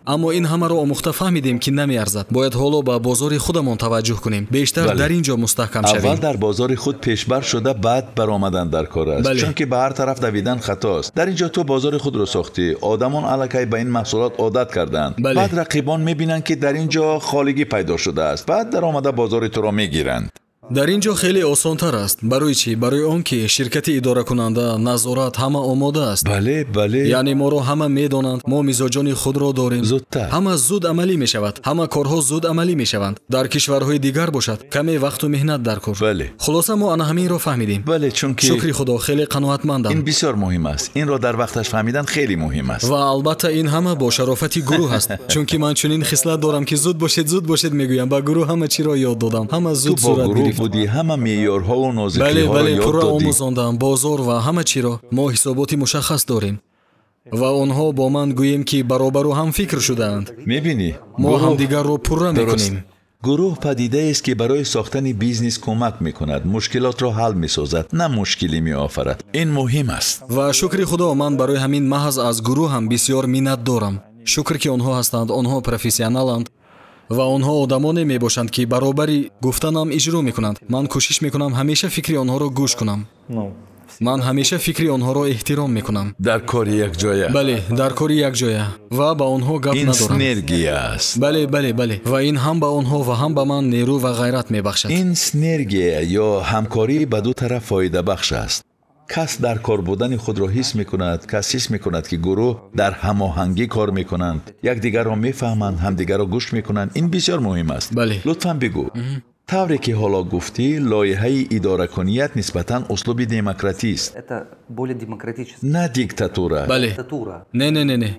Аммо ин ҳамаро омӯхта фаҳмидем, ки намеарзад. Бояд ҳоло ба бозори худамон таваҷҷӯҳ кунем, бештар дар ин ҷо мустаҳкам шавем. Аввал дар бозори худ пешбар шуда, баъд баромадан дар кор аст, чунки ба ҳар тараф давидан хатост. Дар ин ҷо ту бозори худро сохтӣ, одамон аллакай ба ин маҳсулот одат карданд. Баъд рақибон мебинанд, ки дар ин ҷо холигӣ пайдо шудааст, баъд даромада бозори туро мегиранд. Дар ин ҷо хеле осонтар аст. Барои чӣ? Барои он ки ширкати идоракунанда, назорат ҳама омода аст. Бале, бале. Яъне моро ҳама медонанд, мо мизоҷони худро дорем. Зудтар. Ҳама зуд амалӣ мешавад, ҳама корҳо зуд амалӣ мешаванд. Дар кишварҳои дигар бошад, каме вақту меҳнат дар кор. Бале. Хулоса мо ана ҳаминро фаҳмидем. Бале, чунки шукри Худо хеле қаноатмандам. Ин бисёр муҳим аст. Инро дар вақташ фаҳмидан хеле муҳим аст. Ва албатта ин ҳама бо шарофати гурӯҳ аст. Чунки ман чунин хислат дорам, ки зуд бошед, зуд бошед мегӯям. Ба гурӯҳ ҳама чиро ёд додам. Ҳама зуд сурат гирифт. Будӣ, ҳама меъёрҳову нозикиҳоро бале, ёд пурра додӣ. Омӯзондам бозор ва ҳама чиро. Мо ҳисоботи мушаххас дорем ва онҳо бо ман гӯем, ки баробару ҳамфикр шудаанд. Мебинӣ, мо ҳамдигарро пурра мекунем. Гурӯҳ падидаест, ки барои сохтани бизнес кӯмак мекунад, мушкилотро ҳал месозад, на мушкилӣ меофарад. Ин муҳим аст. Ва шукри Худо, ман барои ҳамин маҳз аз гурӯҳам бисёр миннат дорам. Шукр, ки онҳо ҳастанд, онҳо профессионаланд ва онҳо одамоне мебошанд, ки баробари гуфтанам иҷро мекунанд. Ман кӯшиш мекунам ҳамеша фикри онҳоро гӯш кунам. Ман ҳамеша фикри онҳоро эҳтиром мекунам. Дар кори якҷоя. Бале, дар кори якҷоя. Ва ба онҳо гап ин надорам. Синергия аст. Бале, бале, бале. Ва ин ҳам ба онҳо ва ҳам ба ман нерӯ ва ғайрат мебахшад. Ин синергия ё ҳамкорӣ ба ду тараф фоидабахш аст. Кас дар кор будани худро ҳис мекунад, кас ҳис мекунад, ки гурӯҳ дар ҳамоҳангӣ кор мекунанд, якдигарро мефаҳманд, ҳамдигарро гӯш мекунанд. Ин бисёр муҳим аст. Бале. Лутфан бигӯ, тавре ки ҳоло гуфтӣ, лоиҳаи идоракуният нисбатан услуби демократист. На диктатура. Бале. Не, не, не, не.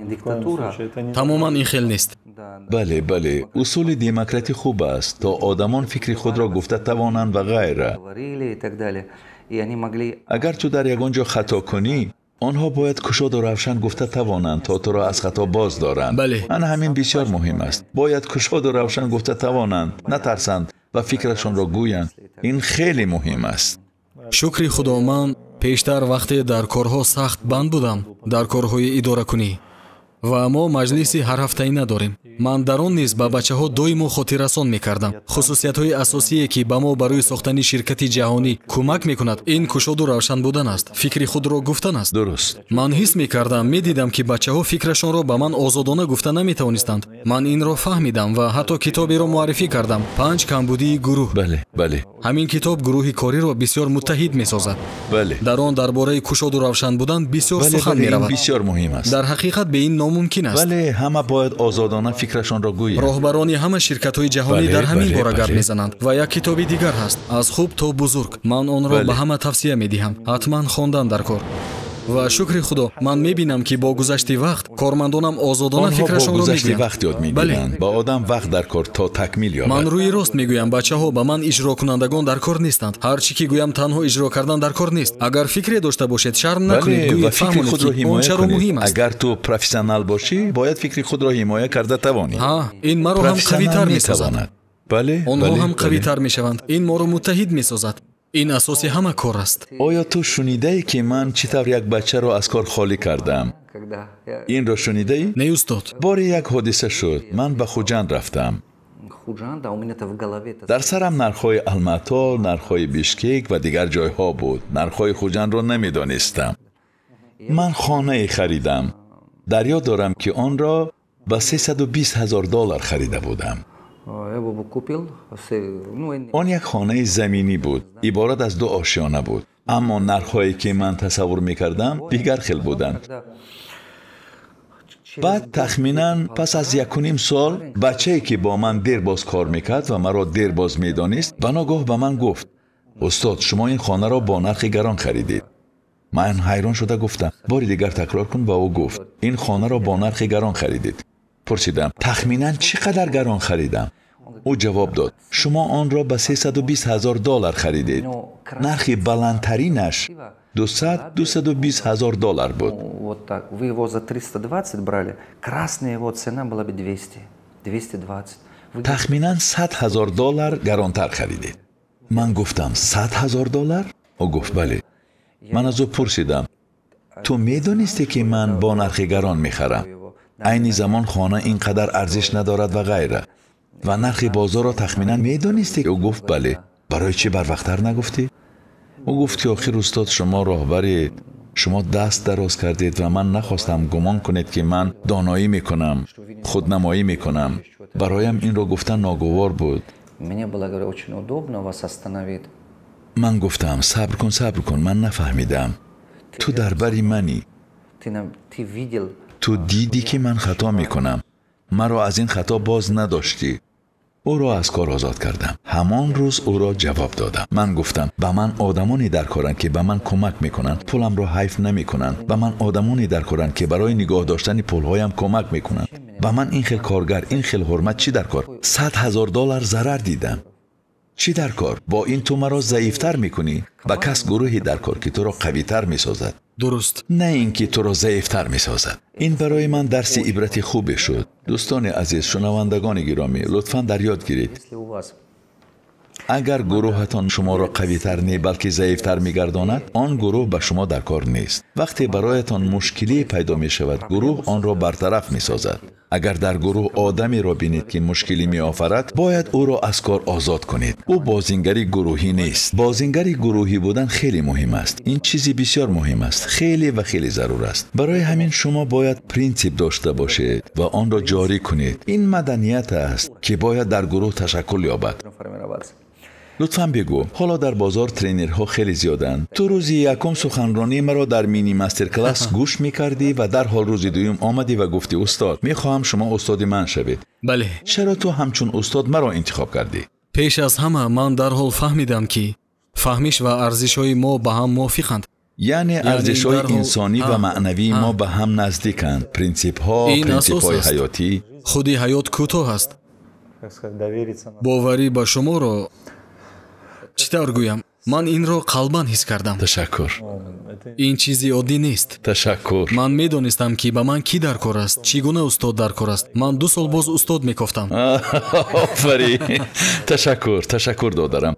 Тамоман ин хел нест. Бале, бале. Усули демократӣ хуб аст, то одамон фикри худро гуфта тавонанд ва ғайра. Агар ту дар ягон ҷо хато кунӣ, онҳо бояд кушоду равшан гуфта тавонанд, то туро аз хато боз доранд. Бале. Ана ҳамин бисёр муҳим аст. Бояд кушоду равшан гуфта тавонанд, натарсанд ва фикрашонро гӯянд. Ин хеле муҳим аст. Шукри Худо, ман пештар вақте дар корҳо сахт банд будам, дар корҳои идоракунӣ, Ва мо маҷлиси ҳарҳафтаина дорем. Ман дар он низ ба бачаҳо доимо хотиррасон мекардам. Хусусиятҳои асосие, ки ба мо барои сохтани ширкати ҷаҳонӣ кӯмак мекунад, ин кушоду равшан будан аст, фикри худро гуфтан аст. Дуруст. Ман ҳис мекардам, медидам, ки бачаҳо фикрашонро ба ман озодона гуфта наметавонистанд. Ман инро фаҳмидам ва ҳатто китоберо муаррифӣ кардам. 5 камбудии гурӯҳ. Бале, бале. Ҳамин китоб гурӯҳи кориро бисёр муттаҳид месозад. Бале. Дар он дар бораи кушоду равшан будан бисёр сухан меравад. Ин бисёр муҳим аст. Дар ҳақиқат бе ин номумкин аст. Бале, ҳама бояд озодона фикрашонро гӯянд. Роҳбарони ҳама ширкатҳои ҷаҳонӣ дар ҳамин бора гап мезананд. Ва як китоби дигар ҳаст, аз хуб то бузург. Ман онро ба ҳама тавсия медиҳам. Ҳатман хондан дар кор. Ва шукри худо, ман мебинам, ки бо гузашти вақт кормандонам озодона фикрашонро мегӯянд. Онҳо бо гузашти вақт ёд мегиранд. Ба одам вақт дар кор то такмил ёбад. Ман рӯи рост мегӯям, бачаҳо ба ман иҷрокунандагон дар кор нестанд. Ҳар чӣ ки гӯям, танҳо иҷро кардан дар кор нест. Агар фикре дошта бошед, шарм накунед, гӯед, фаҳмонед, ки он чаро муҳим аст. Агар ту профессионал бошӣ, бояд фикри худро ҳимоя карда тавонӣ. Ҳа, ин маро ҳам қавитар месозад. Бале, онҳо ҳам қавитар мешаванд. Ин моро муттаҳид месозад. Ин асоси ҳама кор аст. Оё ту шунидаӣ, ки ман чӣ тавр як бачаро аз кор холӣ кардам? Инро шунидаӣ? Не, устод. Боре як ҳодиса шуд. Ман ба Хуҷанд рафтам. Дар сарам нархҳои Алмато, нархҳои Бишкек ва дигар ҷойҳо буд. Нархҳои Хуҷандро намедонистам. Ман хонае харидам. Дар ёд дорам, ки онро ба 320 000 доллар харида будам. Он як хонаи заминӣ буд, иборат аз 2 ошёна буд. Аммо нархҳое, ки ман тасаввур мекардам, дигар хел буданд. Баъд тахминан пас аз 1.5 сол бачае, ки бо ман дербоз кор мекард ва маро дербоз медонист, ба ногоҳ ба ман гуфт: устод, шумо ин хонаро бо нархи гарон харидед. Ман ҳайрон шуда гуфтам: бори дигар такрор кун. Ва ӯ гуфт: ин хонаро бо нархи гарон харидед. Пурсидам: тахминан чӣ қадар гарон харидам? Ӯ ҷавоб дод: шумо онро ба 320 000 доллар харидед. Нархи баландтаринаш 200-220 000 доллар буд. Вот так. Вы его за 320 брали. Красная его цена была бы 200, 220. Тахминан 100 000 доллар гаронтар харидед. Ман гуфтам: 100 000 доллар? Ӯ гуфт: бале. Ман аз ӯ пурсидам: ту медонистӣ, ки ман бо нархи гарон мехарам? Айни замон хона ин қадар арзиш надорад ва ғайра. Ва нархи бозорро тахминан медонистӣ? Ӯ гуфт: бале. Барои чӣ барвақттар нагуфтӣ? Ӯ гуфт, ки охир устод, шумо роҳбаред, шумо даст дароз кардед ва ман нахостам гумон кунед, ки ман доноӣ мекунам, худнамоӣ мекунам. Бароям инро гуфтан ногувор буд. Ман гуфтам: сабр кун, сабр кун, ман нафаҳмидам. Ту дар бари манӣ. Ту дидӣ, ки ман хато мекунам. Маро аз ин хато боз надоштӣ. Ӯро аз кор озод кардам. Ҳамон рӯз ӯро ҷавоб додам. Ман гуфтам: ба ман одамоне дар коранд, ки ба ман кӯмак мекунанд, пуламро ҳайф намекунанд. Ба ман одамоне дар коранд, ки барои нигоҳ доштани пулҳоям кӯмак мекунанд. Ба ман ин хел коргар, ин хел ҳурмат чӣ дар кор? 100 000 доллар зарар дидам. Чӣ дар кор? Бо ин ту маро заифтар мекунӣ. Ба кас гурӯҳе дар кор, ки туро қавитар месозад. Дуруст. На ин ки туро заифтар месозад. Ин барои ман дарси ибрати хубе шуд. Дӯстони азиз, шунавандагони гиромӣ, лутфан дар ёд гиред: агар гурӯҳатон шуморо қавитар не, балки заифтар мегардонад, он гурӯҳ ба шумо дар кор нест. Вақте бароятон мушкилие пайдо мешавад, гурӯҳ онро бартараф месозад. Агар дар гурӯҳ одамеро бинед, ки мушкилӣ меофарад, бояд ӯро аз кор озод кунед. Ӯ бозингари гурӯҳӣ нест. Бозингари гурӯҳӣ будан хеле муҳим аст. Ин чизи бисёр муҳим аст, хеле ва хеле зарур аст. Барои ҳамин шумо бояд принсип дошта бошед ва онро ҷорӣ кунед. Ин маданият аст, ки бояд дар гурӯҳ ташаккул ёбад. Лутфан бигӯ, ҳоло дар бозор тренерҳо хеле зиёданд. Ту рӯзи якум суханронии маро дар мини мастер-класс гӯш мекардӣ ва дарҳол рӯзи дуюм омадӣ ва гуфтӣ: устод, мехоҳам шумо устоди ман шавед. Бале. Чаро ту ҳамчун устод маро интихоб кардӣ? Пеш аз ҳама ман дарҳол фаҳмидам, ки фаҳмиш ва арзишҳои мо ба ҳам мувофиқанд. Яъне арзишҳои инсонӣ ва маънавии мо ба ҳам наздиканд. Принсипҳо, принсипҳои ҳаётӣ. Худи ҳаёт кӯтоҳ аст. Боварӣ ба шуморо чӣ тавр гӯям? Ман инро қалбан ҳис кардам. Ташаккур. Ин чизи оддӣ нест. Ташаккур. Ман медонистам, ки ба ман кӣ дар кор аст, чӣ гуна устод дар кор аст. Ман 2 сол боз устод мекофтам. Офарин. Ташаккур, ташаккур додарам.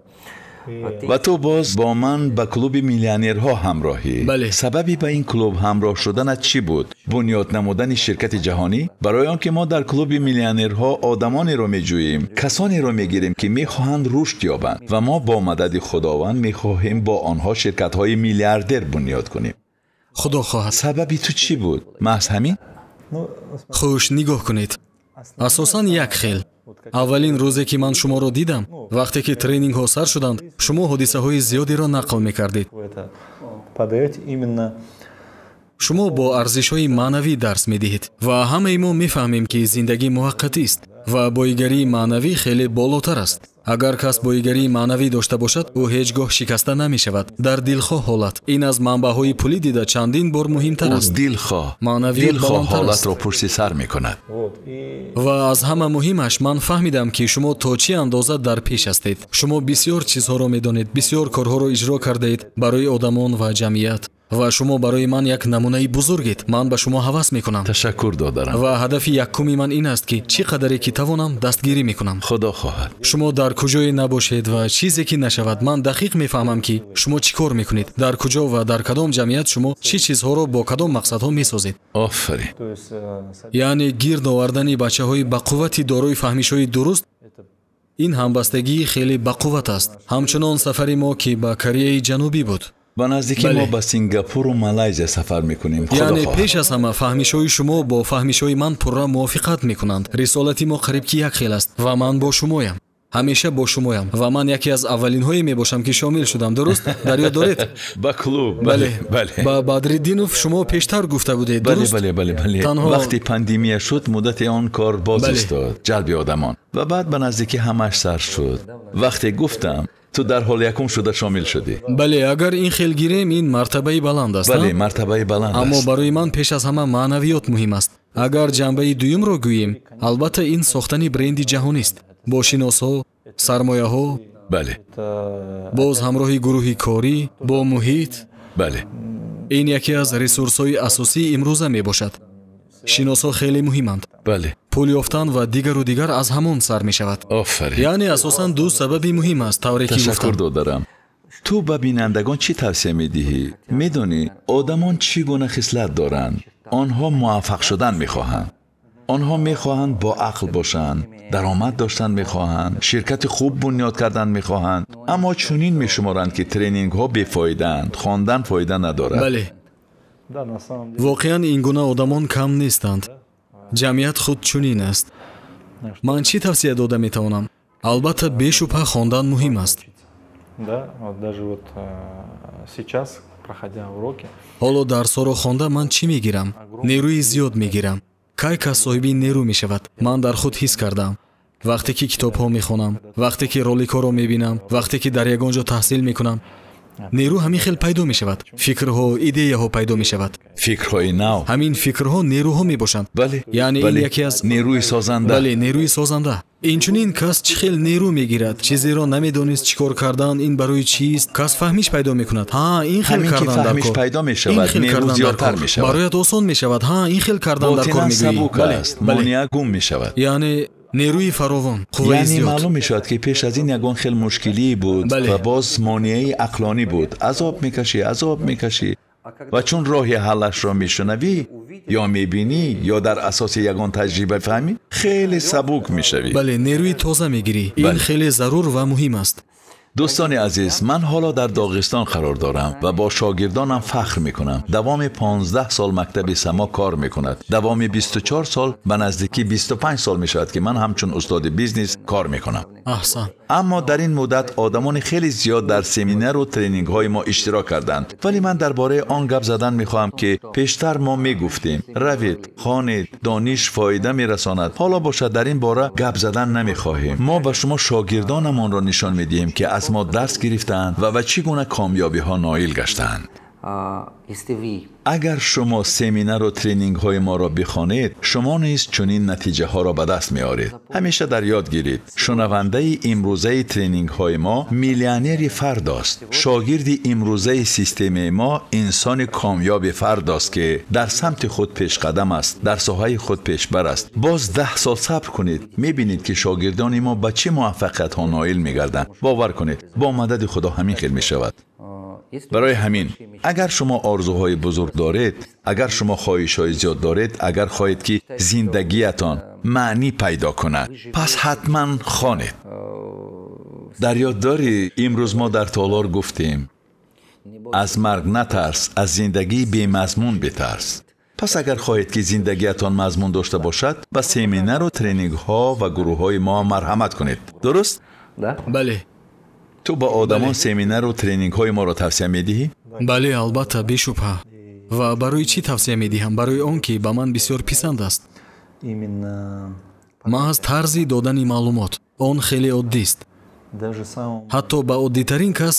Ва ту боз бо ман ба клуби миллионерҳо ҳамроҳӣ. Бале. Сабаби ба ин клуб ҳамроҳ шуданат чӣ буд? Бунёд намудани ширкати ҷаҳонӣ? Барои он ки мо дар клуби миллионерҳо одамонеро меҷӯем, касонеро мегирем, ки мехоҳанд рушд ёбанд ва мо бо мадади Худованд мехоҳем бо онҳо ширкатҳои миллиардер бунёд кунем. Худо хоҳад. Сабаби ту чӣ буд? Маҳз ҳамин? Хуш, нигоҳ кунед. Асосан як хел. Аввалин рӯзе ки ман шуморо дидам, вақте ки тренингҳо сар шуданд, шумо ҳодисаҳои зиёдеро нақл мекардед. Шумо бо арзишҳои маънавӣ дарс медиҳед ва ҳамаи мо мефаҳмем, ки зиндагӣ муваққатист ва боигарии маънавӣ хеле болотар аст. Агар кас боигарии маънавӣ дошта бошад, ӯ ҳеҷ гоҳ шикаста намешавад. Дар дилхоҳ ҳолат ин аз манбаъҳои пулӣ дида чандин бор муҳимтар аст. Маънавиёт ҳолатро пушти сар мекунад. Ва аз ҳама муҳимаш ман фаҳмидам, ки шумо то чӣ андоза дар пеш ҳастед. Шумо бисёр чизҳоро медонед, бисёр корҳоро иҷро кардаед барои одамон ва ҷамъият. Ва шумо барои ман як намунаи бузургед. Ман ба шумо ҳавас мекунам. Ташаккур додарам. Ва ҳадафи якуми ман ин аст, ки чӣ қадаре ки тавонам дастгирӣ мекунам. Худо хоҳад. Шумо дар куҷое набошед ва чизе ки нашавад, ман дақиқ мефаҳмам, ки шумо чӣ кор мекунед, дар куҷо ва дар кадом ҷамъият шумо чӣ чизҳоро бо кадом мақсадҳо месозед. Офарин. Яъне гирд овардани бачаҳои бақуввати дорои фаҳмишҳои дуруст, ин ҳамбастагии хеле бақувват аст. Ҳамчунон сафари мо, ки ба Кореяи Ҷанубӣ буд. Ба наздикӣ мо ба Сингапуру Малайзия сафар мекунем. Яъне пеш аз ҳама фаҳмишҳои шумо бо фаҳмишҳои ман пурра мувофиқат мекунанд. Рисолати мо қариб ки як хел аст ва ман бо шумоям. Ҳамеша бо шумоям ва ман яке аз аввалинҳое мебошам, ки шомил шудам. Дуруст? Дар ёд доред? Ба клуб. Бале, бале. Ба Бадриддинов шумо пештар гуфта будед, дуруст? Бале, бале, бале. Вақте пандемия шуд, муддати он кор боз истод, ҷалби одамон. Ва баъд ба наздикӣ ҳамаш сар шуд. Вақте гуфтам, ту дар ҳол якум шуда шомил шудӣ. Бале, агар ин хел гирем, ин мартабаи баланд аст. Бале, мартабаи баланд аст. Аммо барои ман пеш аз ҳама маънавиёт муҳим аст. Агар ҷанбаи дуюмро гӯем, албатта ин сохтани бренди ҷаҳонист. Бо шиносҳо, сармояҳо, бале, боз ҳамроҳи гурӯҳи корӣ, бо муҳит. Бале. Ин яке аз ресурсҳои асосии имрӯза мебошад. Шиносҳо хеле муҳиманд. Бале. Пул ёфтан ва дигару дигар аз ҳамон сар мешавад. Офарин. Яъне асосан ду сабаби муҳим аст, тавре ки гуфтам. Ташаккур додарам. Ту ба бинандагон чӣ тавсия медиҳӣ? Медонӣ, одамон чӣ гуна хислат доранд? Онҳо муваффақ шудан мехоҳанд. Онҳо мехоҳанд бо ақл бошанд, даромад доштан мехоҳанд, ширкати хуб бунёд кардан мехоҳанд, аммо чунин мешуморанд, ки тренингҳо бефоидаанд, хондан фоида надорад. Бале. Воқеан ин гуна одамон кам нестанд. Ҷамъият худ чунин аст. Ман чӣ тавсия дода метавонам? Албатта, бешубҳа хондан муҳим аст. Ҳоло дарсҳоро хонда ман чӣ мегирам? Нерӯи зиёд мегирам. Кай кас соҳиби нерӯ мешавад? Ман дар худ ҳис кардам. Вақте ки китобҳо мехонам, вақте ки роликҳоро мебинам, вақте ки дар ягон ҷо таҳсил мекунам, нерӯ ҳамин хел пайдо мешавад. Фикрҳо, идеяҳо пайдо мешавад. Фикрҳои нав. Ҳамин фикрҳо нерӯҳо мебошанд. Бале. Яъне ин яке аз нерӯи созанда. Бале, нерӯи созанда. Инчунин кас чӣ хел нерӯ мегирад? Чизеро намедонист чӣ кор кардан, ин барои чист? Кас фаҳмиш пайдо мекунад. Ҳа, ин хел кардан дар кор. Пайдо мешавад, нерӯ зиёдтар мешавад. Барояд осон мешавад. Ҳа, ин хел кардан дар кор мегӯӣ. Сабук аст, монеа гум мешавад. Яъне нерӯи фаровон, қувваи зиёд. Яъне маълум мешавад, ки пеш аз ин ягон хел мушкилӣ буд ва боз монеаи ақлонӣ буд. Азоб мекашӣ, азоб мекашӣ ва чун роҳи ҳаллашро мешунавӣ ё мебинӣ ё дар асоси ягон таҷриба фаҳмӣ, хеле сабук мешавӣ. Бале, нерӯи тоза мегирӣ. Ин хеле зарур ва муҳим аст. Дӯстони азиз, ман ҳоло дар Доғистон қарор дорам ва бо шогирдонам фахр мекунам. Давоми 15 сол мактаби Само кор мекунад. Давоми 24 сол, ба наздикӣ 25 сол мешавад, ки ман ҳамчун устоди бизнес кор мекунам. Аҳсан. Аммо дар ин муддат одамони хеле зиёд дар семинару тренингҳои мо иштирок карданд. Вале ман дар бораи он гап задан мехоҳам, ки пештар мо мегуфтем: равед, хонед, дониш фоида мерасонад. Ҳоло бошад дар ин бора гап задан намехоҳем. Мо ба шумо шогирдонамонро нишон медиҳем, ки аз мо дарс гирифтаанд ва ба чӣ гуна комёбиҳо ноил гаштаанд. Агар шумо семинару тренингҳои моро бихонед, шумо низ чунин натиҷаҳоро ба даст меоред. Ҳамеша дар ёд гиред, шунавандаи имрӯзаи тренингҳои мо миллионери фардост. Шогирди имрӯзаи системаи мо инсони комёби фардост, ки дар самти худ пешқадам аст, дар соҳаи худ пешбар аст. Боз 10 сол сабр кунед, мебинед, ки шогирдони мо ба чӣ муваффақиятҳо ноил мегарданд. Бовар кунед, бо мадади Худо ҳамин хел мешавад. Барои ҳамин, агар шумо орзуҳои бузург доред, агар шумо хоҳишҳои зиёд доред, агар хоҳед, ки зиндагиятон маънӣ пайдо кунад, пас ҳатман хонед. Дар ёд дорӣ, имрӯз мо дар толор гуфтем: аз марг натарс, аз зиндагии бемазмун битарс. Пас агар хоҳед, ки зиндагиятон мазмун дошта бошад, ба семинару тренингҳо ва гурӯҳҳои мо марҳамат кунед. Дуруст? Бале. Ту ба одамон семинару тренингҳои моро тавсия медиҳӣ? Бале, албатта, бешубҳа. Ва барои чӣ тавсия медиҳам? Барои он ки ба ман бисёр писанд аст. Маҳз тарзи додани маълумот. Он хеле оддист. Ҳатто ба оддитарин кас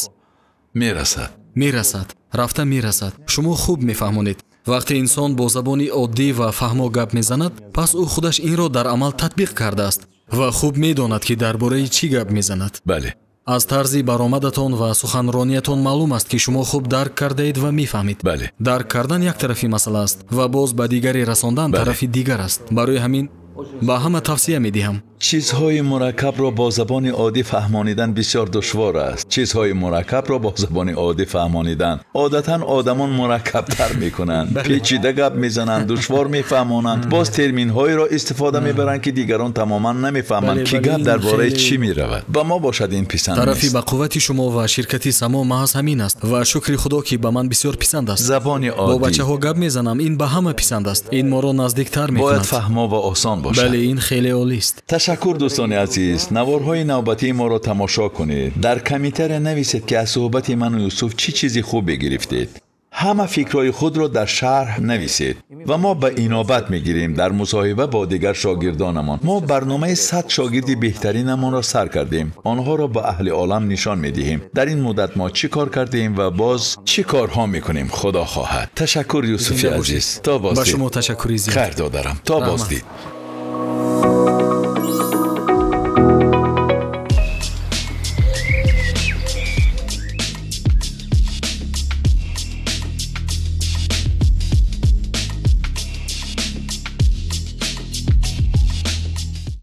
мерасад. Мерасад, рафта мерасад. Шумо хуб мефаҳмонед. Вақте инсон бо забони оддӣ ва фаҳмо гап мезанад, пас ӯ худаш инро дар амал татбиқ кардааст ва хуб медонад, ки дар бораи чӣ гап мезанад. Бале. Аз тарзи баромадатон ва суханрониятон маълум аст, ки шумо хуб дарк кардаед ва мефаҳмед. Бале. Дарк кардан як тарафи масъала аст ва боз ба дигаре расондан тарафи дигар аст. Барои ҳамин ба ҳама тавсия медиҳам. Чизҳои мураккабро бо забони оддӣ фаҳмонидан бисёр душвор аст. Чизҳои мураккабро бо забони оддӣ фаҳмонидан одатан одамон мураккабтар мекунанд, печида гап мезананд, душвор мефаҳмонанд, боз терминҳоеро истифода мебаранд, ки дигарон тамоман намефаҳманд, ки гап дар бораи чӣ меравад. Ба мо бошад ин писанд нест. Тарафи ба қуввати шумо ва ширкати Само маҳз ҳамин аст ва шукри Худо, ки ба ман бисёр писанд аст. Забони оддӣ. Бо бачаҳо гап мезанам, ин ба ҳама писанд аст. Ин моро наздиктар мекунад. Бояд фаҳмо ва осон бошад. Бале, ин хеле олист. Ташаккур, дӯстони азиз. Наворҳои навбатии моро тамошо кунед. Дар комментария нависед, ки аз суҳбати ману Юсуф чӣ чизи хубе гирифтед. Ҳама фикрҳои худро дар шарҳ нависед ва мо ба инобат мегирем дар мусоҳиба бо дигар шогирдонамон. Мо барномаи 100 шогирди беҳтаринамонро сар кардем. Онҳоро ба аҳли олам нишон медиҳем. Дар ин муддат мо чӣ кор кардем ва боз чӣ корҳо мекунем, Худо хоҳад. Ташаккур, Юсуфи азиз. То боздид. Ба шумо ташаккури зиёд. Хайр додарам. То боздид.